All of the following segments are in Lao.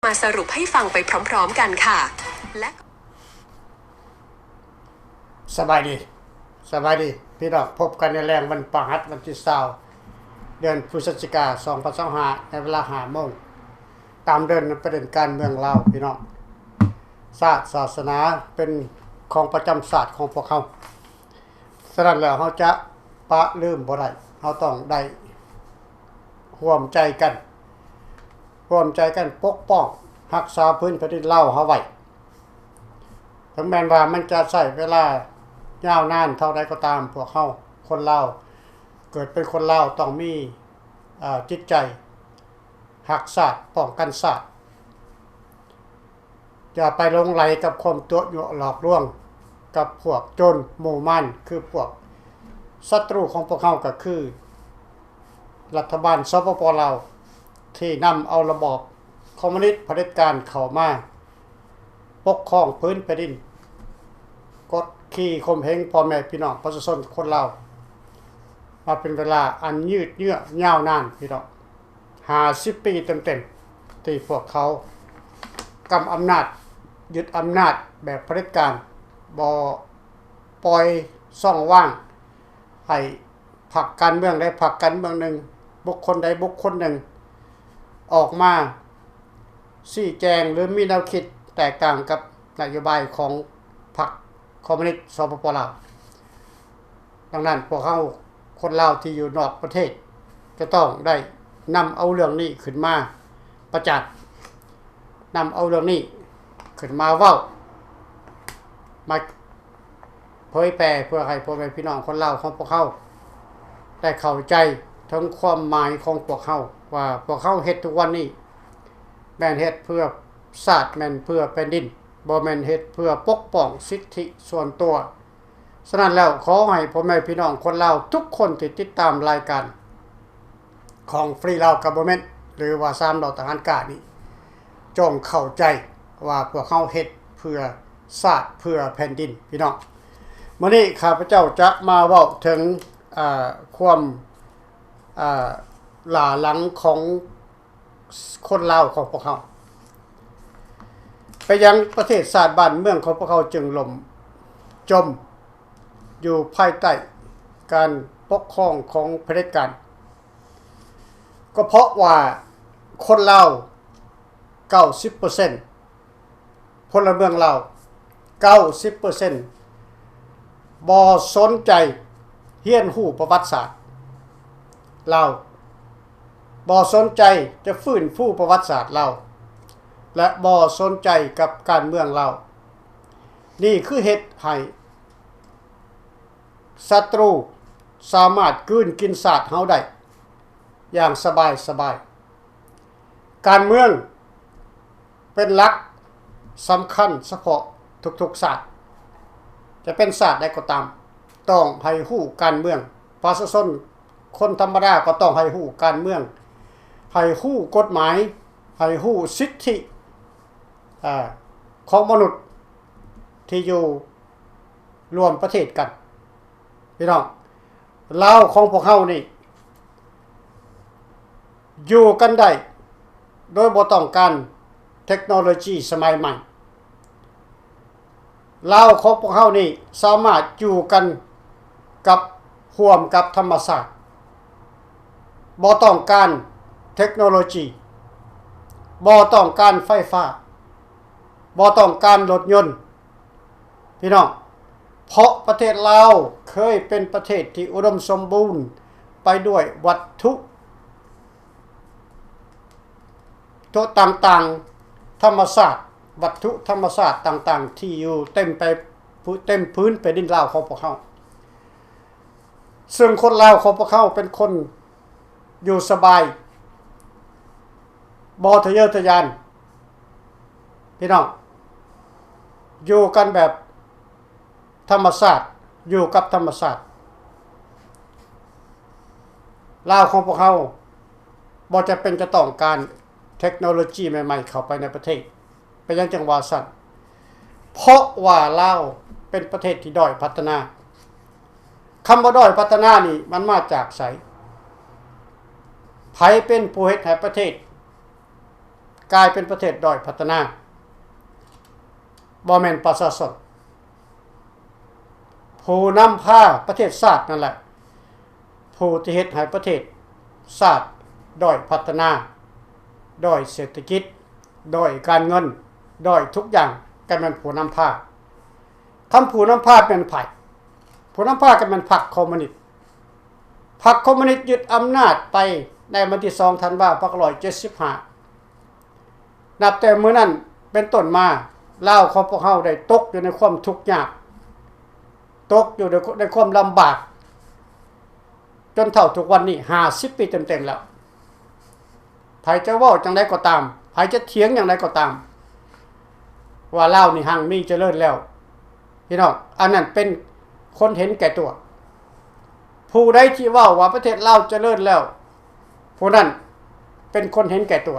ມາสรุปให้ฟังไปพร้อมๆกันค่ะ และ ສະບາຍດີ ສະບາຍດີພີ່ນ້ອງ, ພົບກັນໃນແລງວັນພະຫັດ ວັນທີຊາວ ເດືອນພຶສຈິກາ ສອງພັນຊາວຫ້າ ໃນເວລາຫ້າໂມງ ຕາມເດີ່ນປະເດັນການເມືອງລາວພີ່ນ້ອງ. ຊາດສາສະໜາເປັນຂອງປະຈຳຊາດຂອງພວກເຮົາ, ສະນັ້ນແລ້ວເຮົາຈະປະລືມບໍ່ໄດ້, ເຮົາຕ້ອງໄດ້ຮ່ວມໃຈກັນ ຮ່ວມໃຈກັນປົກປ້ອງຮັກສາພື້ນແຜ່ນດິນລາວເຮົາໄວ້. ເຖິງແມ່ນວ່າມັນຈະໃຊ້ເວລາຍາວນານເທົ່າໃດກໍຕາມ, ພວກເຮົາຄົນລາວ ເກີດເປັນຄົນລາວຕ້ອງມີ ເອີ ຈິດໃຈຮັກຊາດ, ປ້ອງກັນຊາດ. ຢ່າໄປຫຼົງໄຫຼກັບຄວາມຕົວະຍົວະຫຼອກລວງກັບພວກໂຈນໝູ່ມານ ຄືພວກສັດຕູຂອງພວກເຮົາ ກໍຄືລັດຖະບານ ສປປ ລາວ ທີ່ນຳເອົາລະບອບຄອມມູນິດຜະເດັດການເຂົ້າມາປົກຄອງພື້ນແຜ່ນດິນ, ກົດຂີ່ຂົ່ມເຫງພໍ່ແມ່ພີ່ນ້ອງປະຊາຊົນຄົນລາວ ມາເປັນເວລາອັນຍືດເຍື້ອຍາວນານ ພີ່ນ້ອງ. ຫ້າສິບປີເຕັມໆ ທີ່ພວກເຂົາກຳອຳນາດ, ຍຶດອຳນາດແບບຜະເດັດການ, ບໍ່ປ່ອຍຊ່ອງວ່າງໃຫ້ພັກການເມືອງໃດພັກການເມືອງໜຶ່ງ, ບຸກຄົນໃດບຸກຄົນໜຶ່ງ ອອກມາຊີ້ແຈງ ຫຼື ມີແນວຄິດແຕກຕ່າງກັບນະໂຍບາຍຂອງພັກຄອມມູນິດ ສປປ ລາວ. ດັ່ງນັ້ນ ພວກເຮົາຄົນລາວທີ່ຢູ່ນອກປະເທດ ຈະຕ້ອງໄດ້ນຳເອົາເລື່ອງນີ້ຂຶ້ນມາປະຈານ, ນຳເອົາເລື່ອງນີ້ຂຶ້ນມາເວົ້າ, ມາເຜີຍແຜ່ ເພື່ອໃຫ້ພໍ່ແມ່ພີ່ນ້ອງຄົນລາວຂອງພວກເຮົາໄດ້ເຂົ້າໃຈເຖິງຄວາມໝາຍຂອງພວກເຮົາ ວ່າພວກເຮົາເຮັດທຸກວັນນີ້ ແມ່ນເຮັດເພື່ອຊາດ, ແມ່ນເພື່ອແຜ່ນດິນ, ບໍ່ແມ່ນເຮັດເພື່ອປົກປ້ອງສິດທິສ່ວນຕົວ. ສະນັ້ນແລ້ວ ຂໍໃຫ້ພໍ່ແມ່ພີ່ນ້ອງຄົນລາວທຸກຄົນທີ່ຕິດຕາມລາຍການຂອງ Free Lao Government ຫຼືວ່າສາມລໍ້ທະຫານກ້ານີ້ ຈົ່ງເຂົ້າໃຈວ່າພວກເຮົາເຮັດເພື່ອຊາດ ເພື່ອແຜ່ນດິນ ພີ່ນ້ອງ. ມື້ນີ້ຂ້າພະເຈົ້າຈະມາເວົ້າເຖິງ ເອີ ຄວາມ ເອີ ຫຼ້າຫຼັງຂອງ ຄົນລາວຂອງພວກເຮົາ. ເປັນຫຍັງປະເທດຊາດບ້ານເມືອງຂອງພວກເຮົາຈຶ່ງລົ້ມຈົມຢູ່ພາຍໃຕ້ການປົກຄອງຂອງຜະເດັດການ? ກໍເພາະວ່າຄົນລາວເກົ້າສິບເປີເຊັນ ພົນລະເມືອງລາວເກົ້າສິບເປີເຊັນ ບໍ່ສົນໃຈຮຽນຮູ້ປະຫວັດສາດລາວ, ບໍ່ສົນໃຈຈະຟື້ນຟູປະຫວັດສາດລາວ ແລະ ບໍ່ສົນໃຈກັບການເມືອງລາວ. ນີ້ຄືເຮັດໃຫ້ສັດຕູສາມາດກືນກິນຊາດເຮົາໄດ້ຢ່າງສະບາຍໆ. ການເມືອງເປັນຫຼັກສຳຄັນສະເພາະທຸກໆຊາດ, ຈະເປັນຊາດໃດກໍຕາມ ຕ້ອງໃຫ້ຮູ້ການເມືອງ. ປະຊາຊົນຄົນທຳມະດາກໍຕ້ອງໃຫ້ຮູ້ການເມືອງ, ໃຫ້ຮູ້ກົດໝາຍ, ໃຫ້ຮູ້ສິດທິ ອາ ຂອງມະນຸດທີ່ຢູ່ຮ່ວມປະເທດກັນ. ພີ່ນ້ອງ ລາວຂອງພວກເຮົານີ້ ຢູ່ກັນໄດ້ໂດຍບໍ່ຕ້ອງການເທັກໂນໂລຈີສະໄໝໃໝ່. ລາວຂອງພວກເຮົານີ້ສາມາດຢູ່ກັນກັບ ຮ່ວມກັບທຳມະຊາດ, ບໍ່ຕ້ອງການເທັກໂນໂລຈີ, ບໍ່ຕ້ອງການໄຟຟ້າ, ບໍ່ຕ້ອງການລົດຍົນ. ພີ່ນ້ອງ ເພາະປະເທດລາວເຄີຍເປັນປະເທດທີ່ອຸດົມສົມບູນໄປດ້ວຍວັດຖຸຕົວຕ່າງໆ ທຳມະຊາດ, ວັດຖຸທຳມະຊາດຕ່າງໆ ທີ່ຢູ່ເຕັມໄປ ເຕັມພື້ນແຜ່ນດິນລາວຂອງພວກເຮົາ. ເຊິ່ງຄົນລາວຂອງພວກເຮົາເປັນຄົນຢູ່ສະບາຍ, ບໍ່ທະເຍີທະຍານ. ພີ່ນ້ອງ ຢູ່ກັນແບບທຳມະຊາດ, ຢູ່ກັບທຳມະຊາດ. ລາວຂອງພວກເຮົາບໍ່ຈຳເປັນຈະຕ້ອງການເທັກໂນໂລຈີໃໝ່ໆເຂົ້າໄປໃນປະເທດ. ເປັນຫຍັງຈຶ່ງວ່າຊັ້ນ? ເພາະວ່າລາວເປັນປະເທດທີ່ດ້ອຍພັດທະນາ. ຄຳວ່າດ້ອຍພັດທະນານີ້ມັນມາຈາກໃສ? ໃຜເປັນຜູ້ເຮັດໃຫ້ປະເທດ ກາຍເປັນປະເທດດ້ອຍພັດທະນາ, ບໍ່ແມ່ນປະຊາຊົນ. ຜູ້ນຳພາປະເທດຊາດນັ້ນແຫຼະ ຜູ້ທີ່ເຮັດໃຫ້ປະເທດຊາດດ້ອຍພັດທະນາ, ດ້ອຍເສດຖະກິດ, ດ້ອຍການເງິນ, ດ້ອຍທຸກຢ່າງ, ກໍແມ່ນຜູ້ນຳພາ. ຄຳຜູ້ນຳພາແມ່ນໃຜ? ຜູ້ນຳພາກໍແມ່ນພັກຄອມມູນິດ. ພັກຄອມມູນິດຍຶດອຳນາດໄປໃນວັນທີສອງທັນວາ ພັນເກົ້າຮ້ອຍເຈັດສິບຫ້າ. ນັບແຕ່ມື້ນັ້ນເປັນຕົ້ນມາ, ລາວຂອງພວກເຮົາໄດ້ຕົກຢູ່ໃນຄວາມທຸກຍາກ, ຕົກຢູ່ໃນ ໃນຄວາມລຳບາກ ຈົນເທົ່າທຸກວັນນີ້ ຫ້າສິບປີເຕັມໆແລ້ວ. ໃຜຈະເວົ້າຈັ່ງໃດກໍຕາມ, ໃຜຈະຖຽງຢ່າງໃດກໍຕາມ ວ່າລາວນີ້ຮັ່ງມີຈະເລີນແລ້ວ, ພີ່ນ້ອງ, ອັນນັ້ນເປັນຄົນເຫັນແກ່ຕົວ. ຜູ້ໃດທີ່ເວົ້າວ່າປະເທດລາວຈະເລີນແລ້ວ, ຜູ້ນັ້ນເປັນຄົນເຫັນແກ່ຕົວ,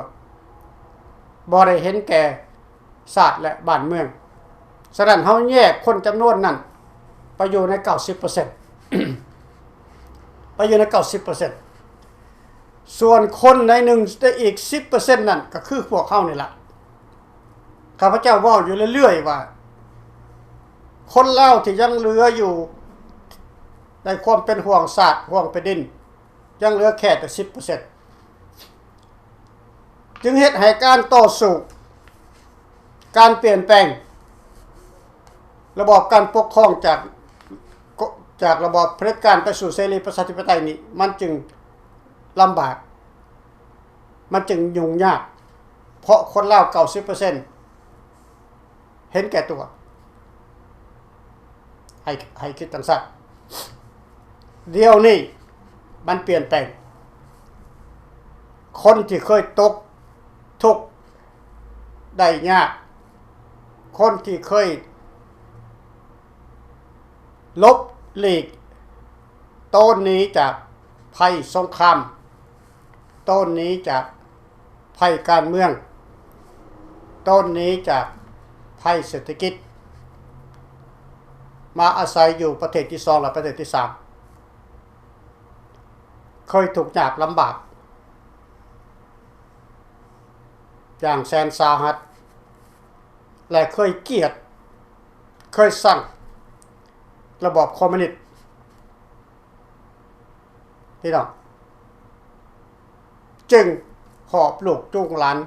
ບໍ່ໄດ້ເຫັນແກ່ຊາດ ແລະ ບ້ານເມືອງ. ສະນັ້ນ ເຮົາແຍກຄົນຈຳນວນນັ້ນໄປຢູ່ໃນເກົ້າສິບເປີເຊັນ, ໄປຢູ່ໃນເກົ້າສິບເປີເຊັນ. ສ່ວນຄົນໃນໜຶ່ງ ໃນອີກສິບເປີເຊັນນັ້ນ ກໍຄືພວກເຮົານີ້ລະ. ຂ້າພະເຈົ້າເວົ້າຢູ່ເລື້ອຍໆວ່າ ຄົນລາວທີ່ຍັງເຫຼືອຢູ່ໃນຄວາມເປັນຫ່ວງຊາດ ຫ່ວງແຜ່ນດິນ ຍັງເຫຼືອແຄ່ແຕ່ສິບເປີເຊັນ ຈຶ່ງເຮັດໃຫ້ການຕໍ່ສູ້ ການປ່ຽນແປງລະບອບການປົກຄອງຈາກ ຈາກລະບອບຜະເດັດການໄປສູ່ເສລີປະຊາທິປະໄຕນີ້ ມັນຈຶ່ງລຳບາກ, ມັນຈຶ່ງຫຍຸ້ງຍາກ, ເພາະຄົນລາວເກົ້າສິບເປີເຊັນ ເຫັນແກ່ຕົວ. ໃຫ້ ໃຫ້ຄິດຈັ່ງຊັ້ນ. ດຽວນີ້ມັນປ່ຽນແປງ. ຄົນທີ່ເຄີຍຕົກທຸກໄດ້ຍາກ, ຄົນທີ່ເຄີຍຫຼົບຫຼີກ ໂຕນໜີຈາກໄພສົງຄາມ, ໂຕນໜີຈາກໄພການເມືອງ, ໂຕນໜີຈາກໄພເສດຖະກິດ, ມາອາໄສຢູ່ປະເທດທີສອງ ແລະ ປະເທດທີສາມ, ເຄີຍທຸກຍາກລຳບາກຢ່າງແສນສາຫັດ ແລະ ເຄີຍກຽດ ເຄີຍຊັງລະບອບຄອມມູນິດ. ພີ່ນ້ອງ ຈຶ່ງຫອບລູກຈູງຫຼານ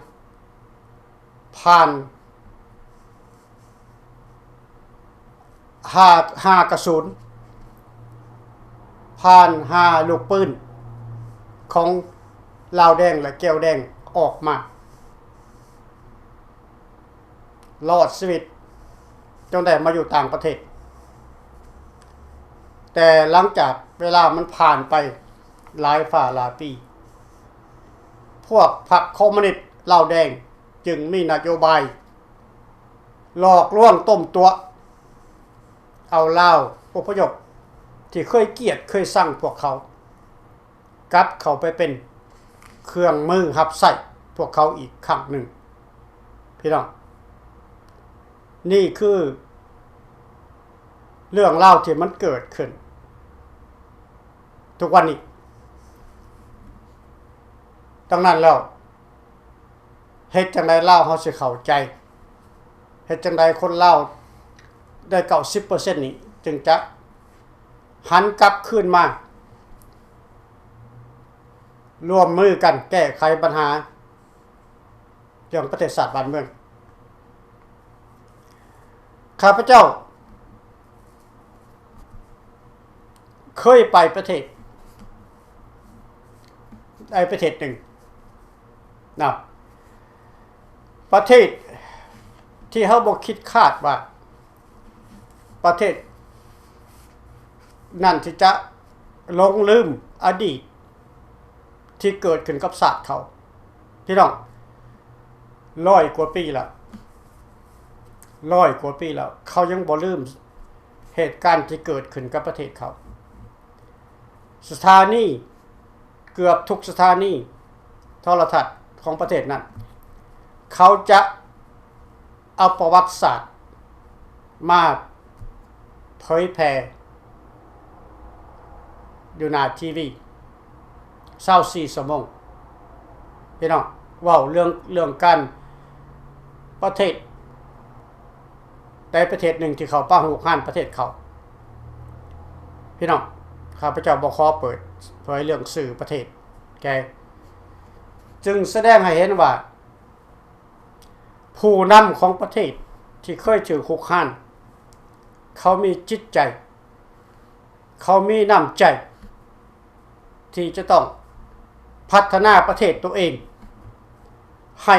ຜ່ານຫ້າ ຫ້າກະສຸນ, ຜ່ານຫ້າລູກປືນຂອງລາວແດງ ແລະ ແກ້ວແດງອອກມາ ລອດຊີວິດຈົນໄດ້ມາຢູ່ຕ່າງປະເທດ. ແຕ່ຫຼັງຈາກເວລາມັນຜ່ານໄປຫຼາຍຟ້າຫຼາຍປີ, ພວກພັກຄອມມູນິດລາວແດງຈຶ່ງມີນະໂຍບາຍຫຼອກລວງຕົ້ມຕົວະເອົາລາວອົບພະຍົບທີ່ເຄີຍກຽດເຄີຍຊັງພວກເຂົາ ກັບເຂົ້າໄປເປັນເຄື່ອງມືຮັບໃຊ້ພວກເຂົາອີກຄັ້ງໜຶ່ງ. ພີ່ນ້ອງ, ນີ້ຄືເລື່ອງລາວທີ່ມັນເກີດຂຶ້ນທຸກວັນນີ້. ດັ່ງນັ້ນແລ້ວ, ເຮັດຈັ່ງໃດລາວເຮົາຊິເຂົ້າໃຈ? ເຮັດຈັ່ງໃດຄົນລາວໄດ້ເກົ້າສິບເປີເຊັນນີ້ຈຶ່ງຈະຫັນກັບຄືນມາ ຮ່ວມມືກັນແກ້ໄຂບັນຫາເລື່ອງປະເທດຊາດບ້ານເມືອງ? ຂ້າພະເຈົ້າເຄີຍໄປປະເທດໃດປະເທດໜຶ່ງນະ, ປະເທດທີ່ເຮົາບໍ່ຄິດຄາດວ່າປະເທດນັ້ນທີ່ຈະຫຼົງລືມອະດີດ ທີ່ເກີດຂຶ້ນກັບຊາດເຂົາ. ພີ່ນ້ອງ, ຮ້ອຍກວ່າປີແລ້ວ, ຮ້ອຍກວ່າປີແລ້ວ, ເຂົາຍັງບໍ່ລືມເຫດການທີ່ເກີດຂຶ້ນກັບປະເທດເຂົາ. ສະຖານີ, ເກືອບທຸກສະຖານີໂທລະທັດຂອງປະເທດນັ້ນ, ເຂົາຈະ ເອົາປະຫວັດສາດມາເຜີຍແຜ່ຢູ່ໜ້າທີວີຊາວສີ່ຊົ່ວໂມງ. ພີ່ນ້ອງ, ເວົ້າເລື່ອງ ເລື່ອງການປະເທດໃດປະເທດໜຶ່ງທີ່ເຂົາປະຫຸກຮານປະເທດເຂົາ. ພີ່ນ້ອງ, ຂ້າພະເຈົ້າບໍ່ຂໍເປີດເຜີຍເລື່ອງຊື່ປະເທດແກ່, ຈຶ່ງສະແດງໃຫ້ເຫັນວ່າ ຜູ້ນຳຂອງປະເທດທີ່ເຄີຍຖືກຄຸກຄານ, ເຂົາມີຈິດໃຈ, ເຂົາມີນ້ຳໃຈທີ່ຈະຕ້ອງພັດທະນາປະເທດຕົວເອງໃຫ້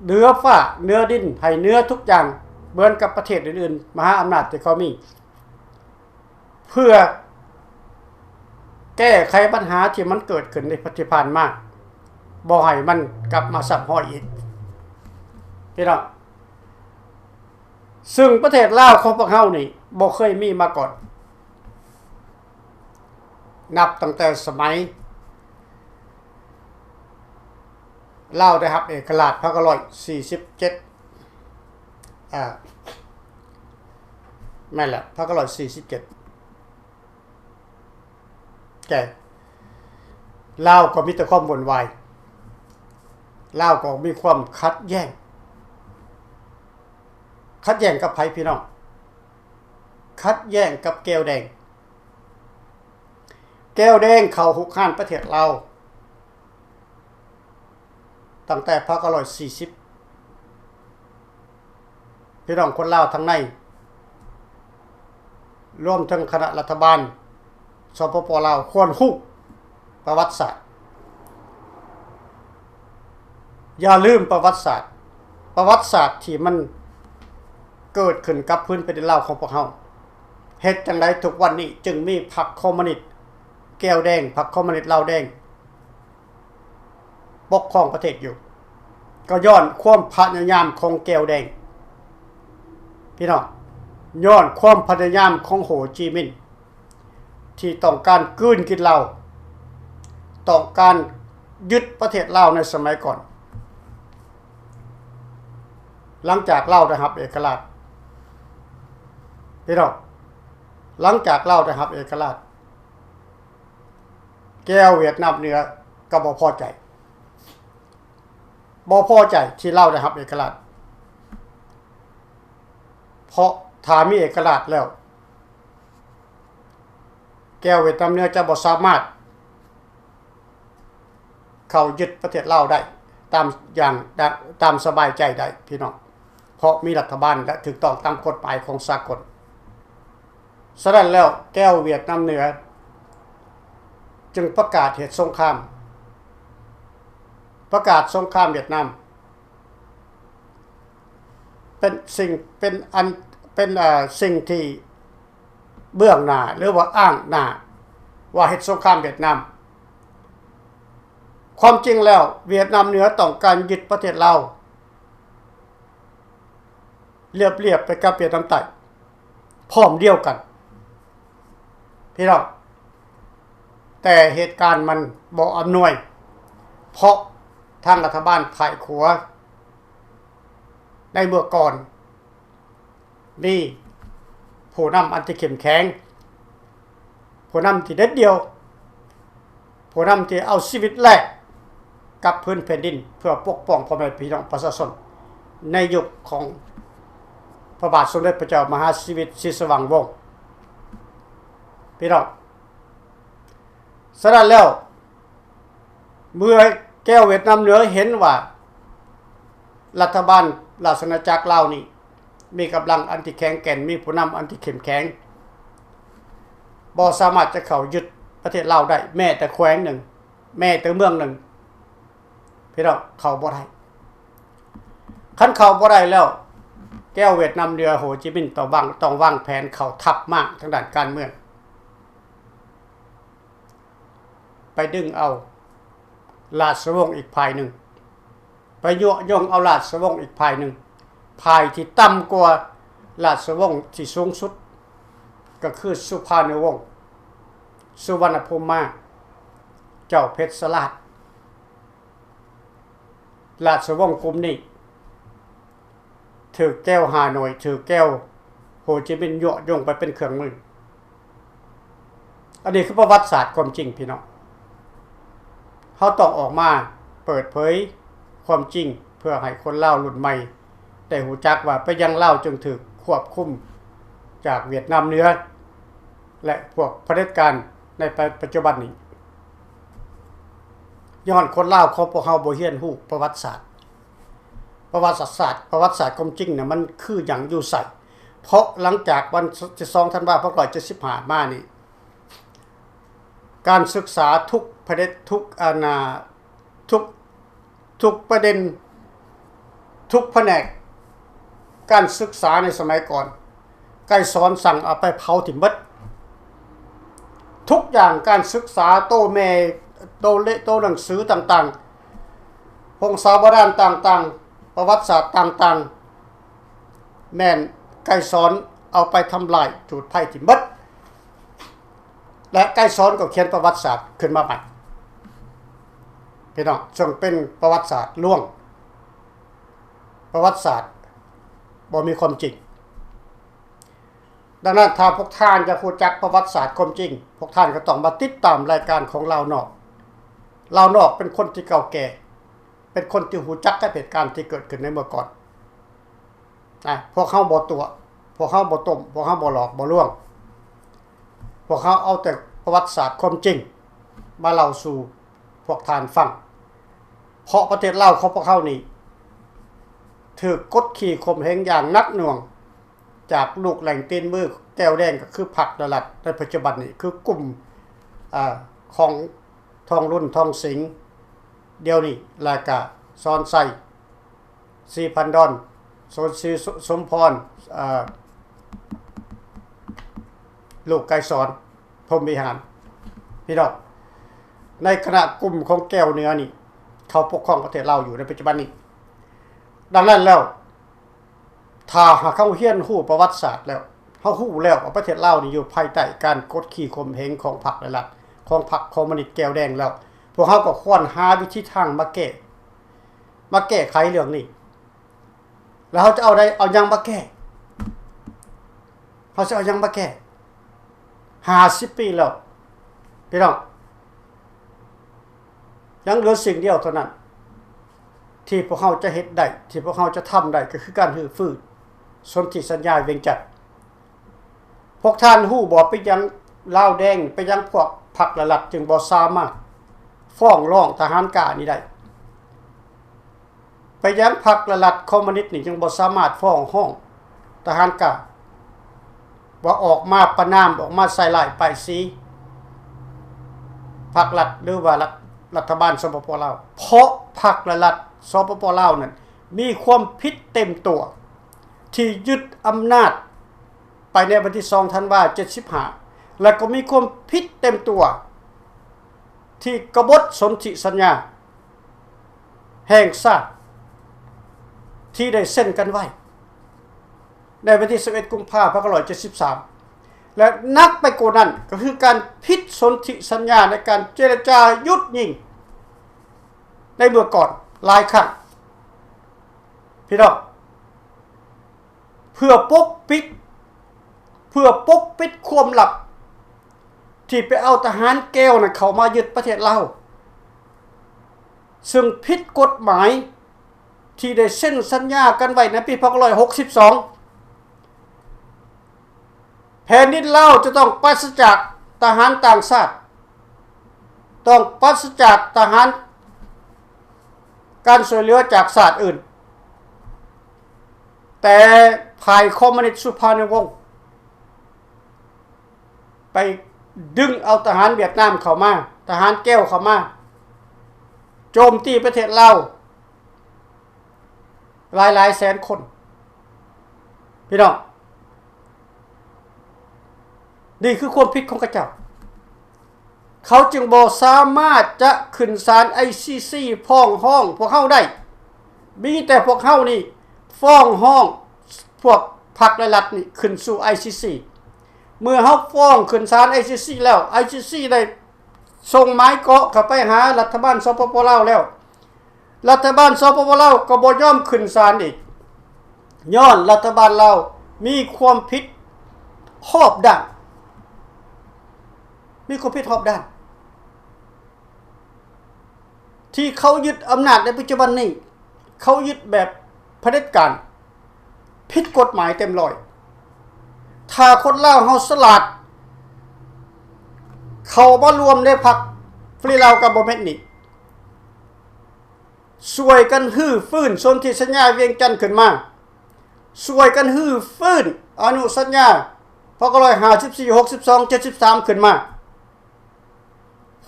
ເໜືອຟ້າເໜືອດິນ, ໃຫ້ເໜືອທຸກຢ່າງ ເໝືອນກັບປະເທດອື່ນໆ ມະຫາອຳນາດທີ່ເຂົາມີ. ເພື່ອແກ້ໄຂບັນຫາທີ່ມັນເກີດຂຶ້ນໃນທີ່ຜ່ານມາ, ບໍ່ໃຫ້ມັນກັບມາຊ້ຳຮອຍອີກ, ພີ່ນ້ອງ. ຊຶ່ງປະເທດລາວຂອງພວກເຮົານີ້ບໍ່ເຄີຍມີມາກ່ອນ, ນັບຕັ້ງແຕ່ສະໄໝລາວໄດ້ຮັບເອກະລາດ ພັນເກົ້າຮ້ອຍສີ່ສິບເຈັດ ອາ ແມ່ນແຫຼະ ພັນເກົ້າຮ້ອຍສີ່ສິບເຈັດ ແກ່ ລາວກໍມີແຕ່ຄວາມວຸ່ນວາຍ, ລາວກໍມີຄວາມຂັດແຍ້ງ. ຂັດແຍ້ງກັບໃຜ ພີ່ນ້ອງ? ຂັດແຍ້ງກັບແກວແດງ. ແກວແດງເຂົ້າຮຸກຮານປະເທດລາວ ຕັ້ງແຕ່ ພັນເກົ້າຮ້ອຍສີ່ສິບ ພີ່ນ້ອງຄົນລາວທາງໃນ ລວມເຖິງຄະນະລັດຖະບານ ສປປ ລາວ ຄວນຮູ້ປະຫວັດສາດ, ຢ່າລືມປະຫວັດສາດ, ປະຫວັດສາດທີ່ມັນເກີດຂຶ້ນກັບພື້ນແຜ່ນດິນລາວຂອງພວກເຮົາ. ເຮັດຈັ່ງໃດທຸກວັນນີ້ຈຶ່ງມີພັກຄອມມູນິດແກວແດງ, ພັກຄອມມູນິດລາວແດງ ປົກຄອງປະເທດຢູ່ ກໍຍ້ອນຄວາມພະຍາຍາມຂອງແກວແດງ ພີ່ນ້ອງ, ຍ້ອນຄວາມພະຍາຍາມຂອງໂຮຈິມິນ ທີ່ຕ້ອງການກືນກິນລາວ, ຕ້ອງການຍຶດປະເທດລາວໃນສະໄໝກ່ອນ. ຫຼັງຈາກລາວໄດ້ຮັບເອກະລາດ ພີ່ນ້ອງ, ຫຼັງຈາກລາວໄດ້ຮັບເອກະລາດ ແກວຫວຽດນາມເໜືອກໍບໍ່ພໍໃຈ, ບໍ່ພໍໃຈທີ່ລາວໄດ້ຮັບເອກະລາດ, ເພາະຖ້າມີເອກະລາດແລ້ວ ແກວຫວຽດນາມເໜືອຈະບໍ່ສາມາດເຂົ້າຍຶດປະເທດລາວໄດ້ຕາມຢ່າງ ຕາມສະບາຍໃຈໄດ້ ພີ່ນ້ອງ, ເພາະມີລັດຖະບານ ແລະ ຖືກຕ້ອງຕາມກົດໝາຍຂອງສາກົນ. ສະນັ້ນແລ້ວ ແກວຫວຽດນາມເໜືອຈຶ່ງປະກາດເຮັດສົງຄາມ, ປະກາດສົງຄາມຫວຽດນາມ ເປັນສິ່ງ ເປັນອັນ ເປັນ ເອີ ສິ່ງທີ່ເບື້ອງໜ້າ ຫຼືວ່າອ້າງໜ້າວ່າເຮັດສົງຄາມຫວຽດນາມ. ຄວາມຈິງແລ້ວ ຫວຽດນາມເໜືອຕ້ອງການຍຶດປະເທດລາວ ລຽບໆ ໄປກັບຫວຽດນາມໃຕ້ ພ້ອມດຽວກັນ ພີ່ນ້ອງ, ແຕ່ເຫດການມັນບໍ່ອຳນວຍ ເພາະທາງລັດຖະບານຝ່າຍຂວາໃນເມື່ອກ່ອນ ມີຜູ້ນຳອັນທີ່ເຂັ້ມແຂງ, ຜູ້ນຳທີ່ເດັດດ່ຽວ, ຜູ້ນຳທີ່ເອົາຊີວິດແລກກັບພື້ນແຜ່ນດິນ ເພື່ອປົກປ້ອງພໍ່ແມ່ພີ່ນ້ອງປະຊາຊົນ ໃນຍຸກຂອງພະບາດສົມເດັດພະເຈົ້າມະຫາຊີວິດ ສີສະຫວ່າງວົງ ພີ່ນ້ອງ. ສະນັ້ນແລ້ວ ເມື່ອແກວຫວຽດນາມເໜືອເຫັນວ່າ ລັດຖະບານລາຊະອານາຈັກລາວນີ້ ມີກຳລັງອັນທີ່ແຂງແກ່ນ, ມີຜູ້ນຳອັນທີ່ເຂັ້ມແຂງ, ບໍ່ສາມາດຈະເຂົ້າຍຶດປະເທດລາວໄດ້ ແມ້ແຕ່ແຂວງໜຶ່ງ, ແມ້ແຕ່ເມືອງໜຶ່ງ, ພີ່ນ້ອງ, ເຂົ້າບໍ່ໄດ້. ຄັນເຂົ້າບໍ່ໄດ້ແລ້ວ, ແກວຫວຽດນາມເໜືອ ໂຮຈິມິນ ຕ້ອງວາງ, ຕ້ອງວາງແຜນເຂົ້າທັບມ້າງທາງດ້ານການເມືອງ. ໄປດຶງເອົາລາຊະວົງອີກຝ່າຍໜຶ່ງ, ໄປຍຸຍົງເອົາລາຊະວົງອີກຝ່າຍໜຶ່ງ, ຝ່າຍທີ່ຕ່ຳກວ່າລາຊະວົງທີ່ສູງສຸດ ກໍຄືສຸພານຸວົງ ສຸວັນນະພູມມາ ເຈົ້າເພັດຊະລາດ. ລາຊະວົງກຸ່ມນີ້ ຖືກແກວຮ່າໂນ້ຍ, ຖືກແກວໂຮຈິມິນຍົວະຍົງໄປເປັນເຄື່ອງມື. ອັນນີ້ຄືປະຫວັດສາດຄວາມຈິງ ພີ່ນ້ອງ. ເຮົ ເຮົາຕ້ອງອອກມາເປີດເຜີຍຄວາມຈິງ ເພື່ອໃຫ້ຄົນລາວລຸ້ນໃໝ່ໄດ້ຮູ້ຈັກວ່າເປັນຫຍັງລາວຈຶ່ງຖືກຄວບຄຸມຈາກຫວຽດນາມເໜືອ ແລະ ພວກຜະເດັດການໃນປະ ປັດຈຸບັນນີ້. ຍ້ອນຄົນລາວຂອງພວກເຮົາບໍ່ຮຽນຮູ້ປະຫວັດສາດ. ປະຫວັດສາດ ປະຫວັດສາດຄວາມຈິງນະ ມັນຄືຫຍັງ ຢູ່ໃສ? ເພາະຫຼັງຈາກວັນທີສອງທັນວາ ພັນເກົ້າຮ້ອຍເຈັດສິບຫ້າມານີ້ ການສຶກສາທຸກປະເດັດ ທຸກ ອັນ ນາ ທຸກ ທຸກປະເດັນ ທຸກພະແນກການສຶກສາໃນສະໄໝກ່ອນ ໄກສອນສັ່ງເອົາໄປເຜົາຖິ້ມເບິດ. ທຸກຢ່າງການສຶກສາ ໂຕແມ່ ໂຕເລະ ໂຕໜັງສືຕ່າງໆ ໂຮງສາວໂບລານຕ່າງໆ ປະຫວັດສາດຕ່າງໆ ແມ່ນໄກສອນເອົາໄປທຳລາຍຈູດໄຟຖິ້ມເບິດ ແລະ ໄກສອນກໍຂຽນປະຫວັດສາດຂຶ້ນມາໃໝ່ ພີ່ນ້ອງ, ເຊິ່ງເປັນປະຫວັດສາດລວງ, ປະຫວັດສາດບໍ່ມີຄວາມຈິງ. ດັ່ງນັ້ນ ຖ້າພວກທ່ານຢາກຮູ້ຈັກປະຫວັດສາດຄວາມຈິງ, ພວກທ່ານກໍຕ້ອງມາຕິດຕາມລາຍການຂອງລາວນອກ. ລາວນອກເປັນຄົນທີ່ເກົ່າແກ່, ເປັນຄົນທີ່ຮູ້ຈັກກັບເຫດການທີ່ເກີດຂຶ້ນໃນເມື່ອກ່ອນ. ນະ, ພວກເຮົາບໍ່ຕົວະ, ພວກເຮົາບໍ່ຕົ້ມ, ພວກເຮົາບໍ່ຫຼອກບໍ່ລວງ, ພວກເຮົາເອົາແຕ່ປະຫວັດສາດຄວາມຈິງມາເລົ່າສູ່ພວກທ່ານຟັງ. ເພາະປະເທດລາວຂອງພວກເຮົານີ້ ຖືກກົດຂີ່ຂົ່ມເຫງຢ່າງໜັກໜ່ວງ ຈາກລູກແຫຼ່ງຕີນມືແກວແດງ ກໍຄືພັກ ແລະ ລັດໃນປັດຈຸບັນນີ້ ຄືກຸ່ມ ອາ ຂອງທອງລຸນ ທອງສິງ ດຽວນີ້ ແລ້ວກະສອນໄຊ ສີພັນດອນ ສົນສີ ສົມພອນ ອາ ລູກໄກສອນ ພົມວິຫານ ພີ່ນ້ອງ. ໃນຂະນະກຸ່ມຂອງແກວເໜືອນີ້ ເຂົາປົກຄອງປະເທດລາວຢູ່ໃນປັດຈຸບັນນີ້. ດັ່ງນັ້ນແລ້ວ ຖ້າຫາກເຮົາຮຽນຮູ້ປະຫວັດສາດແລ້ວ, ເຮົາຮູ້ແລ້ວວ່າປະເທດລາວນີ້ຢູ່ພາຍໃຕ້ການກົດຂີ່ຂົ່ມເຫງຂອງພັກ ແລະ ລັດ ຂອງພັກຄອມມູນິດແກວແດງແລ້ວ, ພວກເຮົາກໍຄວນຫາວິທີທາງມາແກ້, ມາແກ້ໄຂເລື່ອງນີ້. ແລ້ວເຮົາຈະເອົາໃດ, ເອົາຫຍັງມາແກ້? ເຮົາຊິເອົາຫຍັງມາແກ້? ຫ້າສິບປີແລ້ວ ພີ່ນ້ອງ. ຍັງເຫຼືອສິ່ງດຽວເທົ່ານັ້ນ ທີ່ພວກເຮົາຈະເຮັດໄດ້, ທີ່ພວກເຮົາຈະທຳໄດ້ ກໍຄືການຮື້ຟື້ນສົນທິສັນຍາວຽງຈັນ. ພວກທ່ານຮູ້ບໍ່ ເປັນຫຍັງລາວແດງ, ເປັນຫຍັງພວກພັກ ແລະ ລັດ ຈຶ່ງບໍ່ສາມາດຟ້ອງຮ້ອງທະຫານກ້ານີ້ໄດ້? ເປັນຫຍັງພັກ ແລະ ລັດຄອມມູນິດນີ້ຈຶ່ງບໍ່ສາມາດຟ້ອງຮ້ອງທະຫານກ້າ ວ່າອອກມາປະນາມ, ອອກມາໃສ່ຮ້າຍປ້າຍສີພັກ ລັດ ຫຼືວ່າລັດ ລັດຖະບານ ສປປ ລາວ? ເພາະພັກ ແລະ ລັດ ສປປ ລາວນັ້ນ ມີຄວາມຜິດເຕັມຕົວ ທີ່ຍຶດອຳນາດໄປໃນວັນທີສອງທັນວາເຈັດສິບຫ້າ ແລະ ກໍມີຄວາມຜິດເຕັມຕົວ ທີ່ກະບົດສົນທິສັນຍາແຫ່ງຊາດ ທີ່ໄດ້ເຊັນກັນໄວ້ໃນວັນທີສິບເອັດ ກຸມພາ ພັນເກົ້າຮ້ອຍເຈັດສິບສາມ ແລະ ໜັກໄປກວ່ານັ້ນ ກໍຄືການຜິດສົນທິສັນຍາໃນການເຈລະຈາຢຸດຍິງໃນເມື່ອກ່ອນຫຼາຍຄັ້ງ ພີ່ນ້ອງ. ເພື່ອປົກປິດ, ເພື່ອປົກປິດຄວາມລັບ ທີ່ໄປເອົາທະຫານແກວນັ້ນເຂົ້າມາຍຶດປະເທດລາວ ເຊິ່ງຜິດກົດໝາຍທີ່ໄດ້ເຊັນສັນຍາກັນໄວ້ໃນປີພັນເກົ້າຮ້ອຍຫົກສິບສອງ. ແຜ່ນດິນລາວຈະຕ້ອງປາສະຈາກທະຫານຕ່າງຊາດ, ຕ້ອງປາສະຈາກທະຫານ ການຊ່ວຍເຫຼືອຈາກຊາດອື່ນ, ແຕ່ຝ່າຍຄອມມູນິດສຸພານຸວົງໄປດຶງເອົາທະຫານຫວຽດນາມເຂົ້າມາ, ທະຫານແກວເຂົ້າມາ ໂຈມຕີປະເທດລາວ ຫຼາຍໆແສນຄົນ ພີ່ນ້ອງ. ນີ້ຄືຄວາມຜິດຂອງເຂົາເຈົ້າ. ເຂົາຈຶ່ງບໍ່ສາມາດຈະຂຶ້ນສານໄອຊີຊີຟ້ອງຮ້ອງພວກເຮົາໄດ້. ມີແຕ່ພວກເຮົານີ້ຟ້ອງຮ້ອງພວກພັກ ແລະ ລັດນີ້ຂຶ້ນສູ່ໄອຊີຊີ. ເມື່ອເຮົາຟ້ອງຂຶ້ນສານໄອຊີຊີແລ້ວ, ໄອຊີຊີໄດ້ສົ່ງໝາຍເກາະເຂົ້າໄປຫາລັດຖະບານ ສປປ ລາວ ແລ້ວ. ລັດຖະບານ ສປປ ລາວ ກໍບໍ່ຍອມຂຶ້ນສານອີກ, ຍ້ອນລັດຖະບານລາວມີຄວາມຜິດຮອບດ້ານ, ມີຄວາມຜິດຮອບດ້ານ. ທີ່ເຂົາຍຶດອຳນາດໃນປັດຈຸບັນນີ້ ເຂົາຍຶດແບບຜະເດັດການ ຜິດກົດໝາຍເຕັມຮ້ອຍ. ຖ້າຄົນລາວເຮົາສະຫຼາດ ເຂົ້າມາລວມໃນພັກ Free Lao Government ນີ້ ຊ່ວຍກັນຮື້ຟື້ນສົນທິສັນຍາວຽງຈັນຂຶ້ນມາ, ຊ່ວຍກັນຮື້ຟື້ນອະນຸສັນຍາ ສອງພັນເກົ້າຮ້ອຍຫ້າສິບສີ່ ຫົກສິບສອງ ເຈັດສິບສາມ ຂຶ້ນມາ.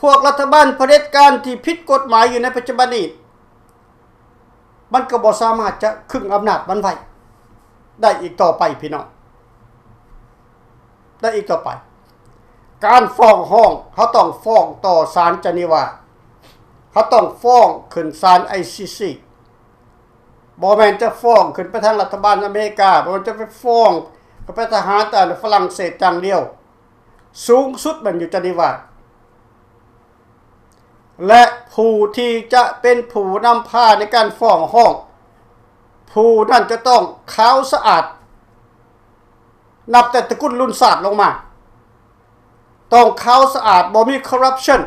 ພວກລັດຖະບານຜະເດັດການທີ່ຜິດກົດໝາຍຢູ່ໃນປັດຈຸບັນນີ້ ມັນກໍບໍ່ສາມາດຈະຄຶງອຳນາດມັນໄວ້ໄດ້ອີກຕໍ່ໄປ ພີ່ນ້ອງ, ໄດ້ອີກຕໍ່ໄປ. ການຟ້ອງຮ້ອງ ເຮົາຕ້ອງຟ້ອງຕໍ່ສານເຈນີວາ, ເຮົາຕ້ອງຟ້ອງຂຶ້ນສານ ໄອຊີຊີ, ບໍ່ແມ່ນຈະຟ້ອງຂຶ້ນໄປທາງລັດຖະບານອາເມລິກາ, ບໍ່ແມ່ນຈະໄປຟ້ອງກັບໄປທະຫານແຕ່ຝຣັ່ງເສດຢ່າງດຽວ. ສູງສຸດແມ່ນຢູ່ເຈນີວາ ແລະ ຜູ້ທີ່ຈະເປັນຜູ້ນຳພາໃນການຟ້ອງຮ້ອງ ຜູ້ນັ້ນຈະຕ້ອງຂາວສະອາດ ນັບແຕ່ຕະກຸນລຸນຊາດລົງມາ, ຕ້ອງຂາວສະອາດ, ບໍ່ມີຄໍຣັບຊັນ,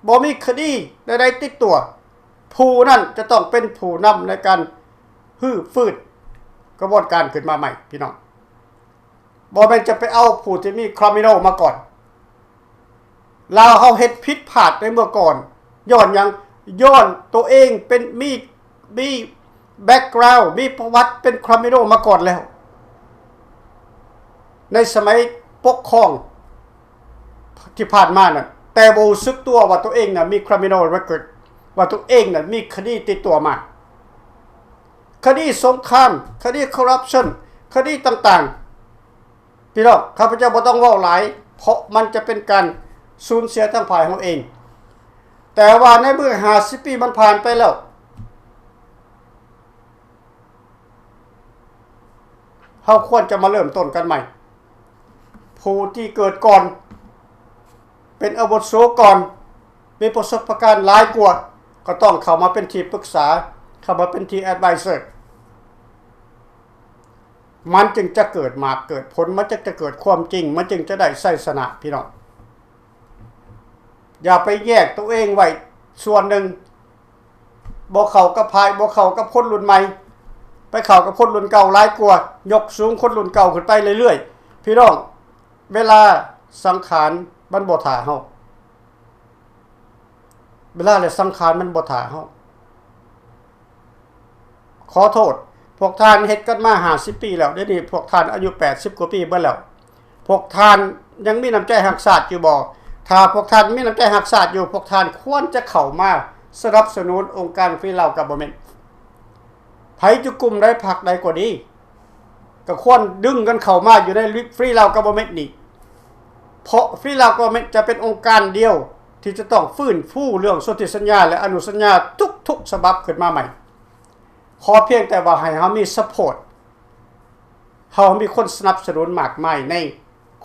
ບໍ່ມີຄະດີໃດໆຕິດຕົວ. ຜູ້ນັ້ນຈະຕ້ອງເປັນຜູ້ນຳໃນການຮື້ຟື້ນກະບວນການຂຶ້ນມາໃໝ່ ພີ່ນ້ອງ. ບໍ່ແມ່ນຈະໄປເອົາຜູ້ທີ່ມີຄຣິມິນອລມາກ່ອນ. ລາວເຮົາເຮັດຜິດພາດໃນເມື່ອກ່ອນ. ຍ້ອນຫຍັງ? ຍ້ອນໂຕເອງເປັນ ມີ ມີແບັກກຣາວ ມີປະຫວັດເປັນຄຣິມິນອລມາກ່ອນແລ້ວ ໃນສະໄໝປົກຄອງທີ່ຜ່ານມານັ້ນ, ແຕ່ບໍ່ຮູ້ສຶກຕົວວ່າໂຕເອງນະມີຄຣິມິນອລເຣັກກອດ, ວ່າໂຕເອງນະມີຄະດີຕິດຕົວມາ, ຄະດີສົງຄາມ, ຄະດີຄໍຣັບຊັນ, ຄະດີຕ່າງໆ. ພີ່ນ້ອງ, ຂ້າພະເຈົ້າບໍ່ຕ້ອງເວົ້າຫຼາຍ ເພາະມັນຈະເປັນການສູນເສຍທາງຝ່າຍເຮົາເອງ. ແຕ່ວ່າໃນເມື່ອຫ້າສິບປີມັນຜ່ານໄປແລ້ວ, ເຮົາຄວນຈະມາເລີ່ມຕົ້ນກັນໃໝ່. ຜູ້ທີ່ເກີດກ່ອນ, ເປັນອາວຸໂສກ່ອນ, ມີປະສົບປະການຫຼາຍກວ່າ, ກໍຕ້ອງເຂົ້າມາເປັນທີ່ປຶກສາ, ເຂົ້າມາເປັນທີ່ແອັດໄວເຊີ. ມັນຈຶ່ງຈະເກີດໝາກເກີດຜົນ, ມັນຈຶ່ງຈະເກີດຄວາມຈິງ, ມັນຈຶ່ງຈະໄດ້ໄຊຊະນະ ພີ່ນ້ອງ. ຢ່າໄປແຍກຕົວເອງໄວ້ສ່ວນໜຶ່ງ, ບໍ່ເຂົ້າກັບພາຍ, ບໍ່ເຂົ້າກັບຄົນລຸ້ນໃໝ່, ໄປເຂົ້າກັບຄົນລຸ້ນເກົ່າຫຼາຍກວ່າ, ຍົກສູງຄົນລຸ້ນເກົ່າຂຶ້ນໄປເລື້ອຍໆ. ພີ່ນ້ອງ, ເວລາສັງຂານມັນບໍ່ຖ້າເຮົາ. ເວລາ ແລະ ສັງຂານມັນບໍ່ຖ້າເຮົາ. ຂໍໂທດ, ພວກທ່ານເຮັດກັນມາຫ້າສິບປີແລ້ວ, ດຽວນີ້ພວກທ່ານອາຍຸແປດສິບກວ່າປີເບິດແລ້ວ. ພວກທ່ານຍັງມີນ້ຳໃຈຮັກຊາດຢູ່ບໍ່? ຖ້າພວກທ່ານມີນ້ຳໃຈຮັກຊາດຢູ່, ພວກທ່ານຄວນຈະເຂົ້າມາສະໜັບສະໜູນອົງການ Free Lao Government. ໃຜຢູ່ກຸ່ມໃດ ພັກໃດກໍດີ, ກໍຄວນດຶງກັນເຂົ້າມາຢູ່ໃນ Free Lao Government ນີ້, ເພາະ Free Lao Government ຈະເປັນອົງການດຽວທີ່ຈະຕ້ອງຟື້ນຟູເລື່ອງສົນທິສັນຍາ ແລະ ອະນຸສັນຍາທຸກໆສະບັບຂຶ້ນມາໃໝ່. ຂໍພຽງແຕ່ວ່າໃຫ້ເຮົາມີ support, ເຮົາມີຄົນສະໜັບສະໜູນມາກມາຍໃນ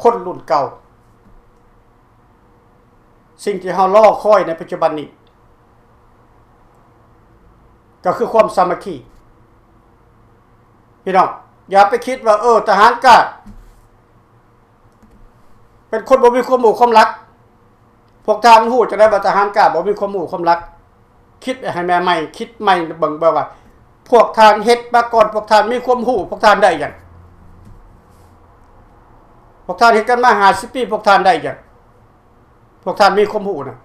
ຄົນລຸ້ນເກົ່າ. ສິ່ງທີ່ເຮົາລໍຄອຍໃນປັດຈຸບັນນີ້ ກໍຄືຄວາມສາມັກຄີ. ພີ່ນ້ອງ, ຢ່າໄປຄິດວ່າ, ເອີ, ທະຫານກ້າເປັນຄົນບໍ່ມີຄວາມຮູ້ຄວາມລັກ. ພວກທ່ານຮູ້ຈັ່ງໃດວ່າທະຫານກ້າບໍ່ມີຄວາມຮູ້ຄວາມລັກ? ຄິດໃຫ້ແມ່ໃໝ່, ຄິດໃໝ່ເບິ່ງ, ເບິ່ງວ່າພວກທ່ານເຮັດມາກ່ອນ, ພວກທ່ານມີຄວາມຮູ້, ພວກທ່ານໄດ້ຫຍັງ? ພວກທ່ານເຮັດກັນມາຫ້າສິບປີ, ພວກທ່ານໄດ້ຫຍັງ? ພວກທ່ານມີຄວາມຮູ້ນະ.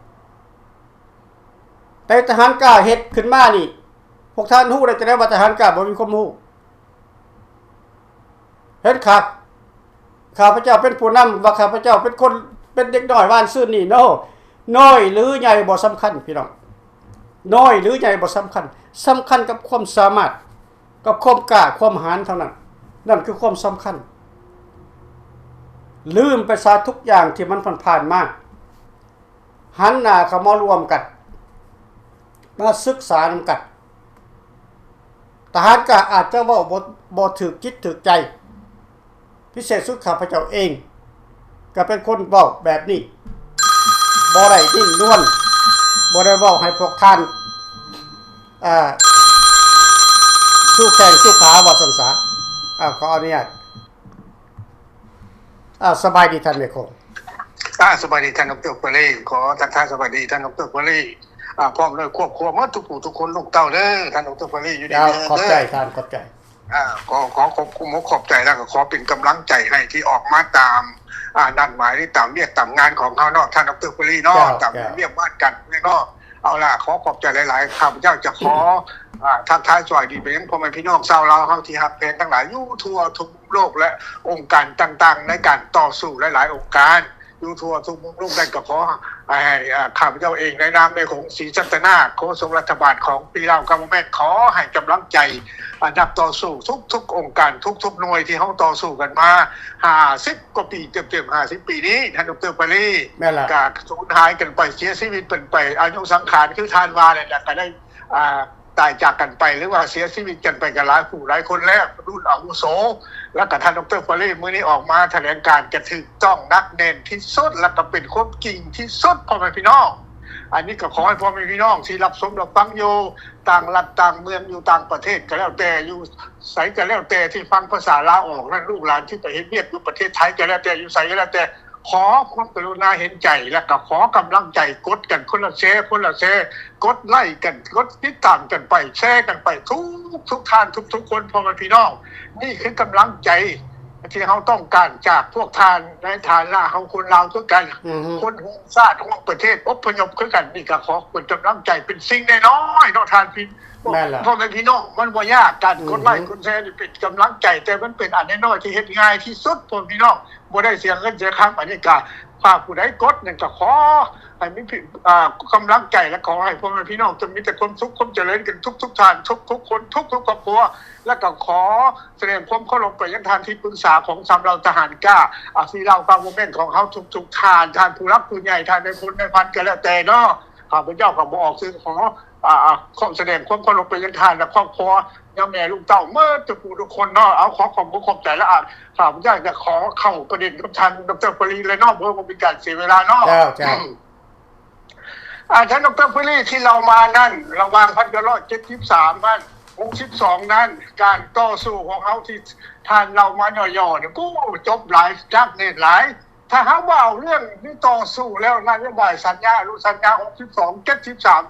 ແຕ່ທະຫານກ້າເຮັດຂຶ້ນມານີ້, ພວກທ່ານຮູ້ໄດ້ຈັ່ງໃດວ່າທະຫານກ້າບໍ່ມີຄວາມຮູ້? ເຫັນຂ້າ, ຂ້າພະເຈົ້າເປັນຜູ້ນຳ, ວ່າຂ້າພະເຈົ້າເປັນຄົນ, ເປັນເດັກນ້ອຍວານຊືນນີ້, no. ນ້ອຍຫຼືໃຫຍ່ບໍ່ສຳຄັນ, ພີ່ນ້ອງ. ນ້ອຍຫຼືໃຫຍ່ບໍ່ສຳຄັນ. ສຳຄັນກັບຄວາມສາມາດ, ກັບຄວາມກ້າ, ຄວາມຫານເທົ່ານັ້ນ. ນັ້ນຄືຄວາມສຳຄັນ. ລືມໄປຊະທຸກຢ່າງທີ່ມັນຜ່ານໆມາ. ຫັນໜ້າເຂົ້າມາລວມກັນ, ມາສຶກສານຳກັນ. ທະຫານກ້າອາດຈະເວົ້າບໍ່, ບໍ່ຖືກຈິດຖືກໃຈ, ພິເສດສຸດຂ້າພະເຈົ້າເອງກໍເປັນຄົນເວົ້າແບບນີ້, ບໍ່ໄດ້ນິ້ນນວນ, ບໍ່ໄດ້ເວົ້າໃຫ້ພວກທ່ານ, ອ່າ, ສູ້ແຂ່ງສູ້ຂາ ວ່າຊັ້ນສາ. ອ່າ, ຂໍອະນຸຍາດ. ອ່າ, ສະບາຍດີທ່ານແມ່ຄົງ. ອ່າ, ສະບາຍດີທ່ານ ດຣ. ເປີລີ. ຂໍທັກທາຍສະບາຍດີທ່ານ ດຣ. ເປີລີ. ອ່າ ພ້ອມດ້ວຍຄອບຄົວໝົດທຸກຜູ້ທຸກຄົນ ລູກເຕົ້າເດີ ທ່ານດອກເຕີ ຟາຣີ ຢູ່ດີມີແຮງເດີ ຂອບໃຈທ່ານ ຂອບໃຈ ອ່າ ຂໍ ຂໍຂອບອົກຂອບໃຈ ແລ້ວກໍຂໍເປັນກຳລັງໃຈໃຫ້ທີ່ອອກມາຕາມ ອ່າ ນັດໝາຍ ຫຼື ຕາມວຽກຕາມງານຂອງເຮົາເນາະ ທ່ານດອກເຕີ ຟາຣີ ເນາະ ຕາມວຽກວາດການເມືອງເນາະ. ເອົາລະ ຂໍຂອບໃຈຫຼາຍໆ ຂ້າພະເຈົ້າຈະຂໍ ອ່າ ທັກທາຍສະບາຍດີໄປຍັງພໍ່ແມ່ພີ່ນ້ອງຊາວລາວເຮົາທີ່ຮັກແພງທັງຫຼາຍ ຢູ່ທົ່ວທຸກມຸມໂລກ ແລະ ອົງການຕ່າງໆ ໃນການຕໍ່ສູ້ຫຼາຍໆອົງການ ຢູ່ທົ່ວທຸກມຸມໂລກນັ້ນ ກໍຂໍໃຫ້ ອ່າ ຂ້າພະເຈົ້າເອງໃນນາມແມ່ຂອງສີສັດຕະນາກ ໂຄສົກລັດຖະບານຂອງ Free Lao Government ຂໍໃຫ້ກຳລັງໃຈ ອ່າ ນັກຕໍ່ສູ້ທຸກໆອົງການ ທຸກໆໜ່ວຍທີ່ເຮົາຕໍ່ສູ້ກັນມາຫ້າສິບກວ່າປີ ເກືອບໆຫ້າສິບປີນີ້ ທ່ານດອກເຕີ ຟາຣີ ແມ່ນລະ ກະສູນຫາຍກັນໄປ ເສຍຊີວິດກັນໄປ ອາຍຸສັງຂານຄືທ່ານວ່ານັ້ນລະ ກະໄດ້ ອ່າ ຕາຍຈາກກັນໄປ ຫຼືວ່າເສຍຊີວິດກັນໄປກະຫຼາຍຜູ້ຫຼາຍຄົນແລ້ວ ລຸ້ນອາວຸໂສ ແລ້ວກະທ່ານດອກເຕີ ຟາຣີ ມື້ນີ້ອອກມາຖະແຫຼງການກະຖືກຕ້ອງໜັກແໜ້ນທີ່ສຸດ ແລ້ວກະເປັນຄວາມຈິງທີ່ສຸດ ພໍ່ແມ່ພີ່ນ້ອງ. ອັນນີ້ກະຂໍໃຫ້ພໍ່ແມ່ພີ່ນ້ອງທີ່ຮັບຊົມຮັບຟັງຢູ່ຕ່າງລັດຕ່າງເມືອງ ຢູ່ຕ່າງປະເທດກະແລ້ວແຕ່ ຢູ່ໃສກະແລ້ວແຕ່ ທີ່ຟັງພາສາລາວອອກນັ້ນ ລູກຫຼານທີ່ໄປເຮັດວຽກຢູ່ປະເທດໄທກະແລ້ວແຕ່ ຢູ່ໃສກະແລ້ວແຕ່ ຂໍຄວາມກະລຸນາເຫັນໃຈ ແລະ ກໍຂໍກຳລັງໃຈ ກົດກັນຄົນລະແຊ ຄົນລະແຊ ກົດໄລ້ກັນ ກົດຕິດຕາມກັນໄປ ແຊກັນໄປ ທຸກໆທ່ານ ທຸກໆຄົນ ພໍ່ແມ່ພີ່ນ້ອງ. ນີ້ຄືກຳລັງໃຈທີ່ເຮົາຕ້ອງການຈາກພວກທ່ານ ໃນຖານະເຮົາຄົນລາວຄືກັນ ອືຮຶ ຄົນຮ່ວມຊາດ ຮ່ວມປະເທດ ອົບພະຍົບຄືກັນ. ນີ້ກໍຂໍເປັນກຳລັງໃຈ ເປັນສິ່ງນ້ອຍໆເນາະ ທ່ານພີ່ ແມ່ນລະ ພໍ່ແມ່ພີ່ນ້ອງ ມັນບໍ່ຍາກ ການກົດໄລ້ ອືຮຶ ກົດແຊນີ້ເປັນກຳລັງໃຈ ແຕ່ມັນເປັນອັນນ້ອຍໆທີ່ເຮັດງ່າຍທີ່ສຸດ ພໍ່ແມ່ພີ່ນ້ອງ. ບໍ່ໄດ້ເສຍເງິນເສຍຄຳ ອັນນີ້ກະ ຖ້າຜູ້ໃດກົດນັ້ນກະຂໍໃຫ້ມີ ອ່າ ກຳລັງໃຈ ແລະ ຂໍໃຫ້ພໍ່ແມ່ພີ່ນ້ອງຈົ່ງມີແຕ່ຄວາມສຸກຄວາມຈະເລີນກັນທຸກໆທ່ານ ທຸກໆຄົນ ທຸກໆຄອບຄົວ ແລະ ກໍຂໍສະແດງຄວາມເຄົາລົບໄປຍັງທ່ານທີ່ປຶກສາຂອງສາມເຫຼົ່າທະຫານກ້າ ອ່າ Free Lao Government ຂອງເຮົາທຸກໆທ່ານ ທ່ານຜູ້ຫຼັກຜູ້ໃຫຍ່ ທ່ານນາຍພົນນາຍພັນກະແລ້ວແຕ່ເນາະ. ຂ້າພະເຈົ້າກໍບໍ່ອອກຊື່ ຂໍ ອ່າ ຂໍສະແດງຄວາມເຄົາລົບໄປຍັງທ່ານ ແລະ ຄອບຄົວ ຍາແມ່ລູກເຕົ້າໝົດທຸກຜູ້ທຸກຄົນເນາະ. ເອົາ ຂໍຂອບອົກຂອບໃຈ ແລະ ອາ ຂ້າພະເຈົ້າຈະຂໍເຂົ້າປະເດັນກັບທ່ານດອກເຕີ ຟາຣີ ເລີຍເນາະ ເພື່ອບໍ່ເປັນການເສຍເວລາເນາະ. ເຈົ້າ ເຈົ້າ. ອາ ທ່ານດອກເຕີ ຟາຣີ ທີ່ເລົ່າມານັ້ນ ລະຫວ່າງພັນເກົ້າຮ້ອຍເຈັດສິບສາມ ມາ ຫົກສິບສອງ ນັ້ນ ການຕໍ່ສູ້ຂອງເຮົາທີ່ທ່ານເລົ່າມາຫຍໍ້ໆນີ້ ໂອ້ ຈົບຫຼາຍ ຈັກແໜ້ນຫຼາຍ. ຖ້າຫາກວ່າເອົາເລື່ອງນີ້ຕໍ່ສູ້ແລ້ວ ນະໂຍບາຍສັນຍາອະນຸສັນຍາ ຫົກສິບສອງ ເຈັດສິບສາມ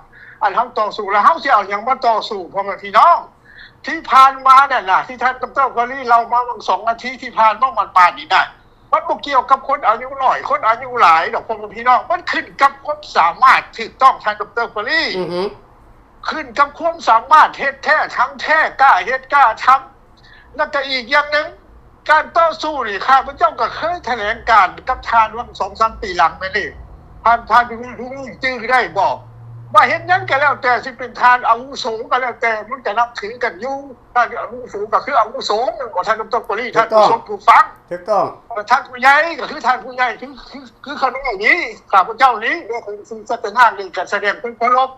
ອັນເຮົາຕໍ່ສູ້ ແລ້ວເຮົາຊິເອົາຫຍັງມາຕໍ່ສູ້ ພໍ່ແມ່ພີ່ນ້ອງ? ທີ່ຜ່ານມານັ້ນນະ ທີ່ທ່ານດອກເຕີ ຟາຣີ ເລົ່າມາຫວ່າງສອງນາທີທີ່ຜ່ານມາ ມັນປານນີ້ນະ ມັນບໍ່ກ່ຽວກັບຄົນອາຍຸນ້ອຍ ຄົນອາຍຸຫຼາຍດອກ ພໍ່ແມ່ພີ່ນ້ອງ. ມັນຂຶ້ນກັບຄວາມສາມາດ ຖືກຕ້ອງ ທ່ານດອກເຕີ ຟາຣີ ອືຮຶ ຂຶ້ນກັບຄວາມສາມາດ ເຮັດແທ້ ທຳແທ້ ກ້າເຮັດກ້າທຳ. ແລ້ວກະອີກຢ່າງໜຶ່ງ ການຕໍ່ສູ້ນີ້ ຂ້າພະເຈົ້າກໍເຄີຍຖະແຫຼງການກັບທ່ານຫວ່າງສອງສາມປີຫຼັງມານີ້ ທ່ານ ທ່ານຜູ້ຮູ້ຈື່ໄດ້ບໍ່ ວ່າເຮັດຫຍັງກໍແລ້ວແຕ່ ຊິເປັນທ່ານອາວຸໂສກໍແລ້ວແຕ່ ມັນກໍນັບຖືກັນຢູ່ ທ່ານອາວຸໂສກໍຄືອາວຸໂສ ແມ່ນບໍ່ ທ່ານດອກເຕີ ປະລີ ທ່ານຜູ້ຊົມຜູ້ຟັງ ຖືກຕ້ອງ ທ່ານຜູ້ໃຫຍ່ກໍຄືທ່ານຜູ້ໃຫຍ່ ຄື ຄື ຄືຂ້ານ້ອຍນີ້ ຂ້າພະເຈົ້ານີ້ ແມ່ຂອງສີສັດຕະນາກນີ້ ກໍສະແດງຄວາມເຄົາລົບ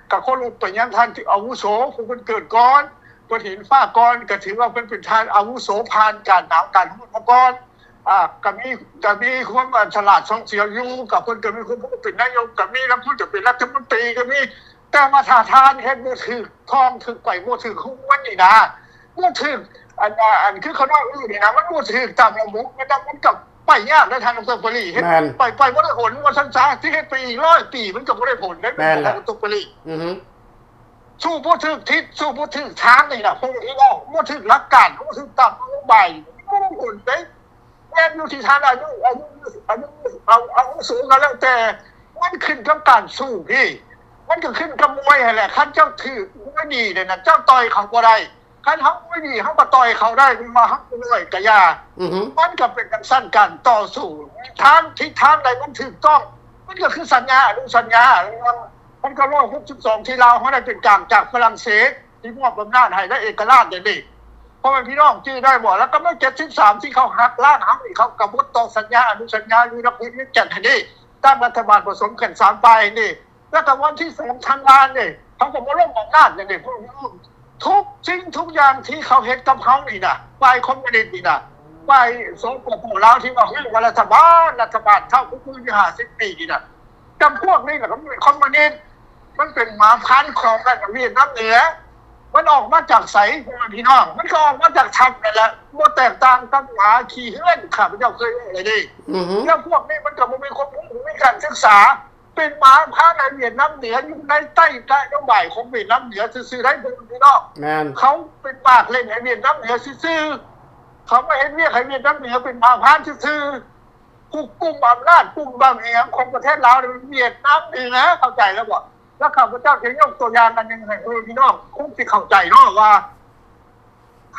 ກໍເຄົາລົບໄປຍັງທ່ານທີ່ອາວຸໂສ ຜູ້ເພິ່ນເກີດກ່ອນ ເພິ່ນເຫັນຟ້າກ່ອນ ກໍຖືວ່າເພິ່ນເປັນທ່ານອາວຸໂສ ຜ່ານການໜາວການຮ້ອນມາກ່ອນ ອ່າ ກໍມີ ກໍມີຄວາມ ອ່າ ສະຫຼາດຊ່ອງຊຽວຢູ່ ກໍເພິ່ນກໍມີຄວາມຮູ້ເປັນນາຍົກ ກໍມີ ລາງຄົນກໍເປັນລັດຖະມົນຕີກໍມີ. ແຕ່ວ່າຖ້າທ່ານເຮັດບໍ່ຖືກທອງ ຖືກໄປບໍ່ຖືກຫວນນີ້ນະ ບໍ່ຖືກ ອັນ ອັນ ຄືເຂົາເວົ້ານີ້ນະ ມັນບໍ່ຖືກຕາມລະບົບ ມັນກໍໄປຍາກເດ້ ທ່ານດອກເຕີ ປະລີ ເຮັດ ແມ່ນ ໄປ ໄປບໍ່ໄດ້ຜົນ ວ່າຊັ້ນຊະ ຊິເຮັດໄປອີກຮ້ອຍປີ ມັນກໍບໍ່ໄດ້ຜົນເດ້ ແມ່ນລະ ທ່ານດອກເຕີ ປະລີ ອືຮຶ ສູ້ບໍ່ຖືກທິດ ສູ້ບໍ່ຖືກທາງນີ້ນະ ພວກນີ້ເວົ້າ ບໍ່ຖືກຫຼັກການ ບໍ່ຖືກຕາມນະໂຍບາຍ ບໍ່ໄດ້ຜົນເດ້. ແມ່ນຢູ່ທີ່ທ່ານອາຍຸ ອາຍຸ ອາຍຸ ອາ ອາວຸໂສກໍແລ້ວແຕ່ ມັນຂຶ້ນກັບການສູ້ພີ້ ມັນກໍຂຶ້ນກັບມວຍຫັ້ນແຫຼະ. ຄັນເຈົ້າຖືກມວຍດີນີ້ນະ ເຈົ້າຕ່ອຍເຂົາບໍ່ໄດ້. ຄັນເຮົາມວຍດີ ເຮົາກໍຕ່ອຍເຂົາໄດ້ ແມ່ນວ່າເຮົາມວຍນ້ອຍກໍຢ່າ. ອືຮຶ ມັນກໍເປັນຈັ່ງຊັ້ນ ການຕໍ່ສູ້ ທາງ ທິດທາງໃດມັນຖືກຕ້ອງ ມັນກໍຄືສັນຍາອະນຸສັນຍາ ພັນເກົ້າຮ້ອຍຫົກສິບສອງ ທີ່ລາວເຮົາໄດ້ເປັນກາງຈາກຝຣັ່ງເສດ ທີ່ມອບອຳນາດໃຫ້ໄດ້ເອກະລາດແນວນີ້ ພໍ່ແມ່ພີ່ນ້ອງຈື່ໄດ້ບໍ່? ແລ້ວກໍມາເຈັດສິບສາມ ທີ່ເຂົາຫັກລ້າງເຮົານີ້ ເຂົາກະບົດຕໍ່ສັນຍາອະນຸສັນຍາຢູ່ນະຄອນວຽງຈັນຫັ້ນເດ້ ຕັ້ງລັດຖະບານປະສົມກັນສາມຝ່າຍຫັ້ນເດ້ ແລ້ວກໍວັນທີສອງທັນວານີ້ ເຂົາກໍມາລົງອຳນາດຫັ້ນເດ້ ພວກ ທຸກສິ່ງທຸກຢ່າງທີ່ເຂົາເຮັດກັບເຮົານີ້ນະ ຝ່າຍຄອມມູນິດນີ້ນະ ຝ່າຍ ສປປ ລາວ ທີ່ວ່າເຮີ້ວ່າລັດຖະບານ ລັດຖະບານເທົ່າຜູ້ມື້ຢູ່ຫ້າສິບປີນີ້ນະ ຈຳພວກນີ້ນະ ມັນເປັນຄອມມູນິດ ມັນເປັນໝາພັນຂອງອັນຫວຽດນາມເໜືອ ມັນອອກມາຈາກໃສ ພໍ່ແມ່ພີ່ນ້ອງ? ມັນກໍອອກມາຈາກຖ້ຳນັ້ນແຫຼະ ບໍ່ແຕກຕ່າງກັບໝາຂີ້ເຮືອນ ຂ້າພະເຈົ້າເຄີຍເວົ້າແລ້ວເດ້ ອືຮຶ ແລ້ວພວກນີ້ມັນກໍບໍ່ມີຄວາມຮູ້ ບໍ່ມີການສຶກສາ ປັນມາພາໃຫ້ຫວຽດນາມເໜືອຢູ່ໃນໃຕ້ນະໂຍບາຍຂອງຫວຽດນາມເໜືອຊື່ໆໄດ໋ ພີ່ນ້ອງ. ແມ່ນ. ເຂົາເປັນປາກເຫຼັ້ນໃຫ້ຫວຽດນາມເໜືອຊື່ໆ. ເຂົາມາເຮັດວຽກໃຫ້ຫວຽດນາມເໜືອເປັນມາພານຊື່ໆ. ຜູ້ກຸມອຳນາດ ກຸມບາງແຮງຂອງປະເທດລາວນີ້ ຫວຽດນາມເໜືອ ເຂົ້າໃຈແລ້ວບໍ່? ແລ້ວຂ້າພະເຈົ້າຈະຍົກຕົວຢ່າງອັນໜຶ່ງໃຫ້ພໍ່ແມ່ພີ່ນ້ອງຄົງຊິເຂົ້າໃຈເນາະວ່າ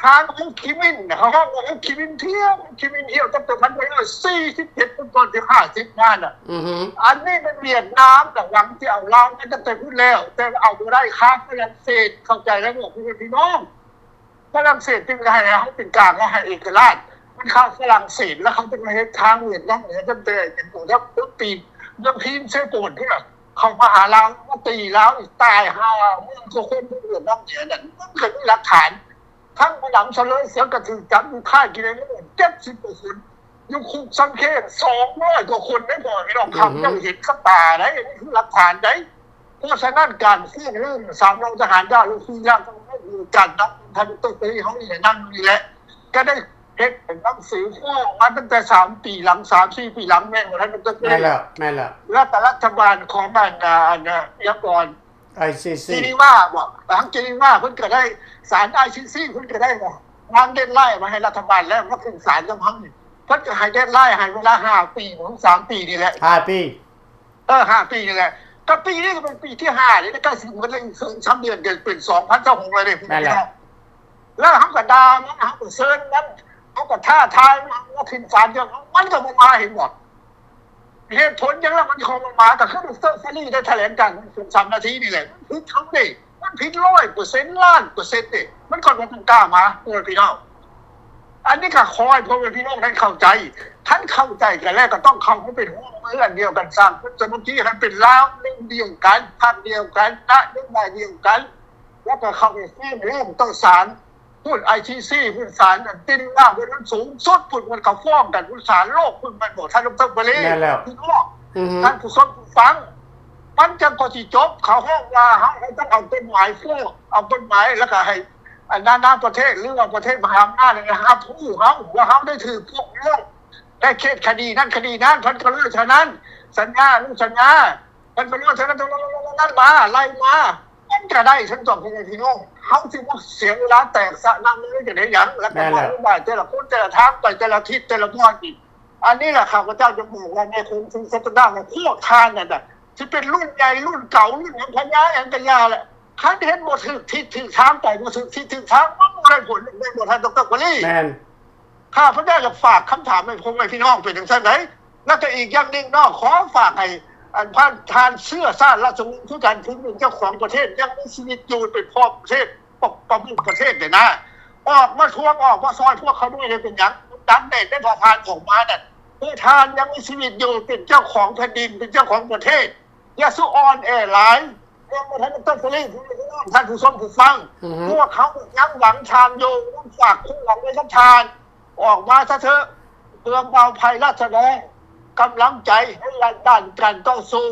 ທາງໂຮຈິມິນນະ ເຂົາຮ້ອງວ່າໂຮຈິມິນທຽວ ໂຮຈິມິນທຽວ ຕັ້ງແຕ່ພັນເກົ້າຮ້ອຍສີ່ສິບເຈັດ ເປັນຕົ້ນ ເຖິງຫ້າສິບມານະ. ອັນນີ້ແມ່ນຫວຽດນາມນະ ຫວັງຊິເອົາລາວມາຕັ້ງແຕ່ພຸ້ນແລ້ວ ແຕ່ເອົາບໍ່ໄດ້ ຄາຝຣັ່ງເສດ ເຂົ້າໃຈແລ້ວບໍ່ ພໍ່ແມ່ພີ່ນ້ອງ? ຝຣັ່ງເສດຈຶ່ງໃຫ້ເຮົາເປັນກາງ ແລະ ໃຫ້ເອກະລາດ. ມັນຄາຝຣັ່ງເສດ ແລ້ວເຂົາຈຶ່ງມາເຮັດທາງຫວຽດນາມເໜືອ ຕັ້ງແຕ່ເປັນຕົວເມືອງປີ ເມືອງພີນເຊໂປນພຸ້ນນະ ເຂົາມາຫາລາວ ມາຕີລາວອີກ ຕາຍຫ້າໝື່ນກວ່າຄົນ ເມືອງຫວຽດນາມເໜືອນັ້ນ ມັນກໍມີຫຼັກຖານ. ທັງໝໍລຳສະເຫຼີຍສຽງກະຖືກຈັບຢູ່ຄ້າຍກິເລນເລີ ເຈັດສິບກວ່າຄົນ ຢູ່ຄຸກຊຳເຄນ ສອງຮ້ອຍກວ່າຄົນເດ້ ພໍ່ແມ່ພີ່ນ້ອງ. ຂ້າພະເຈົ້າເຫັນກັບຕາໄດ໋ ອັນນີ້ຄືຫຼັກຖານໄດ໋. ເພາະສະນັ້ນ ການຟ້ອງຮ້ອງສາມເຫຼົ່າທະຫານ ດາວລົງ ສີ່ລ້ານ ຕ້ອງເຮັດດ້ວຍກັນນຳ ທ່ານດອກເຕີ ເສລີ ເຮົານີ້ແຫຼະ ນັ່ງຢູ່ນີ້ແຫຼະ ກະໄດ້ເຮັດໜັງສືຟ້ອງມາຕັ້ງແຕ່ສາມປີຫຼັງ ສາມສີ່ປີຫຼັງ ແມ່ນບໍ່ ທ່ານດອກເຕີ ເສລີ? ແມ່ນແລ້ວ ແມ່ນແລ້ວ. ແລ້ວກະລັດຖະບານຂອງອັນ ອັນ ຫຍັງກ່ອນ ໄອຊີຊີ ເຈນີວາບໍ? ທາງເຈນີວາເພິ່ນກະໄດ້ ສານໄອຊີຊີເພິ່ນກະໄດ້ວາງເດດໄລນ໌ມາໃຫ້ລັດຖະບານແລ້ວ ມາຂຶ້ນສານນຳເຮົານີ້ ເພິ່ນກະໃຫ້ເດດໄລນ໌ໃຫ້ເວລາຫ້າປີ ຫຼື ສາມປີນີ້ແຫຼະ ຫ້າປີ. ເອີ ຫ້າປີນີ້ແຫຼະ ກະປີນີ້ກະເປັນປີທີຫ້ານີ້ ໃກ້ຊິໝົດແລ້ວ ອີກສອງສາມເດືອນກະເປັນສອງພັນຊາວຫົກແລ້ວເດ້ ແມ່ນແລ້ວ. ແລ້ວເຮົາກະດ່າມັນ ເຮົາກະເຊີນມັນ ເຮົາກະທ້າທາຍມັນ ມາຂຶ້ນສານເທື່ອ ມັນກະບໍ່ມາ ເຫັນບໍ່? ເຫດຜົນຫຍັງລະມັນຊິບໍ່ມາ? ກະຄືດອກເຕີ ເສລີ ໄດ້ຖະແຫຼງການສອງສາມນາທີນີ້ແຫຼະ ມັນຜິດເຮົາເດ້ ມັນຜິດຮ້ອຍເປີເຊັນ ລ້ານເປີເຊັນເດ້ ມັນກະບໍ່ຕ້ອງກ້າມາ ພໍ່ແມ່ພີ່ນ້ອງ. ອັນນີ້ກະຂໍໃຫ້ພໍ່ແມ່ພີ່ນ້ອງໄດ້ເຂົ້າໃຈ ຄັນເຂົ້າໃຈກັນແລ້ວກະຕ້ອງເຂົ້າມາເປັນຮ່ວມມືອັນດຽວກັນ ສ້າງຄວາມສາມັກຄີໃຫ້ເປັນລາວໜຶ່ງດຽວກັນ ພັກດຽວກັນ ນະໂຍບາຍດຽວກັນ ແລ້ວກະເຂົ້າໄປຟ້ອງຮ້ອງຕໍ່ສານພຸ້ນ ໄອຊີຊີພຸ້ນ ສານເຈນີວາພຸ້ນ ມັນສູງສຸດພຸ້ນ ມັນກະຟ້ອງກັນພຸ້ນ ສານໂລກພຸ້ນ ແມ່ນບໍ່ ທ່ານດອກເຕີ ເສລີ? ແມ່ນແລ້ວ ພີ່ນ້ອງ ອືຮຶ ທ່ານຜູ້ຊົມຜູ້ຟັງ ມັນຈັ່ງກະຊິຈົບ. ເຂົາຮ້ອງວ່າເຮົາຕ້ອງເອົາກົດໝາຍຟ້ອງ ເອົາກົດໝາຍ ແລ້ວກະໃຫ້ ອັນນານາປະເທດ ຫຼືວ່າປະເທດມະຫາອຳນາດນີ້ຮັບຮູ້ເຮົາ ວ່າເຮົາໄດ້ຖືກຟ້ອງຮ້ອງ ໄດ້ເຄສຄະດີນັ້ນຄະດີນັ້ນ ພັນເກົ້າຮ້ອຍເທົ່ານັ້ນ ສັນຍາ ອະນຸສັນຍາ ພັນເກົ້າຮ້ອຍເທົ່ານັ້ນ ເທົ່ານັ້ນ ມາ ໄລ່ມາ ມັນກະໄດ້ທັງສອງ ພໍ່ແມ່ພີ່ນ້ອງ. ເຮົາຊິມາເສຍເວລາແຕກສະນຳເລີຍ ຈະໄດ້ຫຍັງ? ແລ້ວກະນະໂຍບາຍແຕ່ລະຄົນ ແຕ່ລະທາງໄປ ແຕ່ລະທິດ ແຕ່ລະບ່ອນນີ້ ອັນນີ້ແຫຼະ ຂ້າພະເຈົ້າຈະບອກວ່າ ໃນຄົນທີ່ສະຕະນາ ວ່າພວກທ່ານນັ້ນນະ ຊິເປັນລຸ້ນໃຫຍ່ລຸ້ນເກົ່າ ລຸ້ນຫຍັງພະຍາຫຍັງກະຢ່າແຫຼະ ຄັນເຮັດບໍ່ຖືກທິດຖືກທາງ ໄປບໍ່ຖືກທິດຖືກທາງ ມັນບໍ່ໄດ້ຜົນ ແມ່ນບໍ່ ທ່ານດອກເຕີ ເສລີ? ແມ່ນ. ຂ້າພະເຈົ້າຢາກຝາກຄຳຖາມໃຫ້ພໍ່ແມ່ພີ່ນ້ອງເປັນຈັ່ງຊັ້ນໃດ໋ ແລ້ວກະອີກຢ່າງໜຶ່ງເນາະ ຂໍຝາກໃຫ້ ອັນ ທ່ານເຊື້ອຊາດລາຊະວົງຄືກັນ ຜູ້ເປັນເຈົ້າຂອງປະເທດ ຍັງມີຊີວິດຢູ່ ເປັນພໍ່ປະເທດ ປະ ປະມຸກປະເທດນີ້ນະ ອອກມາທວງ ອອກມາຊ່ອຍພວກເຂົາດ້ວຍ ເປັນຫຍັງ? ດັນແດ່ນໄດ້ ຖ້າທ່ານອອກມານັ້ນ ເພາະທ່ານຍັງມີຊີວິດຢູ່ ເປັນເຈົ້າຂອງແຜ່ນດິນ ເປັນເຈົ້າຂອງປະເທດ ຢ່າສູ່ອ່ອນແອຫຼາຍ ແມ່ນບໍ່ ທ່ານດອກເຕີ ເສລີ ທ່ານຜູ້ຊົມຜູ້ຟັງ ພວກເຮົາຍັງຫວັງທ່ານຢູ່ ຍັງຝາກຄວາມຫວັງໄວ້ກັບທ່ານ ອອກມາຊະເທີະ ເພື່ອເບົາໄພລາຊະແດງ ກຳລັງໃຈໃນດ້ານການຕໍ່ສູ້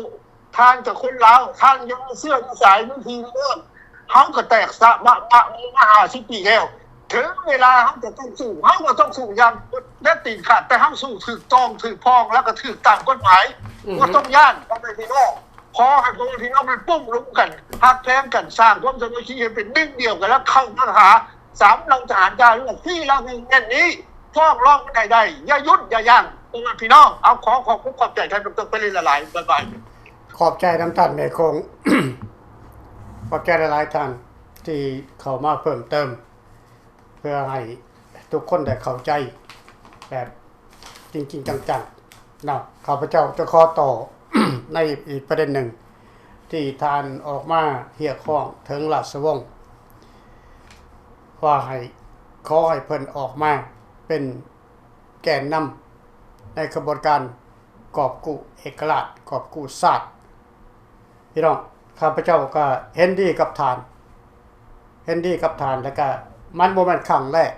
ທ່ານກະຄົນລາວ ທ່ານຍັງມີເຊື້ອມີສາຍ ມີພີ່ມີນ້ອງ ເຮົາກະແຕກສະມະ ມະ ມາຫ້າສິບປີແລ້ວ ເຖິງເວລາເຮົາຈະຕ້ອງສູ້ ເຮົາກະຕ້ອງສູ້ຢ່າງເດັດຕີນຂາດ ແຕ່ເຮົາສູ້ຖືກຕ້ອງຖືກຜ່ອງ ແລ້ວກະຖືກຕາມກົດໝາຍ ບໍ່ຕ້ອງຢ້ານ ພໍ່ແມ່ພີ່ນ້ອງ. ຂໍໃຫ້ພໍ່ແມ່ພີ່ນ້ອງນັ້ນປຸ້ງລຸມກັນ ຮັກແພງກັນ ສ້າງຄວາມສາມັກຄີໃຫ້ເປັນໜຶ່ງດຽວກັນ ແລ້ວເຂົ້າມາຫາສາມເຫຼົ່າທະຫານ ຢ່າເລືອກ ສີ່ເຫຼົ່າແຫ່ງແມ່ນນີ້ ຟ້ອງຮ້ອງກັນໃຫ້ໄດ້ ຢ່າຢຸດຢ່າຢັ້ງ ພໍ່ແມ່ພີ່ນ້ອງ. ເອົາ ຂໍຂອບຄຸນຂອບໃຈທ່ານດອກເຕີ ເສລີ ຫຼາຍໆ ບາຍບາຍ. ຂອບໃຈນຳທ່ານແມ່ຄົງ ຂອບໃຈຫຼາຍໆ ທ່ານທີ່ເຂົ້າມາເພີ່ມເຕີມ ເພື່ອໃຫ້ທຸກຄົນໄດ້ເຂົ້າໃຈແບບຈິງໆ ຈັງໆ ເນາະ. ຂ້າພະເຈົ້າຈະຂໍຕໍ່ໃນອີກປະເດັນໜຶ່ງ ທີ່ທ່ານອອກມາຮຽກຮ້ອງເຖິງລາຊະວົງ ວ່າໃຫ້ ຂໍໃຫ້ເພິ່ນອອກມາເປັນແກນນຳໃນຂະບວນການກອບກູ້ເອກະລາດ ກອບກູ້ຊາດ. ພີ່ນ້ອງ ຂ້າພະເຈົ້າກະເຫັນດີກັບທ່ານ ເຫັນດີກັບທ່ານ ແລ້ວກະມັນບໍ່ແມ່ນຄັ້ງແລກ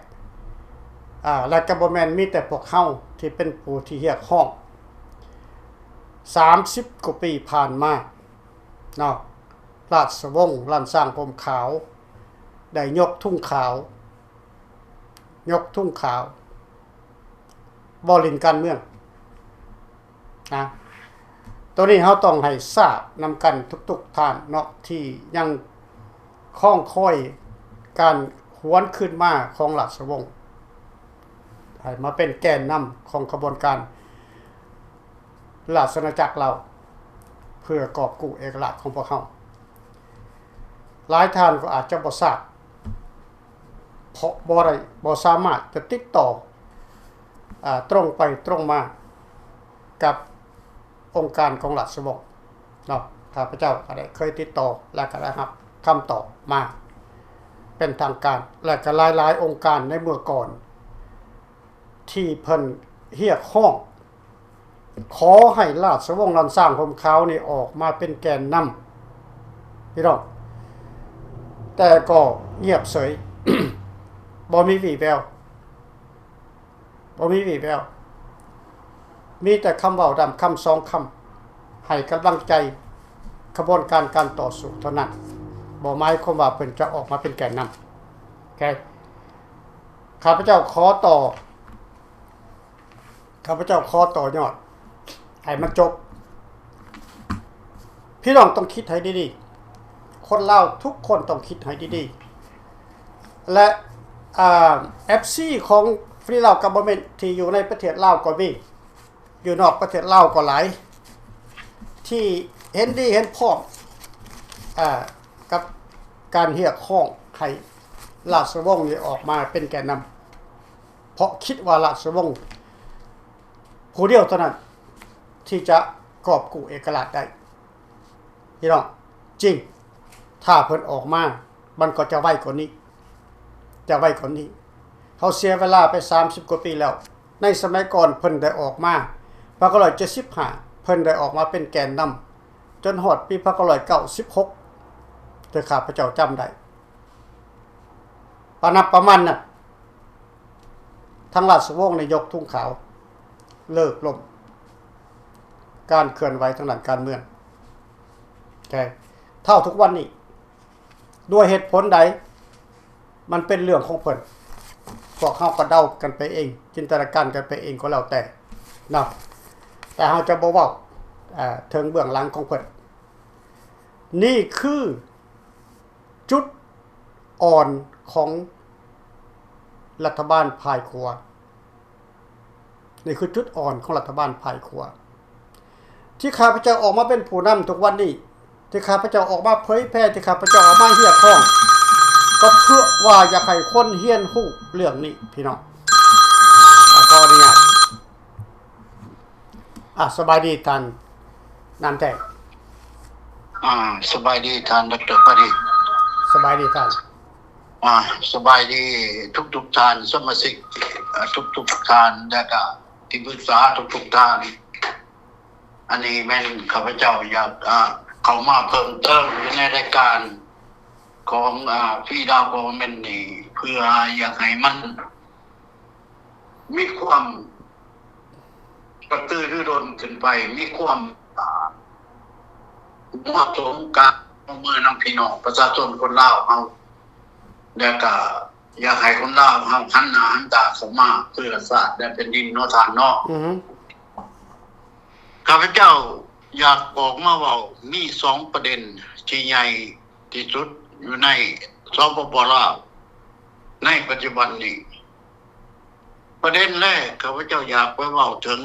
ອາ ແລະກະບໍ່ແມ່ນມີແຕ່ພວກເຮົາທີ່ເປັນຜູ້ທີ່ຮຽກຮ້ອງ ສາມສິບກວ່າປີຜ່ານມາເນາະ ລາຊະວົງລ້ານຊ້າງຜົມຂາວ ໄດ້ຍົກທຸງຂາວ ຍົກທຸງຂາວ ບໍ່ຫຼິ້ນການເມືອງນະ. ຕົວນີ້ເຮົາຕ້ອງໃຫ້ຊາບນຳກັນທຸກໆທ່ານເນາະ ທີ່ຍັງຄອງຄອຍການຫວນຄືນມາຂອງລາຊະວົງ ໃຫ້ມາເປັນແກນນຳຂອງຂະບວນການລາຊະອານາຈັກລາວ ເພື່ອກອບກູ້ເອກະລາດຂອງພວກເຮົາ. ຫຼາຍທ່ານກໍອາດຈະບໍ່ຊາບ ເພາະບໍ່ໄດ້ ບໍ່ສາມາດຈະຕິດຕໍ່ ອາ ຕົງໄປຕົງມາກັບອົງການຂອງລາຊະວົງເນາະ. ຂ້າພະເຈົ້າກໍໄດ້ເຄີຍຕິດຕໍ່ ແລະ ກໍໄດ້ຮັບຄຳຕອບມາເປັນທາງການ ແລະ ກໍຫຼາຍໆອົງການໃນເມື່ອກ່ອນ ທີ່ເພິ່ນຮຽກຮ້ອງ ຂໍໃຫ້ລາຊະວົງລ້ານຊ້າງຫົ່ມຂາວນີ້ອອກມາເປັນແກນນຳ ພີ່ນ້ອງ, ແຕ່ກໍງຽບເສີຍ ບໍ່ມີວີ່ແວວ ບໍ່ມີວີ່ແວວ ມີແຕ່ຄຳເວົ້າດຳຄຳສອງຄຳ ໃຫ້ກຳລັງໃຈຂະບວນການການຕໍ່ສູ້ເທົ່ານັ້ນ, ບໍ່ໝາຍຄວາມວ່າເພິ່ນຈະອອກມາເປັນແກນນຳ. ໂອເຄ ຂ້າພະເຈົ້າຂໍຕໍ່ ຂ້າພະເຈົ້າຂໍຕໍ່ຍອດໃຫ້ມັນຈົບ. ພີ່ນ້ອງຕ້ອງຄິດໃຫ້ດີໆ, ຄົນລາວທຸກຄົນຕ້ອງຄິດໃຫ້ດີໆ ແລະ ອາ ເອັຟຊີຂອງ Free Lao Government ທີ່ຢູ່ໃນປະເທດລາວກໍມີ, ຢູ່ນອກປະເທດລາວກໍຫຼາຍ ທີ່ເຫັນດີເຫັນພ້ອມ ອາ ກັບການຮຽກຮ້ອງໃຫ້ລາຊະວົງນີ້ອອກມາເປັນແກນນຳ. ເພາະຄິດວ່າລາຊະວົງຜູ້ດຽວເທົ່ານັ້ນທີ່ຈະກອບກູ້ເອກະລາດໄດ້. ພີ່ນ້ອງ, ຈິງ, ຖ້າເພິ່ນອອກມາ ມັນກໍຈະໄວກວ່ານີ້, ຈະໄວກວ່ານີ້. ເຮົາເສຍເວລາໄປສາມສິບກວ່າປີແລ້ວ. ໃນສະໄໝກ່ອນເພິ່ນໄດ້ອອກມາ ພັນເກົ້າຮ້ອຍເຈັດສິບຫ້າ ເພິ່ນໄດ້ອອກມາເປັນແກນນຳ ຈົນຮອດປີພັນເກົ້າຮ້ອຍເກົ້າສິບຫົກ ເດີ ຂ້າພະເຈົ້າຈຳໄດ້. ປະນັບປະມານນັ້ນ ທາງລາຊະວົງໄດ້ຍົກທຸງຂາວ ເລີກລົ້ມການເຄື່ອນໄຫວທາງດ້ານການເມືອງ. ແຕ່ເທົ່າທຸກວັນນີ້ ດ້ວຍເຫດຜົນໃດ ມັນເປັນເລື່ອງຂອງເພິ່ນ, ພວກເຮົາກໍເດົາກັນໄປເອງ, ຈິນຕະນາການກັນໄປເອງກໍແລ້ວແຕ່ເນາະ, ແຕ່ເຮົາຈະບໍ່ເວົ້າ ເອີ ເຖິງເບື້ອງຫຼັງຂອງເພິ່ນ. ນີ້ຄື ຈຸດອ່ອນຂອງລັດຖະບານຝ່າຍຂວາ. ນີ້ຄືຈຸດອ່ອນຂອງລັດຖະບານຝ່າຍຂວາ ທີ່ຂ້າພະເຈົ້າອອກມາເປັນຜູ້ນຳທຸກວັນນີ້, ທີ່ຂ້າພະເຈົ້າອອກມາເຜີຍແຜ່, ທີ່ຂ້າພະເຈົ້າອອກມາຮຽກຮ້ອງ ກໍເພື່ອວ່າຢາກໃຫ້ຄົນຮຽນຮູ້ເລື່ອງນີ້ ພີ່ນ້ອງ. ອາ ຂໍອະນຸຍາດ. ອາ ສະບາຍດີທ່ານນາມແທ້. ອາ ສະບາຍດີທ່ານ ດຣ ປາດີ. ສະບາຍດີທ່ານ. ອາ ສະບາຍດີທຸກໆທ່ານ ສະມາຊິກ ອາ ທຸກໆທ່ານ ແລະກະທີ່ປຶກສາທຸກໆທ່ານ. ອັນນີ້ແມ່ນຂ້າພະເຈົ້າຢາກ ອາ ເຂົ້າມາເພີ່ມເຕີມຢູ່ໃນລາຍການຂອງ ອາ Free Lao Government ນີ້ ເພື່ອຢາກໃຫ້ມັນ ມີຄວາມກະຕືລືດົນຂຶ້ນໄປ, ມີຄວາມ ອາ ເໝາະສົມກັບເມືອນຳພີ່ນ້ອງປະຊາຊົນຄົນລາວເຮົາ, ແລະກະຢາກໃຫ້ຄົນລາວເຮົາຫັນໜ້າຫັນຕາເຂົ້າມາເພື່ອຊາດ ແລະ ແຜ່ນດິນເນາະທ່ານເນາະ. ອືຮຶ. ຂ້າພະເຈົ້າຢາກອອກມາເວົ້າ ມີສອງປະເດັນທີ່ໃຫຍ່ ທີ່ສຸດຢູ່ໃນ ສປປ ລາວ ໃນປັດຈຸບັນນີ້. ປະເດັນແລກ ຂ້າພະເຈົ້າຢາກໄປເວົ້າເຖິງ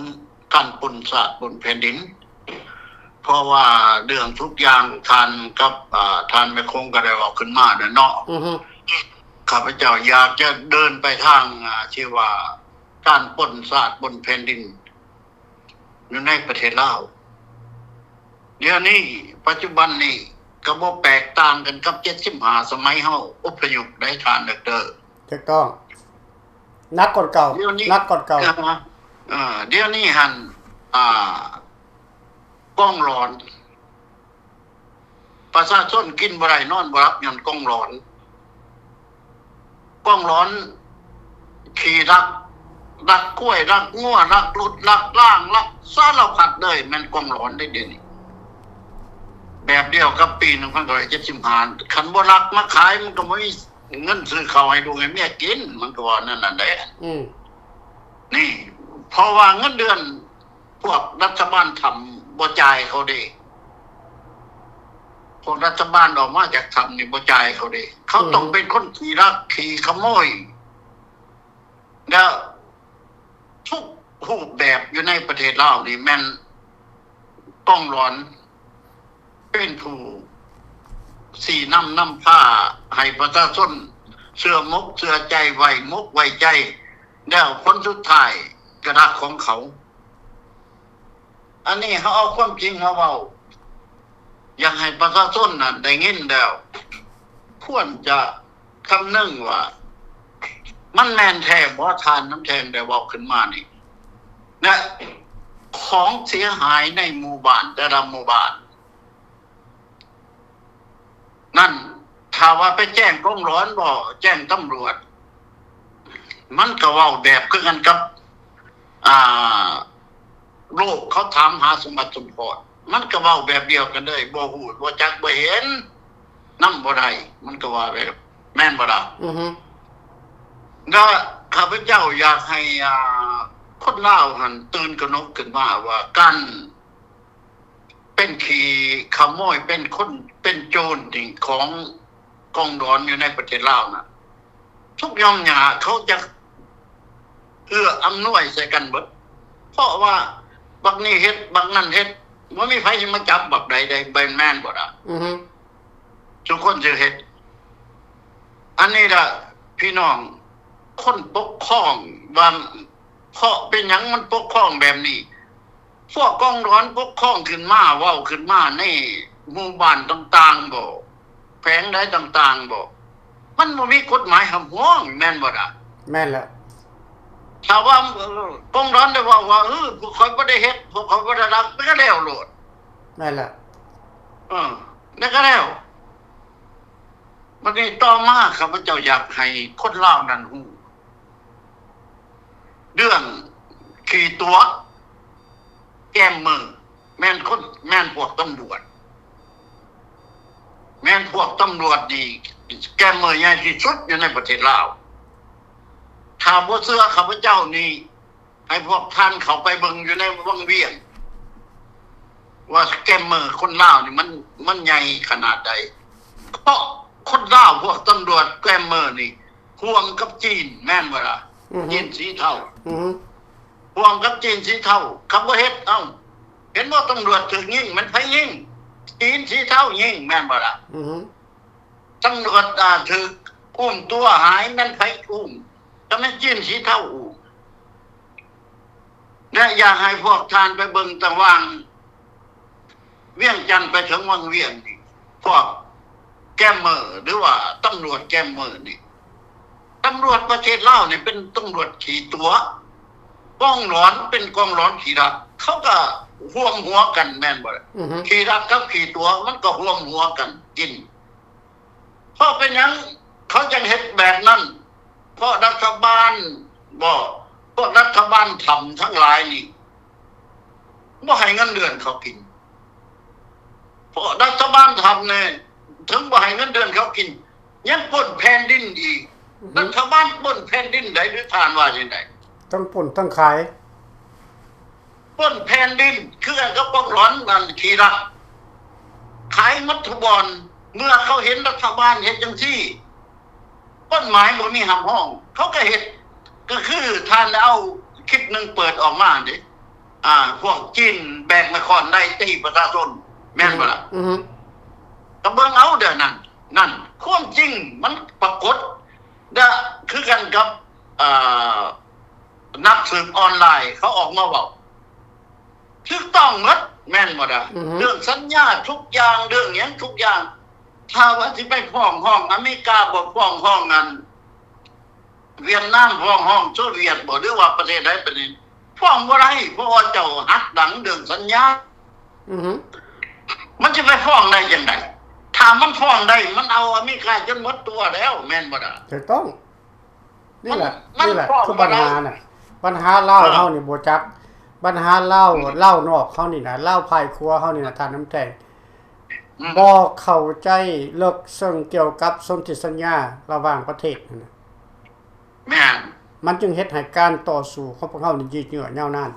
ການປຸ້ນຊາດປຸ້ນແຜ່ນດິນ, ເພາະວ່າເລື່ອງທຸກຢ່າງທ່ານກັບ ອາ ທ່ານແມ່ຄົງກໍໄດ້ເວົ້າຂຶ້ນມາແລ້ວເນາະ. ອືຮຶ. ຂ້າພະເຈົ້າຢາກຈະເດີນໄປທາງ ອາ ທີ່ວ່າການປຸ້ນຊາດປຸ້ນແຜ່ນດິນ ຢູ່ໃນປະເທດລາວ. ດຽວນີ້ ປັດຈຸບັນນີ້ ກໍບໍ່ແຕກຕ່າງກັນກັບເຈັດສິບຫ້າ ສະໄໝເຮົາອົບພະຍົບໄດ້ທ່ານດຣ. ຖືກຕ້ອງ. ໜັກກວ່າເກົ່າ. ດຽວນີ້ ໜັກກວ່າເກົ່າ. ເອີ ດຽວນີ້ຫັ້ນ ອາ ກອງຫຼອນ ປະຊາຊົນກິນບໍ່ໄດ້ນອນບໍ່ຫຼັບຍ້ອນກອງຫຼອນ. ກອງຫຼອນຂີ້ລັກ, ລັກຄວາຍ, ລັກງົວ, ລັກລົດ, ລັກລາງ, ລັກສາລະພັດເລີຍ, ແມ່ນກອງຫຼອນເດ້ດຽວນີ້. ແບບດຽວກັບປີໜຶ່ງພັນເກົ້າຮ້ອຍເຈັດສິບຫ້າ ຄັນບໍ່ລັກມາຂາຍ ມັນກໍບໍ່ມີເງິນຊື້ເຂົ້າໃຫ້ລູກໃຫ້ເມຍກິນ, ມັນກໍວ່າແນວນັ້ນແຫຼະ. ອືມ ນີ້ ເພາະວ່າເງິນເດືອນ ພວກລັດຖະບານຖ້ຳ ບໍ່ຈ່າຍເຂົາເດ້. ພວກລັດຖະບານອອກມາຈາກຖ້ຳນີ້ບໍ່ຈ່າຍເຂົາເດ້. ເຂົາຕ້ອງເປັນຄົນຂີ້ລັກຂີ້ຂະໂມຍ ແລ້ວທຸກຮູບແບບຢູ່ໃນປະເທດລາວນີ້ແມ່ນກອງຫຼອນ ເປັນຜູ້ຊີ້ນຳນຳພາໃຫ້ປະຊາຊົນເຊື່ອໝົກເຊື່ອໃຈ ໄວ້ໝົກໄວ້ໃຈ ແລ້ວຜົນສຸດທ້າຍກະດັກຂອງເຂົາ. ອັນນີ້ເຮົາເອົາຄວາມຈິງມາເວົ້າ ຢາກໃຫ້ປະຊາຊົນນັ້ນໄດ້ຍິນແລ້ວ ຄວນຈະ ຄຳນຶງວ່າ ມັນແມ່ນແທ້ບໍ່? ທ່ານນ້ຳແຂງໄດ້ເວົ້າຂຶ້ນມານີ້ ແລະ ຂອງເສຍຫາຍໃນໝູ່ບ້ານ ແຕ່ລະໝູ່ບ້ານນັ້ນ ຖ້າວ່າໄປແຈ້ງກອງຫຼອນບໍ ແຈ້ງຕຳຫຼວດ ມັນກໍເວົ້າແບບຄືກັນກັບ ອ່າ ໂລກເຂົາຖາມຫາສົມບັດສົມພອນ ມັນກໍເວົ້າແບບດຽວກັນເລີຍ ບໍ່ຮູ້ ບໍ່ຈັກ ບໍ່ເຫັນ ນຳບໍ່ໄດ້ ມັນກໍວ່າແບບ ແມ່ນບໍ່ລະ? ອືຮຶ ແລະ ຂ້າພະເຈົ້າຢາກໃຫ້ ອ່າ ຄົນລາວຫັ້ນຕື່ນກະໜົກຂຶ້ນມາວ່າ ການເປັນຂີ້ຂະໂມຍ ເປັນຄົນ ເປັນໂຈນນີ້ຂອງກອງຫຼອນຢູ່ໃນປະເທດລາວນະ ທຸກຢ່ອມຫຍ້າເຂົາຈະເອື້ອອຳນວຍໃສ່ກັນເບິດ ເພາະວ່າບັກນີ້ເຮັດ ບັກນັ້ນເຮັດ ບໍ່ມີໃຜຊິມາຈັບບັກໃດໄດ້ ແມ່ນບໍ່ລະ? ອືຮຶ ທຸກຄົນຊິເຮັດ ອັນນີ້ລະ ພີ່ນ້ອງ ຄົນປົກຄອງວ່າ ເພາະເປັນຫຍັງມັນປົກຄອງແບບນີ້? ພວກກອງຫຼອນປົກຄອງຂຶ້ນມາ ເວົ້າຂຶ້ນມາໃນໝູ່ບ້ານຕ່າງໆບໍ ແຂວງໃດຕ່າງໆບໍ ມັນບໍ່ມີກົດໝາຍຫ້າມຫ້ອງ ແມ່ນບໍ່ລະ? ແມ່ນແລ້ວ ຖ້າວ່າ ເອີ ກອງຫຼອນໄດ້ເວົ້າວ່າ ເອີ ພວກຂ້ອຍບໍ່ໄດ້ເຮັດ ພວກຂ້ອຍບໍ່ໄດ້ລັກ ມັນກໍແລ້ວໂລດ ແມ່ນແລ້ວ ເອີ ແລ້ວກໍແລ້ວ. ບັດນີ້ຕໍ່ມາ ຂ້າພະເຈົ້າຢາກໃຫ້ຄົນລາວນັ້ນຮູ້ ເລື່ອງຂີ້ຕົວະ ແກມເມີ ແມ່ນຄົນ ແມ່ນພວກຕຳຫຼວດ ແມ່ນພວກຕຳຫຼວດນີ້ ແກມເມີໃຫຍ່ທີ່ສຸດຢູ່ໃນປະເທດລາວ. ຖ້າບໍ່ເຊື່ອຂ້າພະເຈົ້ານີ້ ໃຫ້ພວກທ່ານເຂົ້າໄປເບິ່ງຢູ່ໃນວັງວຽງ ວ່າສະແກມເມີຄົນລາວນີ້ມັນ ມັນໃຫຍ່ຂະໜາດໃດ ເພາະຄົນລາວພວກຕຳຫຼວດສະແກມເມີນີ້ຮ່ວມກັບຈີນ ແມ່ນບໍ່ລະ? ອືຮຶ ຈີນສີເທົາ ອືຮຶ ຮ່ວມກັບຈີນສີເທົາ ຄັນບໍ່ເຮັດ ເອົ້າ ເຫັນບໍ່ ຕຳຫຼວດຖືກຍິງ ແມ່ນໃຜຍິງ? ຈີນສີເທົາຍິງ ແມ່ນບໍ່ລະ? ອືຮຶ ຕຳຫຼວດ ອ່າ ຖືກອຸ້ມຕົວຫາຍ ແມ່ນໃຜອຸ້ມ? ກໍແມ່ນຈີນສີເທົາອຸ້ມ ແລະ ຢາກໃຫ້ພວກທ່ານໄປເບິ່ງຕະຫວ່າງວຽງຈັນໄປເຖິງວັງວຽງນີ້ ພວກແກມເມີ ຫຼືວ່າຕຳຫຼວດແກມເມີນີ້ ຕຳຫຼວດປະເທດລາວນີ້ເປັນຕຳຫຼວດຂີ້ຕົວະ ກອງຫຼອນເປັນກອງຫຼອນຂີ້ລັກ ເຂົາກໍຮ່ວມຫົວກັນ ແມ່ນບໍ່ລະ? ອືຮຶ ຂີ້ລັກກັບຂີ້ຕົວະ ມັນກໍຮ່ວມຫົວກັນກິນ ເພາະເປັນຫຍັງເຂົາຈັ່ງເຮັດແບບນັ້ນ? ເພາະລັດຖະບານບໍ ພວກລັດຖະບານຖ້ຳທັງຫຼາຍນີ້ ບໍ່ໃຫ້ເງິນເດືອນເຂົາກິນ ເພາະລັດຖະບານຖ້ຳນີ້ ເຖິງບໍ່ໃຫ້ເງິນເດືອນເຂົາກິນ ຍັງປຸ້ນແຜ່ນດິນອີກ ອືຮຶ ລັດຖະບານປຸ້ນແຜ່ນດິນໃດ ຫຼືທ່ານວ່າຈັ່ງໃດ? ທັງປຸ້ນທັງຂາຍ ປຸ້ນແຜ່ນດິນ ຄືກັນກັບພວກຫຼອນນັ້ນຂີ້ລັກ ຂາຍໝົດທຸກບ່ອນ ເມື່ອເຂົາເຫັນລັດຖະບານເຮັດຈັ່ງຊີ້ ກົດໝາຍບໍ່ມີຮັບຮອງ ເຂົາກໍເຮັດ ກໍຄືທ່ານໄດ້ເອົາຄລິບໜຶ່ງເປີດອອກມາເດ້ ອ່າ ພວກຈີນແບກນະຄອນໄດ້ຕີປະຊາຊົນ ແມ່ນບໍ່ລະ? ອືຮຶ ກໍເບິ່ງເອົາເດີ້ ນັ້ນ ນັ້ນ ຄວາມຈິງມັນປາກົດ ແລະ ຄືກັນກັບ ອ່າ ນັກສືບອອນລາຍເຂົາອອກມາເວົ້າ ຖືກຕ້ອງໝົດ ແມ່ນບໍ່ລະ? ອືຮຶ ເລື່ອງສັນຍາທຸກຢ່າງ ເລື່ອງຫຍັງທຸກຢ່າງ ຖ້າວ່າຊິໄປຟ້ອງຮ້ອງອາເມລິກາບໍ ຟ້ອງຮ້ອງອັນຫວຽດນາມ ຟ້ອງຮ້ອງໂຊວຽດບໍ ຫຼືວ່າປະເທດໃດປະເທດໜຶ່ງ ຟ້ອງບໍ່ໄດ້ ເພາະວ່າເຈົ້າຫັກຫຼັງເລື່ອງສັນຍາ ອືຮຶ ມັນຈະໄປຟ້ອງໄດ້ຈັ່ງໃດ? ຖ້າມັນຟ້ອງໄດ້ ມັນເອົາອາເມລິກາຈົນໝົດຕົວແລ້ວ ແມ່ນບໍ່ລະ? ຖືກຕ້ອງ. ນີ້ແຫຼະ ມັນ ນີ້ແຫຼະ ມັນ ຄືບັນຫານະ ບັນຫາລາວເຮົານີ້ບໍ່ຈັກ ບັນຫາລາວ ອືມ ລາວນອກເຮົານີ້ນະ ລາວພາຍຄົວເຮົານີ້ນະ ທ່ານນ້ຳແຂງ ອືມ ບໍ່ເຂົ້າໃຈເລິກເຊິ່ງກ່ຽວກັບສົນທິສັນຍາລະຫວ່າງປະເທດຫັ້ນນະ ແມ່ນ ມັນຈຶ່ງເຮັດໃຫ້ການຕໍ່ສູ້ຂອງພວກເຮົານີ້ຍືດເຍື້ອຍາວນານ.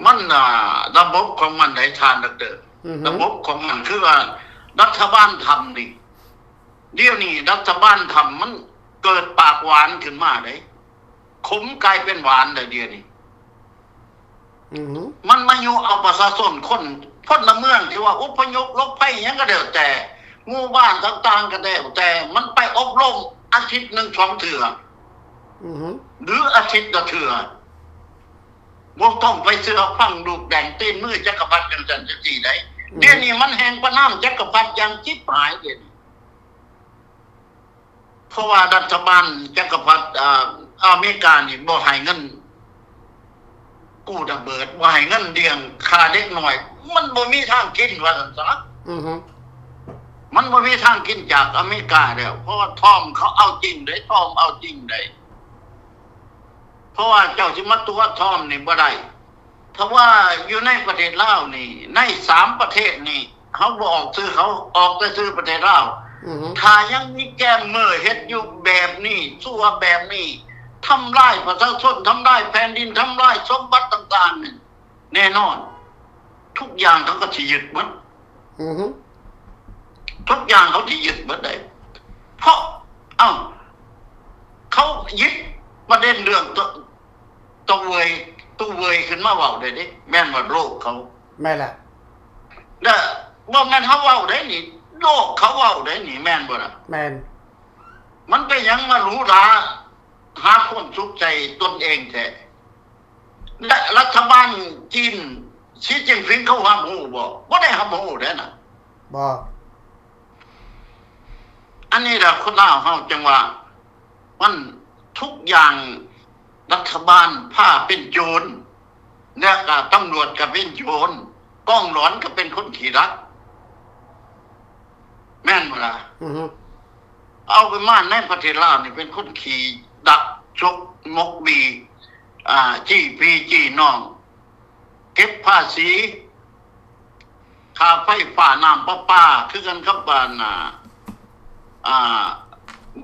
ມັນ ອ່າ ລະບົບຂອງມັນໃດທ່ານດອກເຕີ ອືຮຶ ລະບົບຂອງມັນຄືວ່າລັດຖະບານທຳນີ້ ດຽວນີ້ລັດຖະບານທຳມັນເກີດປາກຫວານຂຶ້ນມາເດ້ ຂົມກາຍເປັນຫວານແລ້ວດຽວນີ້ ອືຮຶ ມັນມາຍຸເອົາປະຊາຊົນ ຄົນ ພົນລະເມືອງທີ່ວ່າອົບພະຍົບຫຼົບໄພຫຍັງກໍແລ້ວແຕ່ ໝູ່ບ້ານຕ່າງໆກໍແລ້ວແຕ່ ມັນໄປອົບຮົມອາທິດໜຶ່ງສອງເທື່ອ ອືຮຶ ຫຼືອາທິດລະເທື່ອ ບໍ່ຕ້ອງໄປເຊື່ອຟັງລູກແດງຕີນມືຈັກກະພັດຈັ່ງຊັ້ນຈັ່ງຊີ້ໃດ໋ ອືຮຶ ດຽວນີ້ມັນແຮ່ງປະນາມຈັກກະພັດຢ່າງຈິບຫາຍດຽວນີ້ ເພາະວ່າລັດຖະບານຈັກກະພັດ ອາ ອາເມລິການີ້ບໍ່ໃຫ້ເງິນກູ້ລະເບີດ ບໍ່ໃຫ້ເງິນລ້ຽງຂ້າເດັກນ້ອຍ ມັນບໍ່ມີທາງກິນວ່າຊັ້ນຊະ ອືຮຶ ມັນບໍ່ມີທາງກິນຈາກອາເມລິກາແລ້ວ ເພາະວ່າທອມເຂົາເອົາຈິງເດ້ ທອມເອົາຈິງເດ້ ເພາະວ່າເຈົ້າຊິມາຕົວະທອມນີ້ບໍ່ໄດ້ ຖ້າວ່າຢູ່ໃນປະເທດລາວນີ້ ໃນສາມປະເທດນີ້ ເຮົາບໍ່ອອກຊື່ເຂົາ ອອກແຕ່ຊື່ປະເທດລາວ ອືຮຶ ຖ້າຍັງມີແກມເມີເຮັດຢູ່ແບບນີ້ ຊົ່ວແບບນີ້ ທຳລາຍປະຊາຊົນ ທຳລາຍແຜ່ນດິນ ທຳລາຍສົມບັດຕ່າງໆນີ້ ແນ່ນອນ ທຸກຢ່າງເຂົາກໍຊິຍຶດໝົດ ອືຮຶ ທຸກຢ່າງເຂົາຊິຍຶດໝົດເດ້ ເພາະ ເອົ້າ ເຂົາຢິດປະເດັນເລື່ອງ ຕະ ຕະເຫວີຍ ຕູເຫວີຍຂຶ້ນມາເວົ້າໄດ້ເດ້ ແມ່ນວ່າໂລກເຂົາ ແມ່ນລະ ແລະ ບໍ່ແມ່ນເຮົາເວົ້າໄດ້ນີ້ ໂລກເຂົາເວົ້າໄດ້ນີ້ ແມ່ນບໍ່ລະ ແມ່ນ ມັນເປັນຫຍັງມາຫຼູຫຼາຫາຄວາມສຸກໃສ່ຕົນເອງແທ້ ແລະ ລັດຖະບານຈີນ ຊີຈິ້ນຜິງເຂົາຮັບຮູ້ບໍ່? ບໍ່ໄດ້ຮັບຮູ້ເດ້ນະ ບໍ່ ອັນນີ້ລະຄົນລາວເຮົາຈັ່ງວ່າ ມັນທຸກຢ່າງລັດຖະບານພາເປັນໂຈນ ແລະກະຕຳຫຼວດກະເປັນໂຈນ ກອງຫຼອນກະເປັນຄົນຂີ້ລັກ ແມ່ນບໍ່ລະ? ອືຮຶ ເອົາປະມານໃນປະເທດລາວນີ້ເປັນຄົນຂີ້ລັກ ຊົກມົກບີ ອາ ຈີ້ພີ່ຈີ້ນ້ອງ ເກັບພາສີ ຄ່າໄຟຟ້ານ້ຳປະປາ ຄືກັນກັບອັນ ອາ ອາ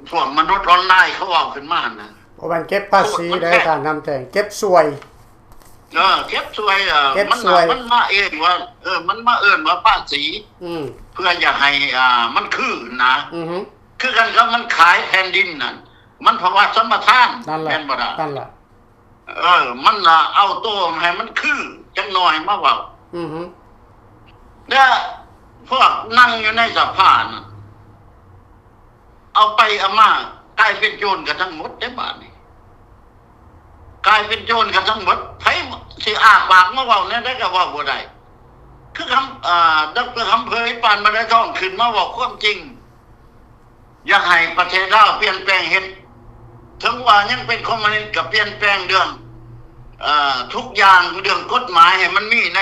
ພວກມະນຸດອອນລາຍເຂົາເວົ້າຂຶ້ນມາຫັ້ນນະ ບໍ່ແມ່ນເກັບພາສີເດ້ທ່ານນຳແທງ ເກັບສ່ວຍ ເອີ ເກັບສ່ວຍ ເອີ ເກັບສ່ວຍ ມັນ ມັນມາເອີ້ນວ່າ ເອີ ມັນມາເອີ້ນວ່າພາສີ ອືມ ເພື່ອຢາກໃຫ້ ອາ ມັນຄືນນະ ອືຮຶ ຄືກັນກັບມັນຂາຍແຜ່ນດິນນັ້ນ ມັນພາວະສຳປະທານ ນັ້ນລະ ແມ່ນບໍ່ລະ? ນັ້ນລະ ເອີ ມັນລະເອົາໂຕໃຫ້ມັນຄືຈັກໜ່ອຍມາເວົ້າ ອືຮຶ ແລະ ພວກນັ່ງຢູ່ໃນສະພານັ້ນ ເອົາໄປເອົາມາກາຍເປັນໂຈນກັນທັງໝົດເດ້ບາດນີ້ ກາຍເປັນໂຈນກັນທັງໝົດ ໃຜຊິອ້າປາກມາເວົ້າແນວໃດກໍເວົ້າບໍ່ໄດ້ ຄືຄຳ ອາ ດອກເຕີ ຄຳເຜີຍ ປານບັນໄດທອງ ຂຶ້ນມາເວົ້າຄວາມຈິງ ຢາກໃຫ້ປະເທດລາວປ່ຽນແປງ ເຮັດ ເຖິງວ່າຍັງເປັນຄອມມູນິດກໍປ່ຽນແປງເລື່ອງ ເອີ ທຸກຢ່າງ ເລື່ອງກົດໝາຍໃຫ້ມັນມີໃນ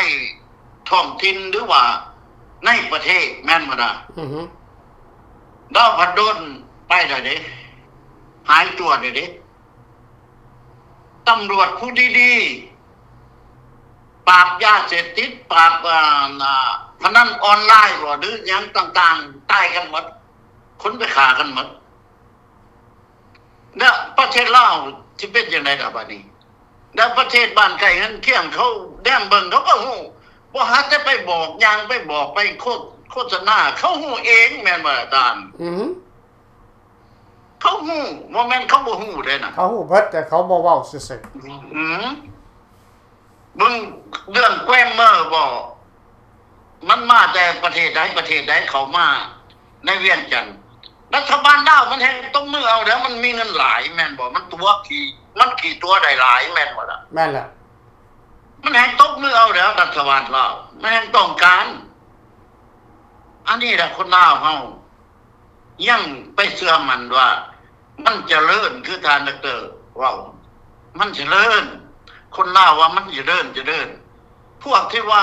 ທ້ອງຖິ່ນ ຫຼືວ່າໃນປະເທດ ແມ່ນບໍ່ລະ? ອືຮຶ ລາວພັດໂດນໄປແລ້ວເດ້ ຫາຍຕົວແລ້ວເດ້ ຕຳຫຼວດຜູ້ດີໆ ປາບຢາເສບຕິດ ປາບ ອາ ພະນັນອອນລາຍບໍ ຫຼືຫຍັງຕ່າງໆ ຕາຍກັນໝົດ ຄົນໄປຂ້າກັນໝົດ ແລ້ວປະເທດລາວຊິເປັນຈັ່ງໃດລະບາດນີ້? ແລ້ວປະເທດບ້ານໃກ້ເຮືອນຄຽງເຂົາແນມເບິ່ງ ເຂົາກໍຮູ້ ບໍ່ຫາແຕ່ໄປບອກ ຍ່າງໄປບອກ ໄປໂຄ ໂຄສະນາ ເຂົາຮູ້ເອງແມ່ນບໍ່ອາຈານ? ອືຮຶ ເຂົາຮູ້ ບໍ່ແມ່ນເຂົາບໍ່ຮູ້ເດ້ນະ ເຂົາຮູ້ເບິດ ແຕ່ເຂົາບໍ່ເວົ້າຊື່ໆ ອືມ ເບິ່ງເລື່ອງແກຣມເມີບໍ ມັນມາແຕ່ປະເທດໃດປະເທດໃດເຂົ້າມາໃນວຽງຈັນ ລັດຖະບານລາວມັນແຮ່ງຕົບມືເອົາແລ້ວ ມັນມີເງິນຫຼາຍແມ່ນບໍ່ ມັນຕົວະຂີ້ ມັນຂີ້ຕົວະໄດ້ຫຼາຍແມ່ນບໍ່ລະ? ແມ່ນລະ ມັນແຮ່ງຕົບມືເອົາແລ້ວ ລັດຖະບານລາວ ມັນແຮ່ງຕ້ອງການ ອັນນີ້ລະຄົນລາວເຮົາ ຍັງໄປເຊື່ອໝັ້ນວ່າມັນຈະເລີນ ຄືທ່ານດອກເຕີເວົ້າ ມັນຈະເລີນ ຄົນລາວວ່າມັນຈະເລີນ ຈະເລີນ ພວກທີ່ວ່າ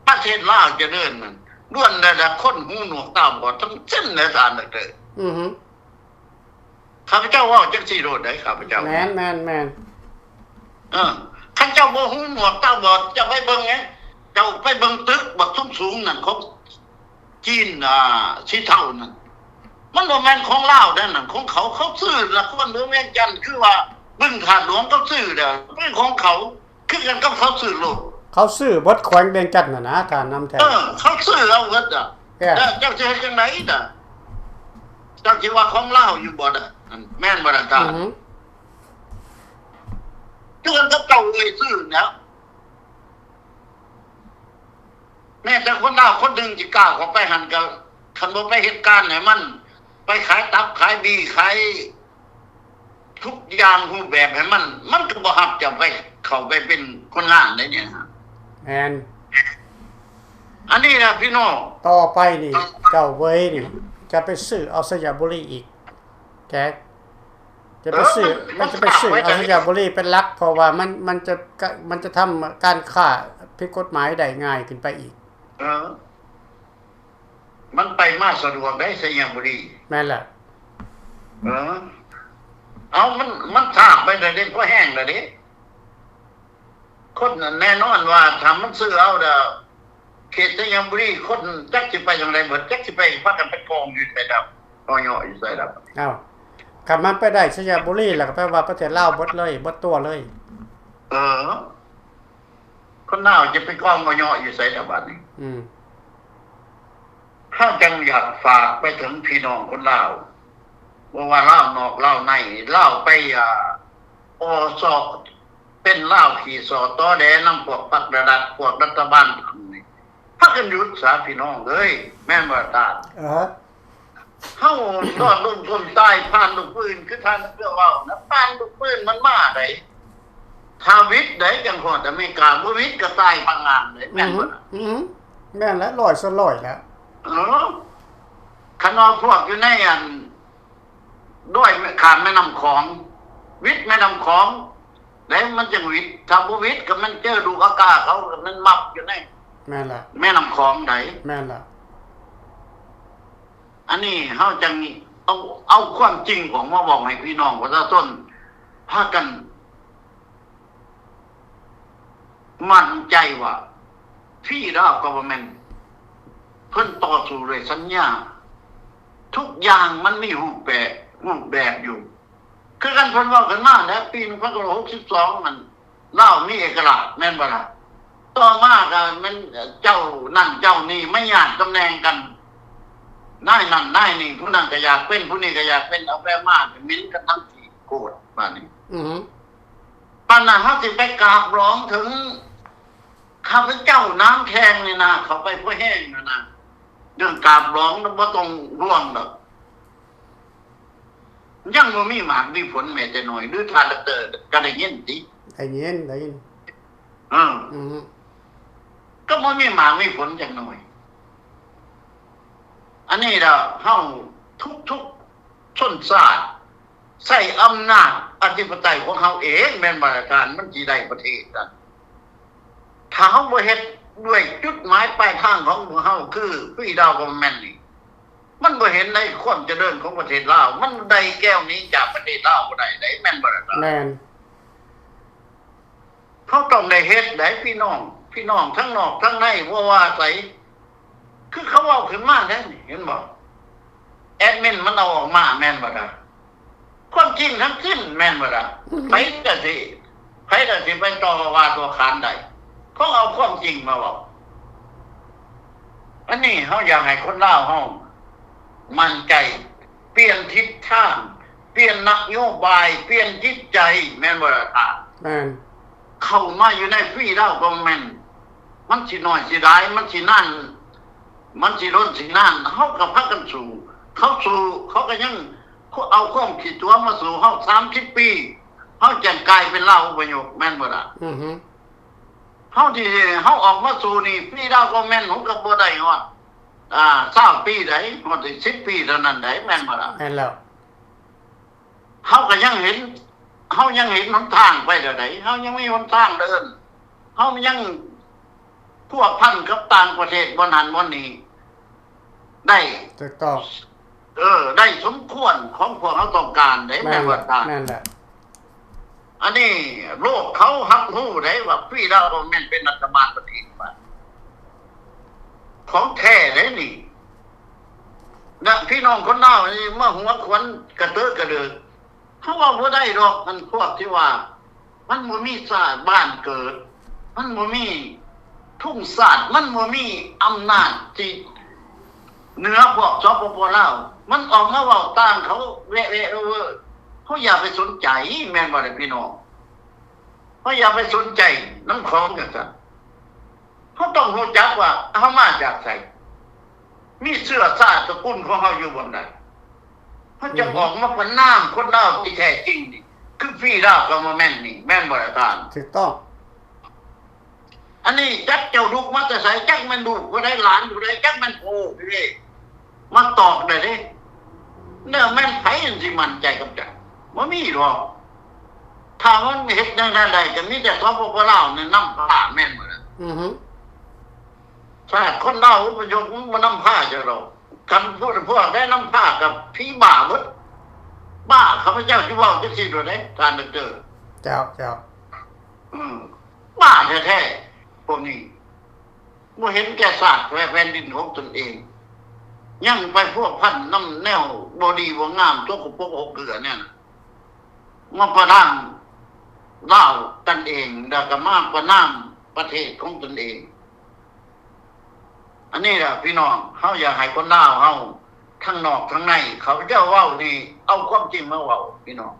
ປະເທດລາວຈະເລີນນັ້ນ ລ້ວນແຕ່ລະຄົນຫູໜວກຕາບອດທັງສິ້ນເລີຍທ່ານດອກເຕີ ອືຮຶ ຂ້າພະເຈົ້າເວົ້າຈັ່ງຊີ້ໂລດໄດ໋ ຂ້າພະເຈົ້າ ແມ່ນໆໆ ເອີ ຄັນເຈົ້າບໍ່ຫູໜວກຕາບອດ ເຈົ້າໄປເບິ່ງແໜ່ ເຈົ້າໄປເບິ່ງຕຶກບັກສູງໆນັ້ນ ຂອງຈີນ ອາ ສີເທົານັ້ນ ມັນບໍ່ແມ່ນຂອງລາວເດ້ນັ້ນ ຂອງເຂົາ ເຂົາຊື້ລະຄອນຫຼວງວຽງຈັນ ຄືວ່າບຶງທາດຫຼວງ ເຂົາຊື້ແລ້ວ ເປັນຂອງເຂົາ ຄືກັນກັບເຂົາຊື້ລົດ ເຂົາຊື້ເບິດແຂວງວຽງຈັນຫັ້ນນະ ທ່ານນຳແທ້. ເອີ ເຂົາຊື້ເອົາເບິດອະ. ແມ່ນ. ແລ້ວເຈົ້າຊິເຮັດຈັ່ງໃດນະ? ເຈົ້າຊິວ່າຂອງລາວຢູ່ບໍ່ນະ? ແມ່ນບໍ່ລະທ່ານ? ອືຮຶ. ຄືກັນກັບເຈົ້າເອີຍຊື້ແລ້ວ. ແມ້ແຕ່ຄົນລາວຄົນໜຶ່ງຊິກ້າເຂົ້າໄປຫັ້ນ ກໍຄັນບໍ່ໄປເຮັດການໃຫ້ມັນ ໄປຂາຍຕັບຂາຍບີ ຂາຍທຸກຢ່າງຮູບແບບໃຫ້ມັນ ມັນກໍບໍ່ຮັບເຈົ້າໄປ ເຂົ້າໄປເປັນຄົນງານໄດ້ນີ້ນະ. ແມ່ນ. ອັນນີ້ນະພີ່ນ້ອງ ຕໍ່ໄປນີ້ ເຈົ້າເວີຍນີ້ ຈະໄປຊື້ເອົາໄຊຍະບູລີອີກ ແຂກ ຈະໄປຊື້ ເອີ ມັນ ມັນຈະໄປຊື້ເອົາໄຊຍະບູລີເປັນຫຼັກ ເພາະວ່າມັນ ມັນຈະ ມັນຈະທຳການຄ້າຜິດກົດໝາຍໄດ້ງ່າຍຂຶ້ນໄປອີກ. ເອີ ມັນໄປມາສະດວກໄດ໋ ໄຊຍະບູລີ. ແມ່ນແຫຼະ. ເອີ ເອົາ ມັນ ມັນທາບໄປແລ້ວເດ້ ພໍແຮງແລ້ວເດ້. ຄົນແນ່ນອນວ່າຖ້າມັນຊື້ເອົາແລ້ວ ເຂດໄຊຍະບູລີ ຄົນຈັກຊິໄປທາງໃດເບິດ ຈັກຊິໄປພາກັນໄປກອງຢູ່ໃສດຳ ເຫາະຢູ່ໃສດຳ. ອ້າວ ຄັນມັນໄປໄດ້ໄຊຍະບູລີ ແລ້ວກໍແປວ່າປະເທດລາວເບິດເລີຍ ເບິດຕົວເລີຍ. ເອີ ຄົນລາວຈະໄປກອງເຫາະຢູ່ໃສດຳບາດນີ້? ອືມ ເຮົາຈັ່ງຢາກຝາກໄປເຖິງພີ່ນ້ອງຄົນລາວ ບໍ່ວ່າລາວນອກລາວໃນ ລາວໄປ ອາ ອໍຊ ເປັນລາວຂີ້ສໍ້ຕໍແດ່ນຳພວກພັກລັດ ພວກລັດຖະບານທຳນີ້ ພາກັນຢຸດຊະພີ່ນ້ອງເອີຍ ແມ່ນບໍ່ທ່ານ? ເອີ ເຮົາຕ້ອນລົມຄົນຕາຍຜ່ານລູກປືນ ຄືທ່ານເພື່ອເວົ້ານະ ຜ່ານລູກປືນມັນມາໃດ໋ ຖ້າຫວິດໃດ໋ ຈັ່ງຮອດອາເມລິກາ ບໍ່ຫວິດກໍຕາຍພັງງານເລີຍ ແມ່ນບໍ່ລະ? ອືມ ແມ່ນແຫຼະ ຮ້ອຍສ່ວນຮ້ອຍແຫຼະ. ເອີ ຄັນວ່າພວກຢູ່ໃນອັນ ດ້ວຍ ຂ້າມແມ່ນ້ຳຂອງ ຫວິດແມ່ນ້ຳຂອງໃດ໋ ມັນຈັ່ງຫວິດ ຖ້າບໍ່ຫວິດກໍແມ່ນເຈີລູກອາກາເຂົາ ກໍແມ່ນມັບຢູ່ໃນ ແມ່ນລະ ແມ່ນ້ຳຂອງໃດ໋. ແມ່ນລະ. ອັນນີ້ເຮົາຈັ່ງເອົາ ເອົາຄວາມຈິງອອກມາເວົ້າໃຫ້ພີ່ນ້ອງປະຊາຊົນພາກັນ ໝັ້ນໃຈວ່າ Free Lao Government ເພິ່ນຕໍ່ສູ້ດ້ວຍສັນຍາ ທຸກຢ່າງມັນມີຮູບແບບ ຮູບແບບຢູ່ ຄືກັນເພິ່ນເວົ້າກັນມາແຫຼະ ປີໜຶ່ງພັນເກົ້າຮ້ອຍຫົກສິບສອງນັ້ນ ລາວມີເອກະລາດ ແມ່ນບໍ່ລະ? ຕໍ່ມາກໍແມ່ນເຈົ້ານັ້ນເຈົ້ານີ້ມາຍາດຕຳແໜ່ງກັນ ນາຍນັ້ນນາຍນີ້ ຜູ້ນັ້ນກໍຢາກເປັນ ຜູ້ນີ້ກໍຢາກເປັນ ເອົາໄປມາກໍເໝັນກັນທັງທີ່ໂກດບາດນີ້. ອືຮຶ. ປານນັ້ນເຮົາຊິໄປກາບຫຼອງເຖິງ ຂ້າພະເຈົ້ານາງແຂງນີ້ນະ ເຂົ້າໄປພໍແຮງນັ້ນນະ ເລື່ອງກາບຫຼອງນະ ບໍ່ຕ້ອງຫ່ວງດອກ ຍັງບໍ່ມີໝາກມີຜົນແມ້ແຕ່ໜ້ອຍ ຫຼືທ່ານດອກເຕີກໍໄດ້ຍິນຕິ? ໄດ້ຍິນ ໄດ້ຍິນ. ເອີ ອືມ ກໍບໍ່ມີໝາກມີຜົນຈັກໜ້ອຍ. ອັນນີ້ລະ ເຮົາທຸກໆ ຊົນຊາດ ໃຊ້ອຳນາດອະທິປະໄຕຂອງເຮົາເອງ ແມ່ນບໍ່ລະທ່ານ? ມັນຊິໄດ້ປະເທດນັ້ນ ຖ້າເຮົາບໍ່ເຮັດດ້ວຍຈຸດໝາຍປາຍທາງຂອງພວກເຮົາ ຄື Free Lao Government ນີ້ ມັນບໍ່ເຫັນໃນຄວາມຈະເລີນຂອງປະເທດລາວ ມັນໄດ້ແກ້ວໜີຈາກປະເທດລາວບໍ່ໄດ້ເດ້ ແມ່ນບໍ່ລະທ່ານ? ແມ່ນ. ເຮົາຕ້ອງໄດ້ເຮັດໃດ໋ພີ່ນ້ອງ ພີ່ນ້ອງທັງນອກທັງໃນ ບໍ່ວ່າໃສ ຄືເຂົາເວົ້າຂຶ້ນມາແທ້ນີ້ ເຫັນບໍ່? ແອດມິນມັນເອົາອອກມາແມ່ນບໍ່ລະ? ຄວາມຈິງທັງສິ້ນແມ່ນບໍ່ລະ? ອືຮຶ. ໃຜກະຊິ ໃຜກະຊິໄປຕໍ່ວ່າຕົວຂານໄດ້ ເຂົາເອົາຄວາມຈິງມາເວົ້າ. ອັນນີ້ເຮົາຢາກໃຫ້ຄົນລາວເຮົາໝັ້ນໃຈ ປ່ຽນທິດທາງ ປ່ຽນນະໂຍບາຍ ປ່ຽນຈິດໃຈ ແມ່ນບໍ່ລະທ່ານ? ແມ່ນ. ເຂົ້າມາຢູ່ໃນ Free Lao Government ມັນຊິໜ້ອຍຊິຫຼາຍ ມັນຊິນານ ມັນຊິດົນຊິນານ ເຮົາກໍພາກັນສູ້ ເຂົາສູ້ ເຂົາກໍຍັງເອົາຄວາມຂີ້ຕົວະມາສູ້ເຮົາສາມສິບປີ ເຮົາຈັ່ງກາຍເປັນລາວອົບພະຍົບ ແມ່ນບໍ່ລະ? ອືຮຶ. ເຮົາທີ່ເຮົາອອກມາສູ້ນີ້ Free Lao Government ເຮົາກໍບໍ່ໄດ້ຮອດ ອ່າ ຊາວປີໃດ ຮອດສິບປີເທົ່ານັ້ນໃດ ແມ່ນບໍ່ລະ? ແມ່ນແລ້ວ. ເຮົາກໍຍັງເຫັນ ເຮົາຍັງເຫັນຫົນທາງໄປແນວໃດ ເຮົາຍັງມີຫົນທາງເດີນ ເຮົາຍັງ ພົວພັນກັບຕ່າງປະເທດບ່ອນນັ້ນບ່ອນນີ້ໄດ້ ຖືກຕ້ອງ ເອີ ໄດ້ສົມຄວນຂອງພວກເຮົາຕ້ອງການເດ້ ແມ່ນບໍ່ທ່ານ? ແມ່ນແຫຼະ. ອັນນີ້ໂລກເຂົາຮັບຮູ້ໄດ້ວ່າ Free Lao Government ເປັນລັດຖະບານປະຕິວັດ ຂອງແທ້ເດ້ນີ້. ແລະ ພີ່ນ້ອງຄົນລາວນີ້ມາຫົວຂວັນກະເຕີກະເດີກ ເຮົາເວົ້າບໍ່ໄດ້ດອກ ອັນພວກທີ່ວ່າ ມັນບໍ່ມີຊາດບ້ານເກີດ ມັນບໍ່ມີ ທຸງຊາດມັນບໍ່ມີອຳນາດທີ່ເໜືອພວກ ສປປ ລາວ. ມັນອອກມາເວົ້າຕ່າງເຂົາແວະໆເອີໆ ເຮົາຢ່າໄປສົນໃຈ ແມ່ນບໍ່ລະພີ່ນ້ອງ? ເຮົາຢ່າໄປສົນໃຈນຳຂອງຈັ່ງຊັ້ນ. ເຮົາຕ້ອງຮູ້ຈັກວ່າເຮົາມາຈາກໃສ, ມີເຊື້ອຊາດຕະກຸນຂອງເຮົາຢູ່ບ່ອນໃດ. ເຮົາຈະອອກມາປະນາມຄົນລາວທີ່ແທ້ຈິງນີ້ ຄືຟຣີລາວກະເມີແມັນນີ້ ແມ່ນບໍ່ລະທ່ານ? ຖືກຕ້ອງ. ອັນນີ້ຈັກເຈົ້າລຸກມາແຕ່ໃສ, ຈັກແມ່ນລູກຜູ້ໃດ ຫຼານຜູ້ໃດ, ຈັກແມ່ນພໍ່ຜູ້ໃດ ມາຕອບໄດ້ເດ້. ແລ້ວແມ່ນໃຜອັນຊິໝັ້ນໃຈກັບເຈົ້າ? ບໍ່ມີດອກ. ຖ້າມັນເຮັດແນວນັ້ນໄດ້ ກະມີແຕ່ ສປປ ລາວ ແນະນຳພາ ແມ່ນບໍ່ລະ? ອືຮຶ. ຊາດຄົນລາວອະພະຍົບມັນບໍ່ນຳພາເຈົ້າດອກ. ຄັນພວກ ພວກໃດນຳພາກະຜີບ້າເບິດ. ບ້າ ຂ້າພະເຈົ້າຊິເວົ້າຈັ່ງຊີ້ໂດດເດ້ ທ່ານດອກເຕີ. ເຈົ້າ ເຈົ້າ. ອືມ ບ້າແທ້ໆ ພວກນີ້ ບໍ່ເຫັນແກ່ຊາດແຕ່ແຜ່ນດິນຂອງຕົນເອງ, ຍັງໄປພົວພັນນຳແນວບໍ່ດີບໍ່ງາມ ສົກກະປົກຫົກເກືອແນວນັ້ນ ມາປະນາມລາວກັນເອງ ແລ້ວກະມາປະນາມປະເທດຂອງຕົນເອງ. ອັນນີ້ລະພີ່ນ້ອງ, ເຮົາຢາກໃຫ້ຄົນລາວເຮົາທັງນອກທັງໃນ ຂ້າພະເຈົ້າເວົ້ານີ້ ເອົາຄວາມຈິງມາເວົ້າ ພີ່ນ້ອງ.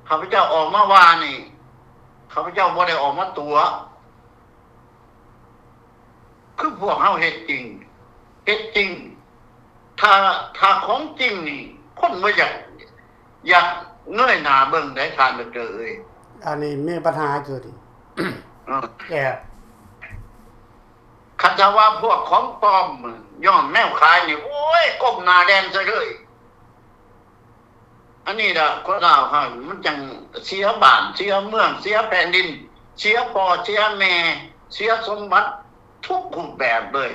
ຂ້າພະເຈົ້າອອກມາວ່ານີ້ ຂ້າພະເຈົ້າບໍ່ໄດ້ອອກມາຕົວະ. ຄືພວກເຮົາເຮັດຈິງ ເຮັດຈິງ. ຖ້າ ຖ້າຂອງຈິງນີ້ ຄົນບໍ່ຢາກ ຢາກເງີຍໜ້າເບິ່ງໄດ໋ ທ່ານດອກເຕີເອີຍ. ອັນນີ້ມີບັນຫາຢູ່ນີ້. ເອີ ແຕ່ ຄັນຖ້າວ່າພວກຂອງປອມຍ້ອນແນວຂາຍນີ້ ໂອ້ຍ ກົ້ມໜ້າແລ່ນໃສ່ເລີຍ. ອັນນີ້ລະ ຄົນລາວເຮົາມັນຈັ່ງເສຍບ້ານ ເສຍເມືອງ ເສຍແຜ່ນດິນ ເສຍພໍ່ເສຍແມ່ ເສຍສົມບັດທຸກຮູບແບບເລີຍ.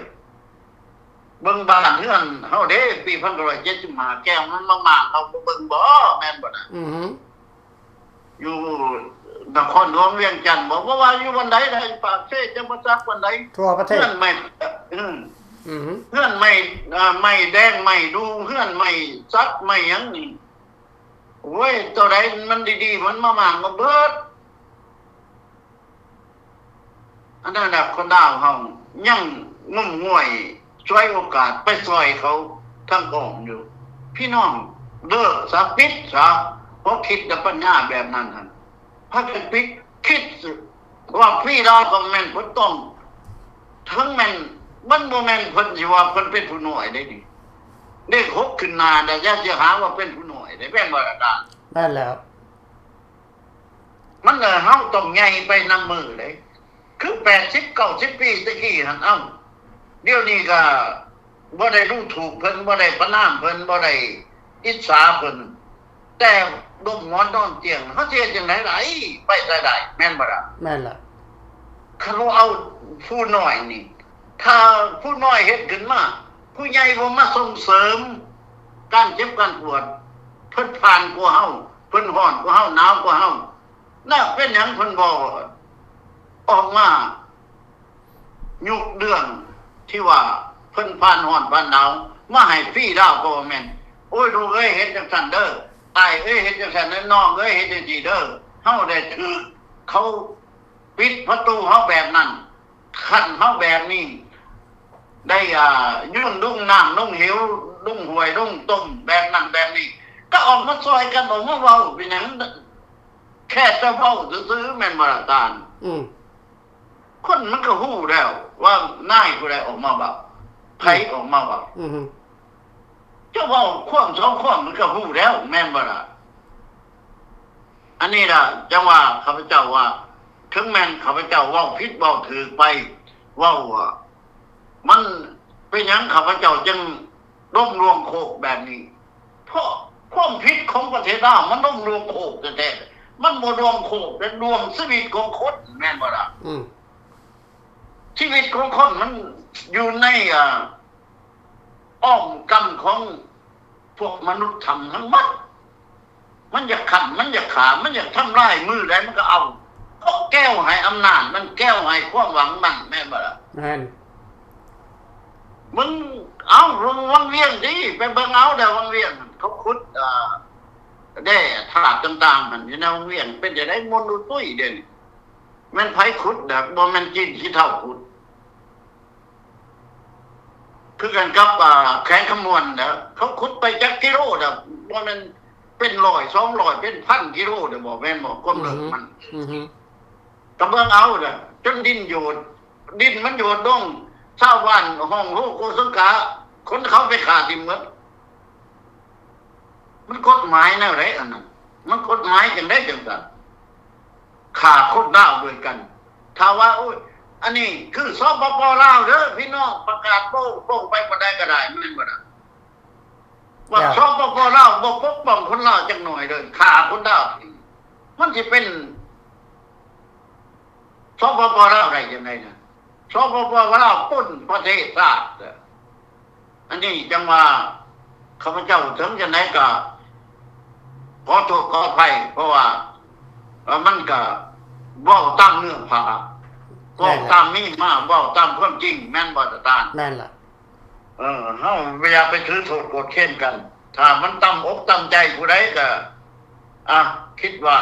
ເບິ່ງບ້ານເຮືອນເຮົາເດ້ ປີພັນເກົ້າຮ້ອຍເຈັດສິບຫ້າ ແກ້ວມັນມາມ້າງເຮົາ ບໍ່ເບິ່ງບໍ່ ແມ່ນບໍ່ນະ? ອືຮຶ. ຢູ່ນະຄອນຫຼວງວຽງຈັນບໍ ບໍ່ວ່າຢູ່ບ່ອນໃດໃດ ປາກເຊ ຈຳປາສັກ ບ່ອນໃດ ທົ່ວປະເທດ ເຮືອນໄມ້ ອືມ ອືຮຶ ເຮືອນໄມ້ ເອີ ໄມ້ແດງ ໄມ້ດູ່ ເຮືອນໄມ້ສັກ ໄມ້ຫຍັງນີ້ ໂອ້ຍ ໂຕໃດມັນດີໆ ມັນມາມ້າງເອົາເບິດ. ອັນນັ້ນນະ ຄົນລາວເຮົາຍັງງຸ້ມງວຍ ສວຍໂອກາດໄປຊ່ອຍເຂົາທາງອ້ອມຢູ່. ພີ່ນ້ອງເລີກຊະ ປິດຊະ ຫົວຄິດແລະປັນຍາແບບນັ້ນຫັ້ນ ພາກັນປິດ. ຄິດວ່າຟຣີລາວກໍແມ່ນບໍ່ຕ້ອງ ເຖິງແມ່ນ ມັນບໍ່ແມ່ນເພິ່ນຊິວ່າເພິ່ນເປັນຜູ້ນ້ອຍເດ້ນີ້ ເລກຫົກຂຶ້ນໜ້ານະ ຢ່າຊິຫາວ່າເປັນຜູ້ນ້ອຍເດ້ ແມ່ນບໍ່ລະທ່ານ? ແມ່ນແລ້ວ. ມັນ ເອີ ເຮົາຕ້ອງໃຫຍ່ໄປນຳມື້ເດ້ ຄືແປດສິບ ເກົ້າສິບປີແຕ່ກີ້ຫັ້ນ ເອົ້າ ດຽວນີ້ກະບໍ່ໄດ້ດູຖູກເພິ່ນ ບໍ່ໄດ້ປະນາມເພິ່ນ ບໍ່ໄດ້ອິດສາເພິ່ນ ແຕ່ດົມໝອນນອນຕຽງ ເຮົາຊິເຮັດຈັ່ງໃດໄດ້ ໄປໃສໄດ້ ແມ່ນບໍ່ລະ? ແມ່ນລະ. ຄັນວ່າເອົາຜູ້ນ້ອຍນີ້ ຖ້າຜູ້ນ້ອຍເຮັດຂຶ້ນມາ ຜູ້ໃຫຍ່ບໍ່ມາສົ່ງເສີມການເຈັບການປວດ ເພິ່ນຜ່ານກວ່າເຮົາ ເພິ່ນຮ້ອນກວ່າເຮົາ ໜາວກວ່າເຮົາ ແລ້ວເປັນຫຍັງເພິ່ນບໍ່ອອກມາຍົກເລື່ອງທີ່ວ່າເພິ່ນຜ່ານຮ້ອນຜ່ານໜາວມາໃຫ້ຟຣີລາວ ກໍວ່າແມ່ນ ໂອ້ຍ ລູກເອີຍ ເຮັດຈັ່ງຊັ້ນເດີ ອ້າຍເອີຍ ເຮັດຈັ່ງຊັ້ນເດີ ນ້ອງເອີຍ ເຮັດຈັ່ງຊີ້ເດີ ເຮົາໄດ້ຖືກເຂົາປິດປະຕູເຮົາແບບນັ້ນ ຂັ້ນເຮົາແບບນີ້ ໄດ້ ອ່າ ຍືນລົງນ້ຳລົງເຫວ ລົງຫ້ວຍລົງຕົມ ແບບນັ້ນແບບນີ້ ກໍອອກມາຊ່ອຍກັນ ອອກມາເວົ້າ ເປັນຫຍັງ ແຄ່ຈະເວົ້າຊື່ໆ ແມ່ນບໍ່ລະທ່ານ? ອືມ ຄົນມັນກໍຮູ້ແລ້ວວ່ານາຍຜູ້ໃດອອກມາເວົ້າ ໃຜອອກມາເວົ້າ ອືມ ເຈົ້າເວົ້າຄວາມສອງຄວາມມັນກໍຮູ້ແລ້ວ ແມ່ນບໍ່ລະ? ອັນນີ້ລະ ຈັ່ງວ່າຂ້າພະເຈົ້າວ່າ ເຖິງແມ່ນຂ້າພະເຈົ້າເວົ້າຜິດເວົ້າຖືກໄປ ເວົ້າ ມັນເປັນຫຍັງຂ້າພະເຈົ້າຈຶ່ງລົງລວງໂຄກແບບນີ້? ເພາະຄວາມຜິດຂອງປະເທດລາວ ມັນລົງລວງໂຄກແທ້ໆ ມັນບໍ່ລວງໂຄກ ແຕ່ລວງຊີວິດຂອງຄົນ ແມ່ນບໍ່ລະ? ອືມ ຊີວິດຂອງຄົນມັນຢູ່ໃນ ອ່າ ອ້ອມກຳຂອງພວກມະນຸດທຳທັງໝົດ. ມັນຢາກຂ້ຳ ມັນຢາກຂ້າ ມັນຢາກທຳລາຍ ມື້ໃດມັນກໍເອົາ. ເພາະແກວໃຫ້ອຳນາດມັນ ແກວໃຫ້ຄວາມຫວັງມັນ ແມ່ນບໍ່ລະ? ແມ່ນ. ມຶງເອົາ ເບິ່ງວັງວຽງຕິ ໄປເບິ່ງເອົາແດ່ວັງວຽງ ເຂົາຂຸດ ເອີ ແຮ່ທາດຕ່າງໆຫັ້ນ ຢູ່ໃນວັງວຽງ ເປັນຈັ່ງໃດ? ມົນອຸຕຸ້ຍເດ. ແມ່ນໃຜຂຸດດອກ ບໍ່ແມ່ນຈີນຂີ້ເທົ້າຂຸດ. ຄືກັນກັບ ອ່າ ແຂວງຄຳມ່ວນນະ ເຂົາຂຸດໄປຈັກກິໂລນະ ບໍ່ແມ່ນເປັນຮ້ອຍ ສອງຮ້ອຍ ເປັນພັນກິໂລນະ ບໍ່ແມ່ນບໍ່ ຄວາມເລິກມັນ. ອືຮຶ ອືຮຶ ກະເບິ່ງເອົານະ ຈົນດິນໂຍດ ດິນມັນໂຍດລົງ ຊາວບ້ານຮ້ອງໂຮໂກສັງກາ ຄົນເຂົາໄປຂ້າຖິ້ມໝົດ. ມັນກົດໝາຍແນວໃດອັນນັ້ນ? ມັນກົດໝາຍຈັ່ງໃດຈັ່ງຊັ້ນ? ຂ້າຄົນລາວດ້ວຍກັນ. ຖ້າວ່າ ໂອ້ຍ ອັນນີ້ຄື ສປປ ລາວເດີພີ່ນ້ອງ ປະກາດໂປ້ງໆ ໄປບ່ອນໃດກະໄດ້ ແມ່ນບໍ່ລະ? ວ່າ ແລ້ວ ສປປ ລາວບໍ່ປົກປ້ອງຄົນລາວຈັກໜ້ອຍເດີ ຂ້າຄົນລາວ ມັນຊິເປັນ ສປປ ລາວໄດ້ຈັ່ງໃດນະ? ສປປ ລາວປຸ້ນປະເທດຊາດ. ອັນນີ້ຈັ່ງວ່າ ຂ້າພະເຈົ້າເຖິງຈັ່ງໃດກະຂໍໂທດຂໍອະໄພ ເພາະວ່າ ເອີ ມັນກະເວົ້າຕາມເນື້ອຜ້າ ເວົ້າຕາມມີມາ ເວົ້າຕາມຄວາມຈິງ ແມ່ນບໍ່ຕາຕານ? ແມ່ນລະ. ເອີ ເຮົາບໍ່ຢາກໄປຖືໂທດໂກດເຄນກັນ. ຖ້າມັນຕ່ຳອົກຕ່ຳໃຈຜູ້ໃດກະ ອ່າ ຄິດວ່າ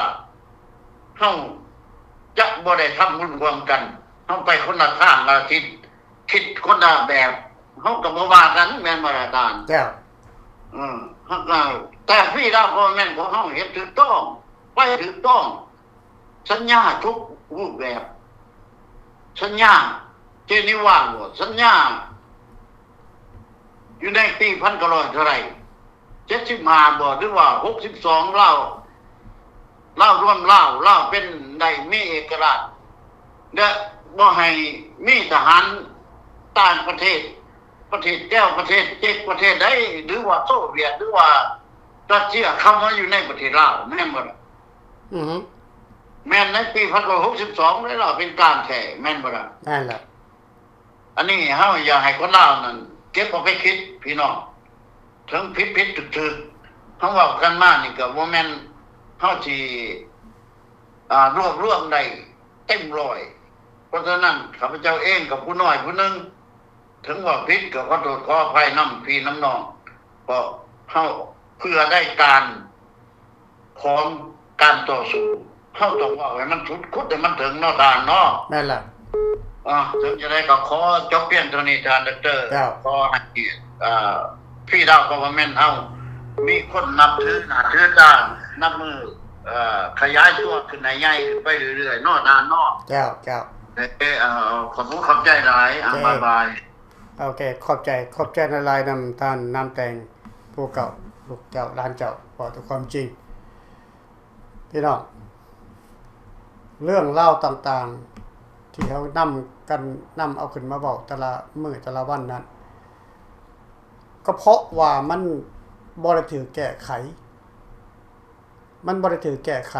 ເຮົາຈະບໍ່ໄດ້ທຳບຸນຮ່ວມກັນ. ເຮົາໄປຄົນລະທາງລະທິດ ຄິດຄົນລະແບບ ເຮົາກະບໍ່ວ່າກັນ ແມ່ນບໍ່ລະອາຈານ? ເຈົ້າ. ເອີ ເຮົາກະ ແຕ່ຟຣີດອບເພາະວ່າແມ່ນພວກເຮົາເຮັດຖືກຕ້ອງ ໄປຖືກຕ້ອງ ສັນຍາທຸກຮູບແບບ ສັນຍາເຈນີວາບໍ ສັນຍາຢູ່ໃນປີພັນເກົ້າຮ້ອຍເທົ່າໃດ ເຈັດສິບຫ້າບໍ ຫຼືວ່າຫົກສິບສອງ ລາວ ລາວລວມລາວ ລາວເປັນ ໄດ້ມີເອກະລາດ ແລະ ບໍ່ໃຫ້ມີທະຫານຕ່າງປະເທດ ປະເທດແກ້ວ ປະເທດເຈັກ ປະເທດໃດ ຫຼືວ່າໂຊວຽດ ຫຼືວ່າຣັດເຊຍ ເຂົ້າມາຢູ່ໃນປະເທດລາວ ແມ່ນບໍ່ລະ? ອືຮຶ ແມ່ນໃນປີພັນເກົ້າຮ້ອຍຫົກສິບສອງເດ້ລະ ເປັນການແທ້ ແມ່ນບໍ່ລະ? ນັ້ນລະ ອັນນີ້ເຮົາຢາກໃຫ້ຄົນລາວນັ້ນເກັບເອົາໄປຄິດພີ່ນ້ອງ ເຖິງຜິດໆ ຖືກໆ ເຮົາເວົ້າກັນມານີ້ກະບໍ່ແມ່ນເຮົາຊິ ອາ ລວບລວມໄດ້ເຕັມຮ້ອຍ. ເພາະສະນັ້ນ ຂ້າພະເຈົ້າເອງກະຜູ້ນ້ອຍຜູ້ໜຶ່ງ ເຖິງເວົ້າຜິດກະຂໍໂທດຂໍອະໄພນຳພີ່ນຳນ້ອງ ເພາະເຮົາເພື່ອໄດ້ການ ຂອງການຕໍ່ສູ້ ເຮົາຕ້ອງເວົ້າໃຫ້ມັນສຸດ ຂຸດໃຫ້ມັນເຖິງເນາະທ່ານເນາະ. ແມ່ນລະ. ເຖິງຈັ່ງໃດກໍຂໍຈົບພຽງເທົ່ານີ້ທ່ານດັອກເຕີ. ເຈົ້າ. ຂໍໃຫ້ ເອີ ຟຣີດອບກັອບເວີນເມັນເຮົາມີຄົນນັບຖືໜ້າຖືຕາ ນັບມື້ ເອີ ຂະຫຍາຍຕົວຂຶ້ນໃຫ້ໃຫຍ່ຂຶ້ນໄປເລື້ອຍໆເນາະທ່ານເນາະ. ເຈົ້າ ເຈົ້າ. ເອີ ຂອບຄຸນຂອບໃຈຫຼາຍ. ບາຍບາຍ. ໂອເຄ ຂອບໃຈ ຂອບໃຈຫຼາຍໆນຳທ່ານນາມແຕ່ງ ຜູ້ເກົ່າ ລູກເຈົ້າ ຫຼານເຈົ້າ ເວົ້າແຕ່ຄວາມຈິງ ພີ່ນ້ອງ. ເລື່ອງລາວຕ່າງໆ ທີ່ເຮົານຳກັນ ນຳເອົາຂຶ້ນມາເວົ້າແຕ່ລະມື້ແຕ່ລະວັນນັ້ນ ກໍເພາະວ່າມັນບໍ່ໄດ້ຖືກແກ້ໄຂ. ມັນບໍ່ໄດ້ຖືກແກ້ໄຂ.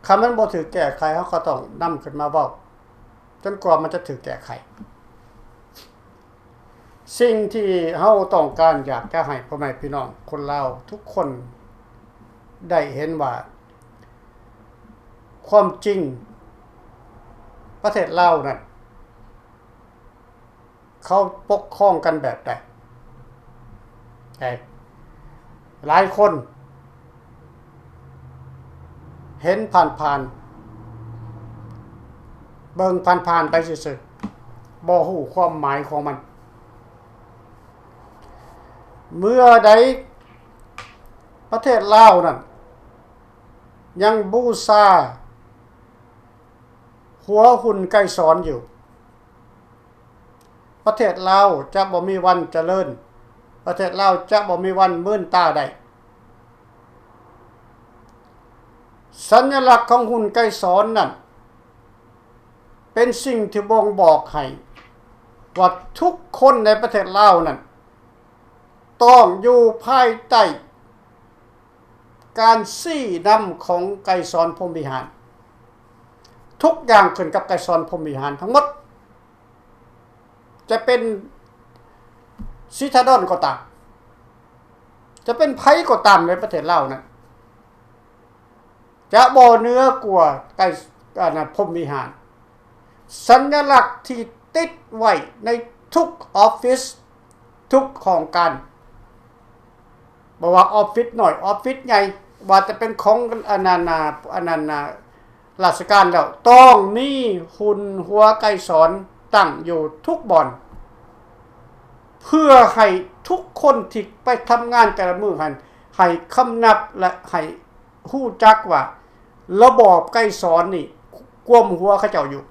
ຄັນມັນບໍ່ຖືກແກ້ໄຂ ເຮົາກໍຕ້ອງນຳຂຶ້ນມາເວົ້າ ຈົນກວ່າມັນຈະຖືກແກ້ໄຂ. ສິ່ງທີ່ເຮົາຕ້ອງການຢາກຈະໃຫ້ພໍ່ແມ່ພີ່ນ້ອງຄົນລາວທຸກຄົນໄດ້ເຫັນວ່າ ຄວາມຈິງປະເທດລາວນັ້ນ ເຂົາປົກຄອງກັນແບບໃດ? ເອີ ຫຼາຍຄົນເຫັນຜ່ານໆ ເບິ່ງຜ່ານໆໄປຊື່ໆ ບໍ່ຮູ້ຄວາມໝາຍຂອງມັນ. ເມື່ອໃດປະເທດລາວນັ້ນຍັງບູຊາຫົວຫຸ່ນໄກສອນຢູ່ ປະເທດລາວຈະບໍ່ມີວັນຈະເລີນ, ປະເທດລາວຈະບໍ່ມີວັນມື່ນຕາໄດ້. ສັນຍະລັກຂອງຫຸ່ນໄກສອນນັ້ນ ເປັນສິ່ງທີ່ບົ່ງບອກໃຫ້ວ່າທຸກຄົນໃນປະເທດລາວນັ້ນ ຕ້ອງຢູ່ພາຍໃຕ້ ການຊີ້ນຳຂອງໄກສອນ ພົມວິຫານ. ທຸກຢ່າງຂຶ້ນກັບໄກສອນ ພົມວິຫານທັງໝົດ. ຈະເປັນສີຖາດອນກໍຕາມ, ຈະເປັນໃຜກໍຕາມໃນປະເທດລາວນັ້ນ ຈະບໍ່ເໜືອກວ່າໄກ ອັນນະ ພົມວິຫານ. ສັນຍະລັກທີ່ຕິດໄວ້ໃນທຸກອອບຟິດ ທຸກຫ້ອງການ, ບໍ່ວ່າອອບຟິດນ້ອຍ ອອບຟິດໃຫຍ່, ວ່າຈະເປັນຂອງອັນນັ້ນນະ ອັນນັ້ນນະ ລາຊະການແລ້ວ ຕ້ອງມີຫຸ່ນຫົວໄກສອນຕັ້ງຢູ່ທຸກບ່ອນ. ເພື່ອໃຫ້ທຸກຄົນທີ່ໄປທຳງານແຕ່ລະມື້ຫັ້ນ ໃຫ້ຄຳນັບ ແລະ ໃຫ້ຮູ້ຈັກວ່າລະບອບໄກສອນນີ້ກວມຫົວເຂົາເຈົ້າຢູ່.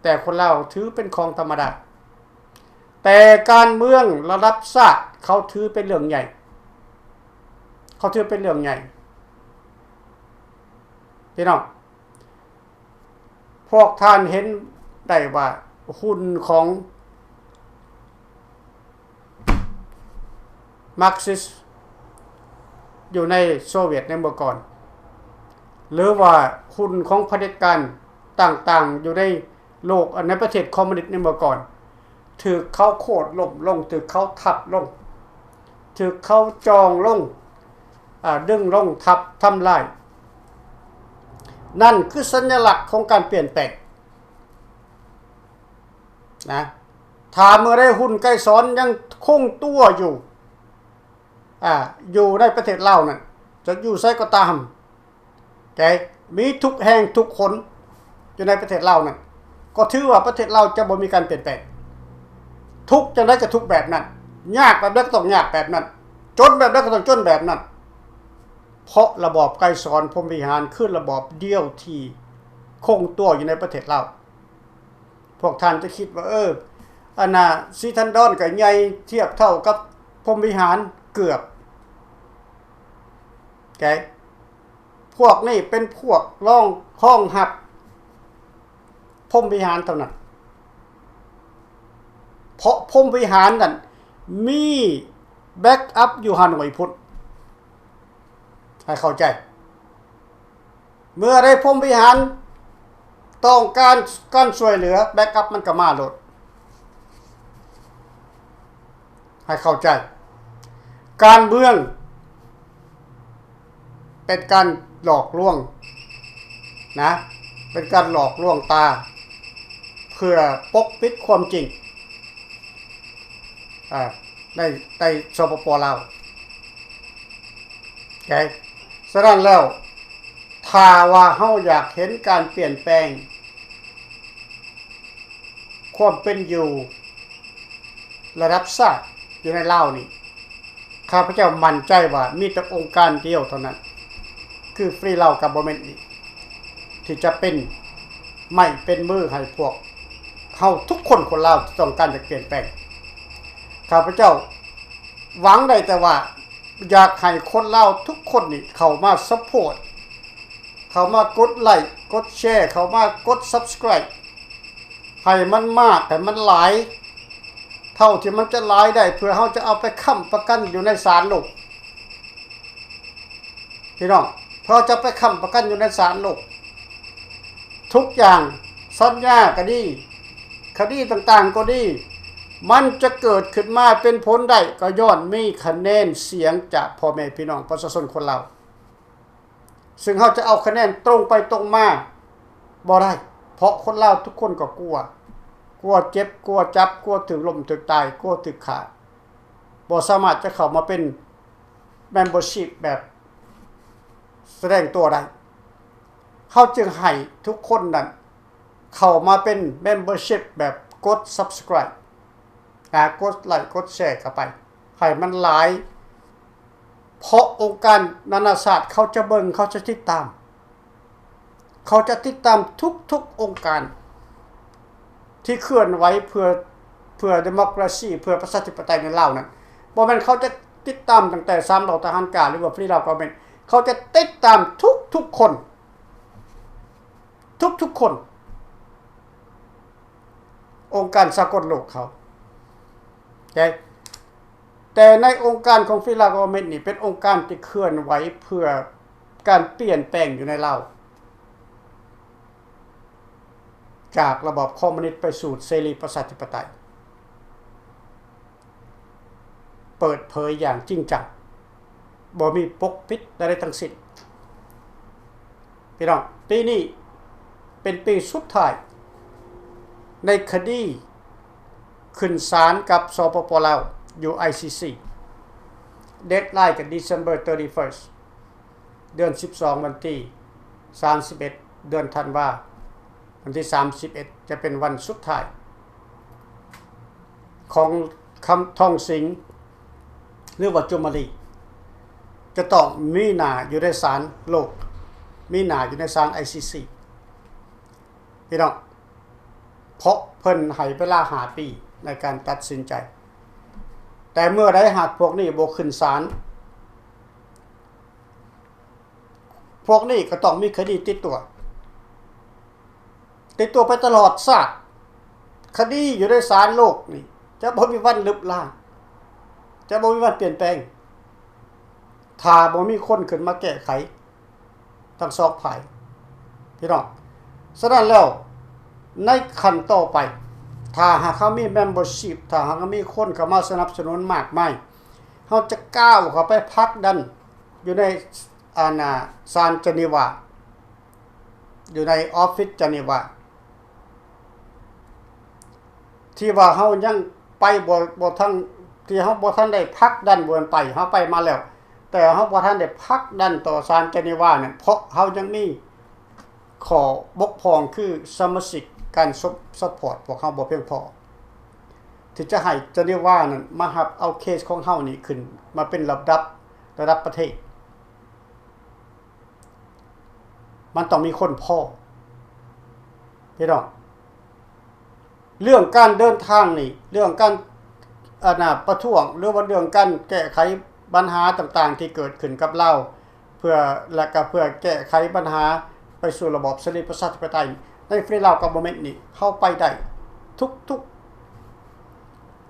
ແຕ່ຄົນລາວຖືເປັນຂອງທຳມະດາ, ແຕ່ການເມືອງລະດັບຊາດເຂົາຖືເປັນເລື່ອງໃຫຍ່, ເຂົາຖືເປັນເລື່ອງໃຫຍ່. ພີ່ນ້ອງ, ພວກທ່ານເຫັນໄດ້ວ່າຫຸ່ນຂອງ Marxist ຢູ່ໃນໂຊວຽດໃນເມື່ອກ່ອນ ຫຼືວ່າຫຸ່ນຂອງຜະເດັດການຕ່າງໆ ຢູ່ໃນໂລກ ໃນປະເທດຄອມມູນິດໃນເມື່ອກ່ອນ ຖືກເຂົາໂຄ່ນລົ້ມລົງ, ຖືກເຂົາທັບລົງ, ຖືກເຂົາຈ່ອງລົງ, ອາ, ດຶງລົງ, ທັບ, ທຳລາຍ. ນັ້ນຄືສັນຍະລັກຂອງການປ່ຽນແປງນະ. ຖ້າເມື່ອໃດຫຸ່ນໄກສອນຍັງຄົງຕົວຢູ່ ອາ ຢູ່ໃນປະເທດລາວນັ້ນ ຈະຢູ່ໃສກໍຕາມ ແກ ມີທຸກແຫ່ງທຸກຄົນຢູ່ໃນປະເທດລາວນັ້ນ ກໍຖືວ່າປະເທດລາວຈະບໍ່ມີການປ່ຽນແປງ. ທຸກຈັ່ງໃດກໍທຸກແບບນັ້ນ, ຍາກແບບໃດກໍຕ້ອງຍາກແບບນັ້ນ, ຈົນແບບໃດກໍຕ້ອງຈົນແບບນັ້ນ, ເພາະລະບອບໄກສອນ ພົມວິຫານ ຄືລະບອບດຽວທີ່ຄົງຕົວຢູ່ໃນປະເທດລາວ. ພວກທ່ານຈະຄິດວ່າ ເອີ ອັນນ່າ ສີທັນດອນກໍໃຫຍ່ທຽບເທົ່າກັບພົມວິຫານເກືອບ. ແກ ພວກນີ້ເປັນພວກຮອງ ຮອງຮັບພົມວິຫານເທົ່ານັ້ນ, ເພາະພົມວິຫານນັ້ນມີແບັກອັບຢູ່ຮ່າໂນ້ຍພຸ້ນ. ໃຫ້ເຂົ້າໃຈ, ເມື່ອໃດພົມວິຫານຕ້ອງການການຊ່ວຍເຫຼືອ ແບັກອັບມັນກໍມາໂລດ. ໃຫ້ເຂົ້າໃຈ, ການເມືອງເປັນການຫຼອກລວງນະ, ເປັນການຫຼອກລວງຕາ ເພື່ອປົກປິດຄວາມຈິງ ອາ ໃນ ໃນ ສປປ ລາວ. ໂອເຄ ສະນັ້ນແລ້ວ ຖ້າວ່າເຮົາຢາກເຫັນການປ່ຽນແປງຄວາມເປັນຢູ່ລະດັບຊາດຢູ່ໃນລາວນີ້, ຂ້າພະເຈົ້າໝັ້ນໃຈວ່າມີແຕ່ອົງການດຽວເທົ່ານັ້ນ ຄື Free Lao Government ນີ້ ທີ່ຈະເປັນໄມ້ເປັນມືໃຫ້ພວກເຮົາທຸກຄົນ ຄົນລາວທີ່ຕ້ອງການຈະປ່ຽນແປງ. ຂ້າພະເຈົ້າຫວັງໄດ້ແຕ່ວ່າ ຢາກໃຫ້ຄົນລາວທຸກຄົນນີ້ເຂົ້າມາ support ເຂົ້າມາກົດໄລ້ ກົດແຊ ເຂົ້າມາກົດ subscribe ໃຫ້ມັນມາກ ໃຫ້ມັນຫຼາຍ ເທົ່າທີ່ມັນຈະຫຼາຍໄດ້ ເພື່ອເຮົາຈະເອົາໄປຄ້ຳປະກັນຢູ່ໃນສານໂລກ. ພີ່ນ້ອງ, ເພື່ອຈະໄປຄ້ຳປະກັນຢູ່ໃນສານໂລກ. ທຸກຢ່າງ, ສັນຍາກໍດີ, ຄະດີຕ່າງໆກໍດີ, ມັນຈະເກີດຂຶ້ນມາເປັນຜົນໄດ້ ກໍຍ້ອນມີຄະແນນສຽງຈາກພໍ່ແມ່ພີ່ນ້ອງປະຊາຊົນຄົນລາວ. ຊຶ່ງເຮົາຈະເອົາຄະແນນຕົງໄປຕົງມາບໍ່ໄດ້, ເພາະຄົນລາວທຸກຄົນກໍກົວ, ກົວເຈັບ, ກົວຈັບ, ກົວຖືກລົ້ມຖືກຕາຍ, ກົວຖືກຂ້າ, ບໍ່ສາມາດຈະເຂົ້າມາເປັນ membership ແບບສະແດງຕົວໄດ້. ເຮົາຈຶ່ງໃຫ້ທຸກຄົນນັ້ນເຂົ້າມາເປັນ membership ແບບກົດ subscribe ອາ ກົດໄລ້ ກົດແຊເຂົ້າໄປ ໃຫ້ມັນຫຼາຍ, ເພາະອົງການນານາຊາດເຂົາຈະເບິ່ງ, ເຂົາຈະຕິດຕາມ. ເຂົາຈະຕິດຕາມທຸກໆອົງການທີ່ເຄື່ອນໄຫວເພື່ອ, ເພື່ອ democracy ເພື່ອປະຊາທິປະໄຕໃນລາວນັ້ນ. ບໍ່ແມ່ນເຂົາຈະຕິດຕາມຕັ້ງແຕ່ສາມເຫຼົ່າທະຫານກາ ຫຼືວ່າ Free Lao Government. ເຂົາຈະຕິດຕາມທຸກໆຄົນ, ທຸກໆຄົນ. ອົງການສາກົນໂລກເຂົາ. ແຕ່ໃນອົງການຂອງ Free Lao Government ນີ້ ເປັນອົງການທີ່ເຄື່ອນໄຫວເພື່ອການປ່ຽນແປງຢູ່ໃນລາວ ຈາກລະບອບຄອມມູນິດໄປສູ່ເສລີປະຊາທິປະໄຕ ເປີດເຜີຍຢ່າງຈິງຈັງ. ບໍ່ມີປົກປິດໃດໆທັງສິ້ນ. ພີ່ນ້ອງ, ປີນີ້ເປັນປີສຸດທ້າຍໃນຄະດີຂຶ້ນສານກັບ ສປປ ລາວ ຢູ່ ໄອຊີຊີ. Deadline ກໍ December thirty-first, ເດືອນສິບສອງ ວັນທີສາມສິບເອັດ ເດືອນທັນວາ, ວັນທີສາມສິບເອັດ ຈະເປັນວັນສຸດທ້າຍ. ຂອງຄຳ ທອງສິງ ຫຼືວ່າຈຸມມະລີ ຈະຕ້ອງມີໜ້າຢູ່ໃນສານໂລກ, ມີໜ້າຢູ່ໃນສານ ໄອຊີຊີ ພີ່ນ້ອງ, ເພາະເພິ່ນໃຫ້ເວລາຫ້າປີໃນການຕັດສິນໃຈ. ແຕ່ເມື່ອໃດຫາກພວກນີ້ບໍ່ຂຶ້ນສານ, ພວກນີ້ກໍຕ້ອງມີຄະດີຕິດຕົວ, ຕິດຕົວໄປຕະຫຼອດຊາດ. ຄະດີຢູ່ໃນສານໂລກນີ້ຈະບໍ່ມີວັນລຶບລ້າງ, ຈະບໍ່ມີວັນປ່ຽນແປງ ຖ້າບໍ່ມີຄົນຂຶ້ນມາແກ້ໄຂທັງສອງຝ່າຍ, ພີ່ນ້ອງ. ສະນັ້ນແລ້ວ ໃນຂັ້ນຕໍ່ໄປ ຖ້າຫາກເຮົາມີ membership, ຖ້າຫາກເຮົາມີຄົນເຂົ້າມາສະໜັບສະໜູນມາກມາຍ, ເຮົາຈະກ້າວເຂົ້າໄປຜັກດັນຢູ່ໃນ ອັນນ່າ ສານເຈນີວາ, ຢູ່ໃນອອຟຟິດເຈນີວາ ທີ່ວ່າເຮົາຍັງໄປບໍ່ ບໍ່ທັນ ທີ່ເຮົາບໍ່ທັນໄດ້ຜັກດັນ, ບໍ່ແມ່ນໄປ, ເຮົາໄປມາແລ້ວ, ແຕ່ເຮົາບໍ່ທັນໄດ້ຜັກດັນຕໍ່ສານເຈນີວານັ້ນ ເພາະເຮົາຍັງມີຂໍ້ບົກຜ່ອງ ຄືສະມາຊິກການຊັບ ຊັບພອດພວກເຮົາບໍ່ພຽງພໍ ທີ່ຈະໃຫ້ເຈນີວານັ້ນມາຮັບເອົາເຄສຂອງເຮົານີ້ຂຶ້ນມາເປັນລຳດັບ ລະດັບປະເທດ. ມັນຕ້ອງມີຄົນພໍ ພີ່ນ້ອງ. ເລື່ອງການເດີນທາງນີ້, ເລື່ອງການ ອັນນ່າ ປະທ້ວງ ຫຼືວ່າເລື່ອງການແກ້ໄຂບັນຫາຕ່າງໆທີ່ເກີດຂຶ້ນກັບລາວ ເພື່ອ ແລະກະເພື່ອແກ້ໄຂບັນຫາໄປສູ່ລະບອບເສລີປະຊາທິປະໄຕ ໃນ Free Lao Government ນີ້ ເຮົາໄປໄດ້ທຸກ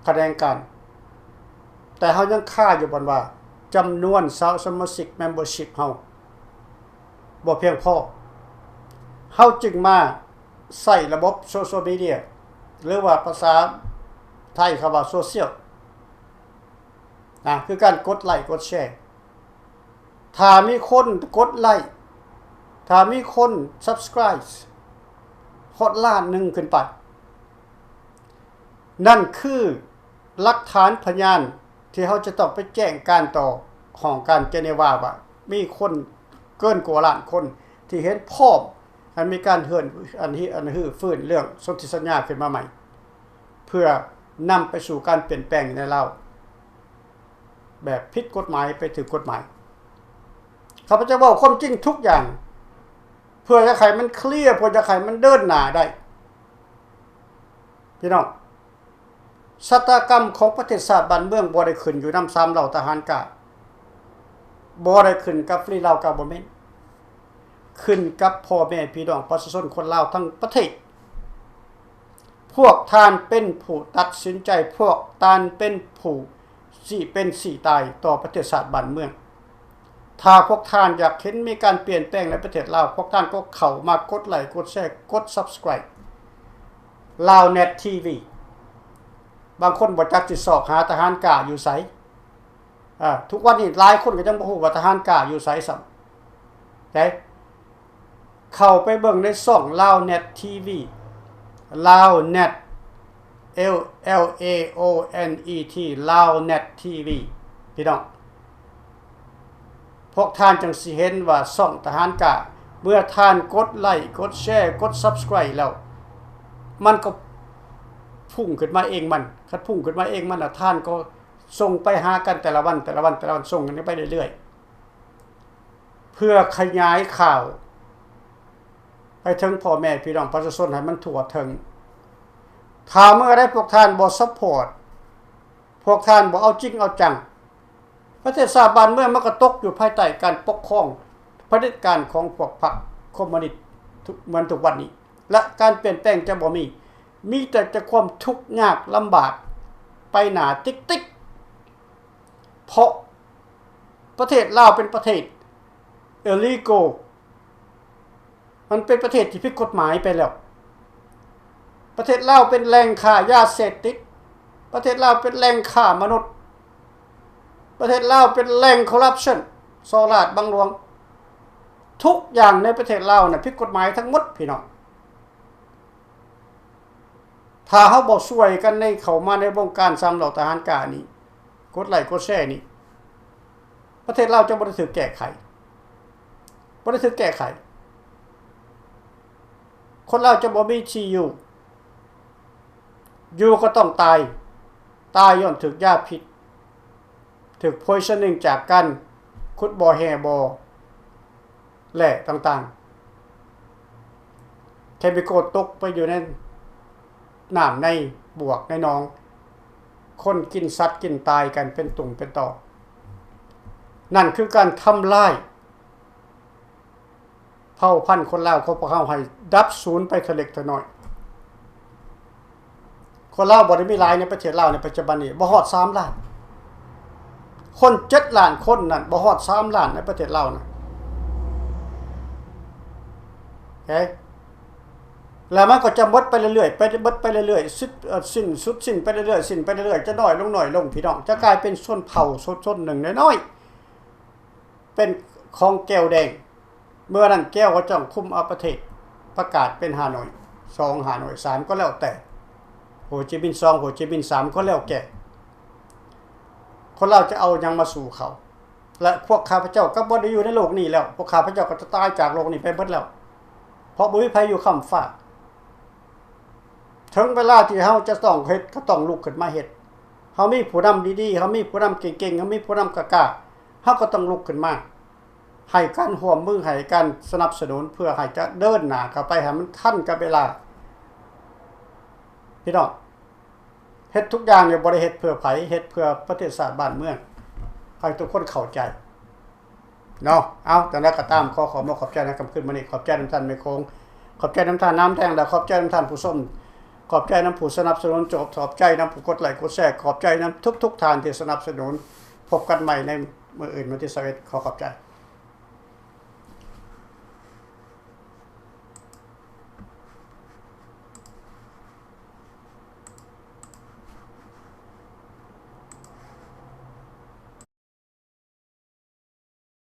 ໆຂະແໜງການ. ແຕ່ເຮົາຍັງຄາຢູ່ບ່ອນວ່າ ຈຳນວນຊາວສະມາຊິກ membership ເຮົາບໍ່ພຽງພໍ, ເຮົາຈຶ່ງມາໃຊ້ລະບົບໂຊຊຽວມີເດຍ ຫຼືວ່າພາສາໄທເຂົາວ່າໂຊຊຽວນະ, ຄືການກົດໄລ້ກົດແຊ. ຖ້າມີຄົນກົດໄລ້, ຖ້າມີຄົນ subscribe ຮອດລ້ານໜຶ່ງຂຶ້ນໄປ, ນັ້ນຄືຫຼັກຖານພະຍານທີ່ເຮົາຈະຕ້ອງໄປແຈ້ງການຕໍ່ຫ້ອງການເຈນີວາວ່າ ມີຄົນເກີນກວ່າລ້ານຄົນທີ່ເຫັນພ້ອມໃຫ້ມີການເຮືອນ ອັນ ອັນຮື້ຟື້ນເລື່ອງສົນທິສັນຍາຂຶ້ນມາໃໝ່ ເພື່ອນຳໄປສູ່ການປ່ຽນແປງໃນລາວ ແບບຜິດກົດໝາຍໄປຖືກກົດໝາຍ. ຂ້າພະເຈົ້າເວົ້າຄວາມຈິງທຸກຢ່າງ ເພື່ອຢາກໃຫ້ມັນເຄລຍ, ເພື່ອຢາກໃຫ້ມັນເດີນໜ້າໄດ້. ພີ່ນ້ອງ, ຊະຕາກຳຂອງປະເທດຊາດບ້ານເມືອງບໍ່ໄດ້ຂຶ້ນຢູ່ນຳສາມເຫຼົ່າທະຫານກ້າ, ບໍ່ໄດ້ຂຶ້ນກັບ Free Lao Government, ຂຶ້ນກັບພໍ່ແມ່ພີ່ນ້ອງປະຊາຊົນຄົນລາວທັງປະເທດ. ພວກທ່ານເປັນຜູ້ຕັດສິນໃຈ, ພວກທ່ານເປັນຜູ້ຊີ້ເປັນຊີ້ຕາຍຕໍ່ປະເທດຊາດບ້ານເມືອງ. ຖ້າພວກທ່ານຢາກເຫັນມີການປ່ຽນແປງໃນປະເທດລາວ, ພວກທ່ານກໍເຂົ້າມາກົດໄລ້ກົດແຊ ກົດ subscribe Lao Net TV. ບາງຄົນບໍ່ຈັກຊິຊອກຫາທະຫານກ້າຢູ່ໃສ. ອາ ທຸກວັນນີ້ຫຼາຍຄົນກໍຍັງບໍ່ຮູ້ວ່າທະຫານກ້າຢູ່ໃສຊ້ຳ. ເດ້ ເຂົ້າໄປເບິ່ງໃນຊ່ອງ Lao Net TV, Lao Net, L L A O N E T, Lao Net TV ພີ່ນ້ອງ. ພວກທ່ານຈັ່ງຊິເຫັນວ່າຊ່ອງທະຫານກ້າ, ເມື່ອທ່ານກົດໄລ້, ກົດແຊ, ກົດ subscribe ແລ້ວ ມັນກໍພຸ່ງຂຶ້ນມາເອງມັນ. ຄັນພຸ່ງຂຶ້ນມາເອງມັນນະ, ທ່ານກໍສົ່ງໄປຫາກັນແຕ່ລະວັນ, ແຕ່ລະວັນ, ແຕ່ລະວັນ, ສົ່ງກັນໄປເລື້ອຍໆ ເພື່ອຂະຫຍາຍຂ່າວໄປເຖິງພໍ່ແມ່ພີ່ນ້ອງປະຊາຊົນໃຫ້ມັນທົ່ວເຖິງ. ຖ້າເມື່ອໃດພວກທ່ານບໍ່ support, ພວກທ່ານບໍ່ເອົາຈິງເອົາຈັງ, ປະເທດຊາດບ້ານເມືອງມັນກໍຕົກຢູ່ພາຍໃຕ້ການປົກຄອງຜະເດັດການຂອງພວກພັກຄອມມູນິດ ທຸກ ເໝືອນທຸກວັນນີ້ ແລະ ການປ່ຽນແປງຈະບໍ່ມີ, ມີແຕ່ຈະຄວາມທຸກຍາກລຳບາກໄປໜ້າຕິກໆ ເພາະປະເທດລາວເປັນປະເທດ illegal ມັນເປັນປະເທດທີ່ຜິດກົດໝາຍໄປແລ້ວ. ປະເທດລາວເປັນແຫຼ່ງຄ້າຢາເສບຕິດ, ປະເທດລາວເປັນແຫຼ່ງຄ້າມະນຸດ, ປະເທດລາວເປັນແຫຼ່ງຄໍຣັບຊັນ, ສໍ້ລາດບັງຫຼວງ. ທຸກຢ່າງໃນປະເທດລາວນະຜິດກົດໝາຍທັງໝົດ ພີ່ນ້ອງ. ຖ້າເຮົາບໍ່ຊ່ວຍກັນໃນ ເຂົ້າມາໃນວົງການສາມເຫຼົ່າທະຫານກ້ານີ້, ກົດໄລ້ກົດແຊນີ້, ປະເທດລາວຈະບໍ່ໄດ້ຖືກແກ້ໄຂ, ບໍ່ໄດ້ຖືກແກ້ໄຂ. ຄົນລາວຈະບໍ່ມີທີ່ຢູ່, ຢູ່ກໍຕ້ອງຕາຍ, ຕາຍຍ້ອນຖືກຢາພິດ, ຖືກ poisoning ຈາກການຂຸດບໍ່ແຮ່ບໍ່ ແຮ່ຕ່າງໆ chemical ຕົກໄປຢູ່ໃນນ້ຳໃນບວກໃນໜອງ, ຄົນກິນສັດກິນຕາຍກັນເປັນຕຸ່ມເປັນຕໍ່. ນັ້ນຄືການທຳລາຍເຜົ່າພັນຄົນລາວຂອງພວກເຮົາໃຫ້ດັບສູນໄປເທື່ອເລັກເທື່ອນ້ອຍ. ຄົນລາວບໍ່ໄດ້ມີຫຼາຍໃນປະເທດລາວໃນປັດຈຸບັນນີ້ ບໍ່ຮອດສາມລ້ານ. ຄົນເຈັດລ້ານຄົນນັ້ນ ບໍ່ຮອດສາມລ້ານໃນປະເທດລາວນະ. ເອີ ແລ້ວມັນກໍຈະໝົດໄປເລື້ອຍໆ ໄປ ໝົດໄປເລື້ອຍໆ ສິ້ນ ເອີ ສິ້ນ ສຸດສິ້ນໄປເລື້ອຍໆ ສິ້ນໄປເລື້ອຍໆ ຈະນ້ອຍລົງ ນ້ອຍລົງ ພີ່ນ້ອງ, ຈະກາຍເປັນຊົນເຜົ່າຊົນ ຊົນໜຶ່ງນ້ອຍໆ ເປັນຂອງແກວແດງ. ເມື່ອນັ້ນແກວກໍຕ້ອງຄຸມເອົາປະເທດ, ປະກາດເປັນຫ້າໜ່ວຍ ສອງ ຫ້າໜ່ວຍ ສາມ ກໍແລ້ວແຕ່, ໂຮຈິມິນ ສອງ ໂຮຈິມິນ ສາມ ກໍແລ້ວແກ່. ຄົນລາວຈະເອົາຫຍັງມາສູ້ເຂົາ? ແລະ ພວກຂ້າພະເຈົ້າກໍບໍ່ໄດ້ຢູ່ໃນໂລກນີ້ແລ້ວ, ພວກຂ້າພະເຈົ້າກໍຈະຕາຍຈາກໂລກນີ້ໄປເບິດແລ້ວ, ເພາະບໍ່ມີໃຜຢູ່ຄ້ຳຟ້າ. ເຖິງເວລາທີ່ເຮົາຈະຕ້ອງເຮັດ ກໍຕ້ອງລຸກຂຶ້ນມາເຮັດ. ເຮົາມີຜູ້ນຳດີໆ, ເຮົາມີຜູ້ນຳເກັ່ງໆ, ເຮົາມີຜູ້ນຳກ້າໆ, ເຮົາກໍຕ້ອງລຸກຂຶ້ນມາ ໃຫ້ການຮ່ວມມື ໃຫ້ການສະໜັບສະໜູນ ເພື່ອໃຫ້ຈະເດີນໜ້າເຂົ້າໄປໃຫ້ມັນທັນກັບເວລາ. ພີ່ນ້ອງ, ເຮັດທຸກຢ່າງນີ້ບໍ່ໄດ້ເຮັດເພື່ອໃຜ, ເຮັດເພື່ອປະເທດຊາດບ້ານເມືອງ, ໃຫ້ທຸກຄົນເຂົ້າໃຈເນາະ. ເອົາ, ຈັ່ງໃດກໍຕາມ, ຂໍຂອບມຸກຂອບໃຈໃນຄ່ຳຄືນມື້ນີ້, ຂອບໃຈນຳທ່ານແມ່ໂຂງ, ຂອບໃຈນຳທ່ານນ້ຳແດງ ແລະ ຂອບໃຈນຳທ່ານຜູ້ຊົມ, ຂອບໃຈນຳຜູ້ສະໜັບສະໜູນ, ຂອບໃຈນຳຜູ້ກົດໄລກົດແຊ, ຂອບໃຈນຳທຸກໆທ່ານທີ່ສະໜັບສະໜູນ. ພົບກັນໃໝ່ໃນມື້ອື່ນ, ວັນທີຊາວເອັດ. ຂໍຂອບໃຈ.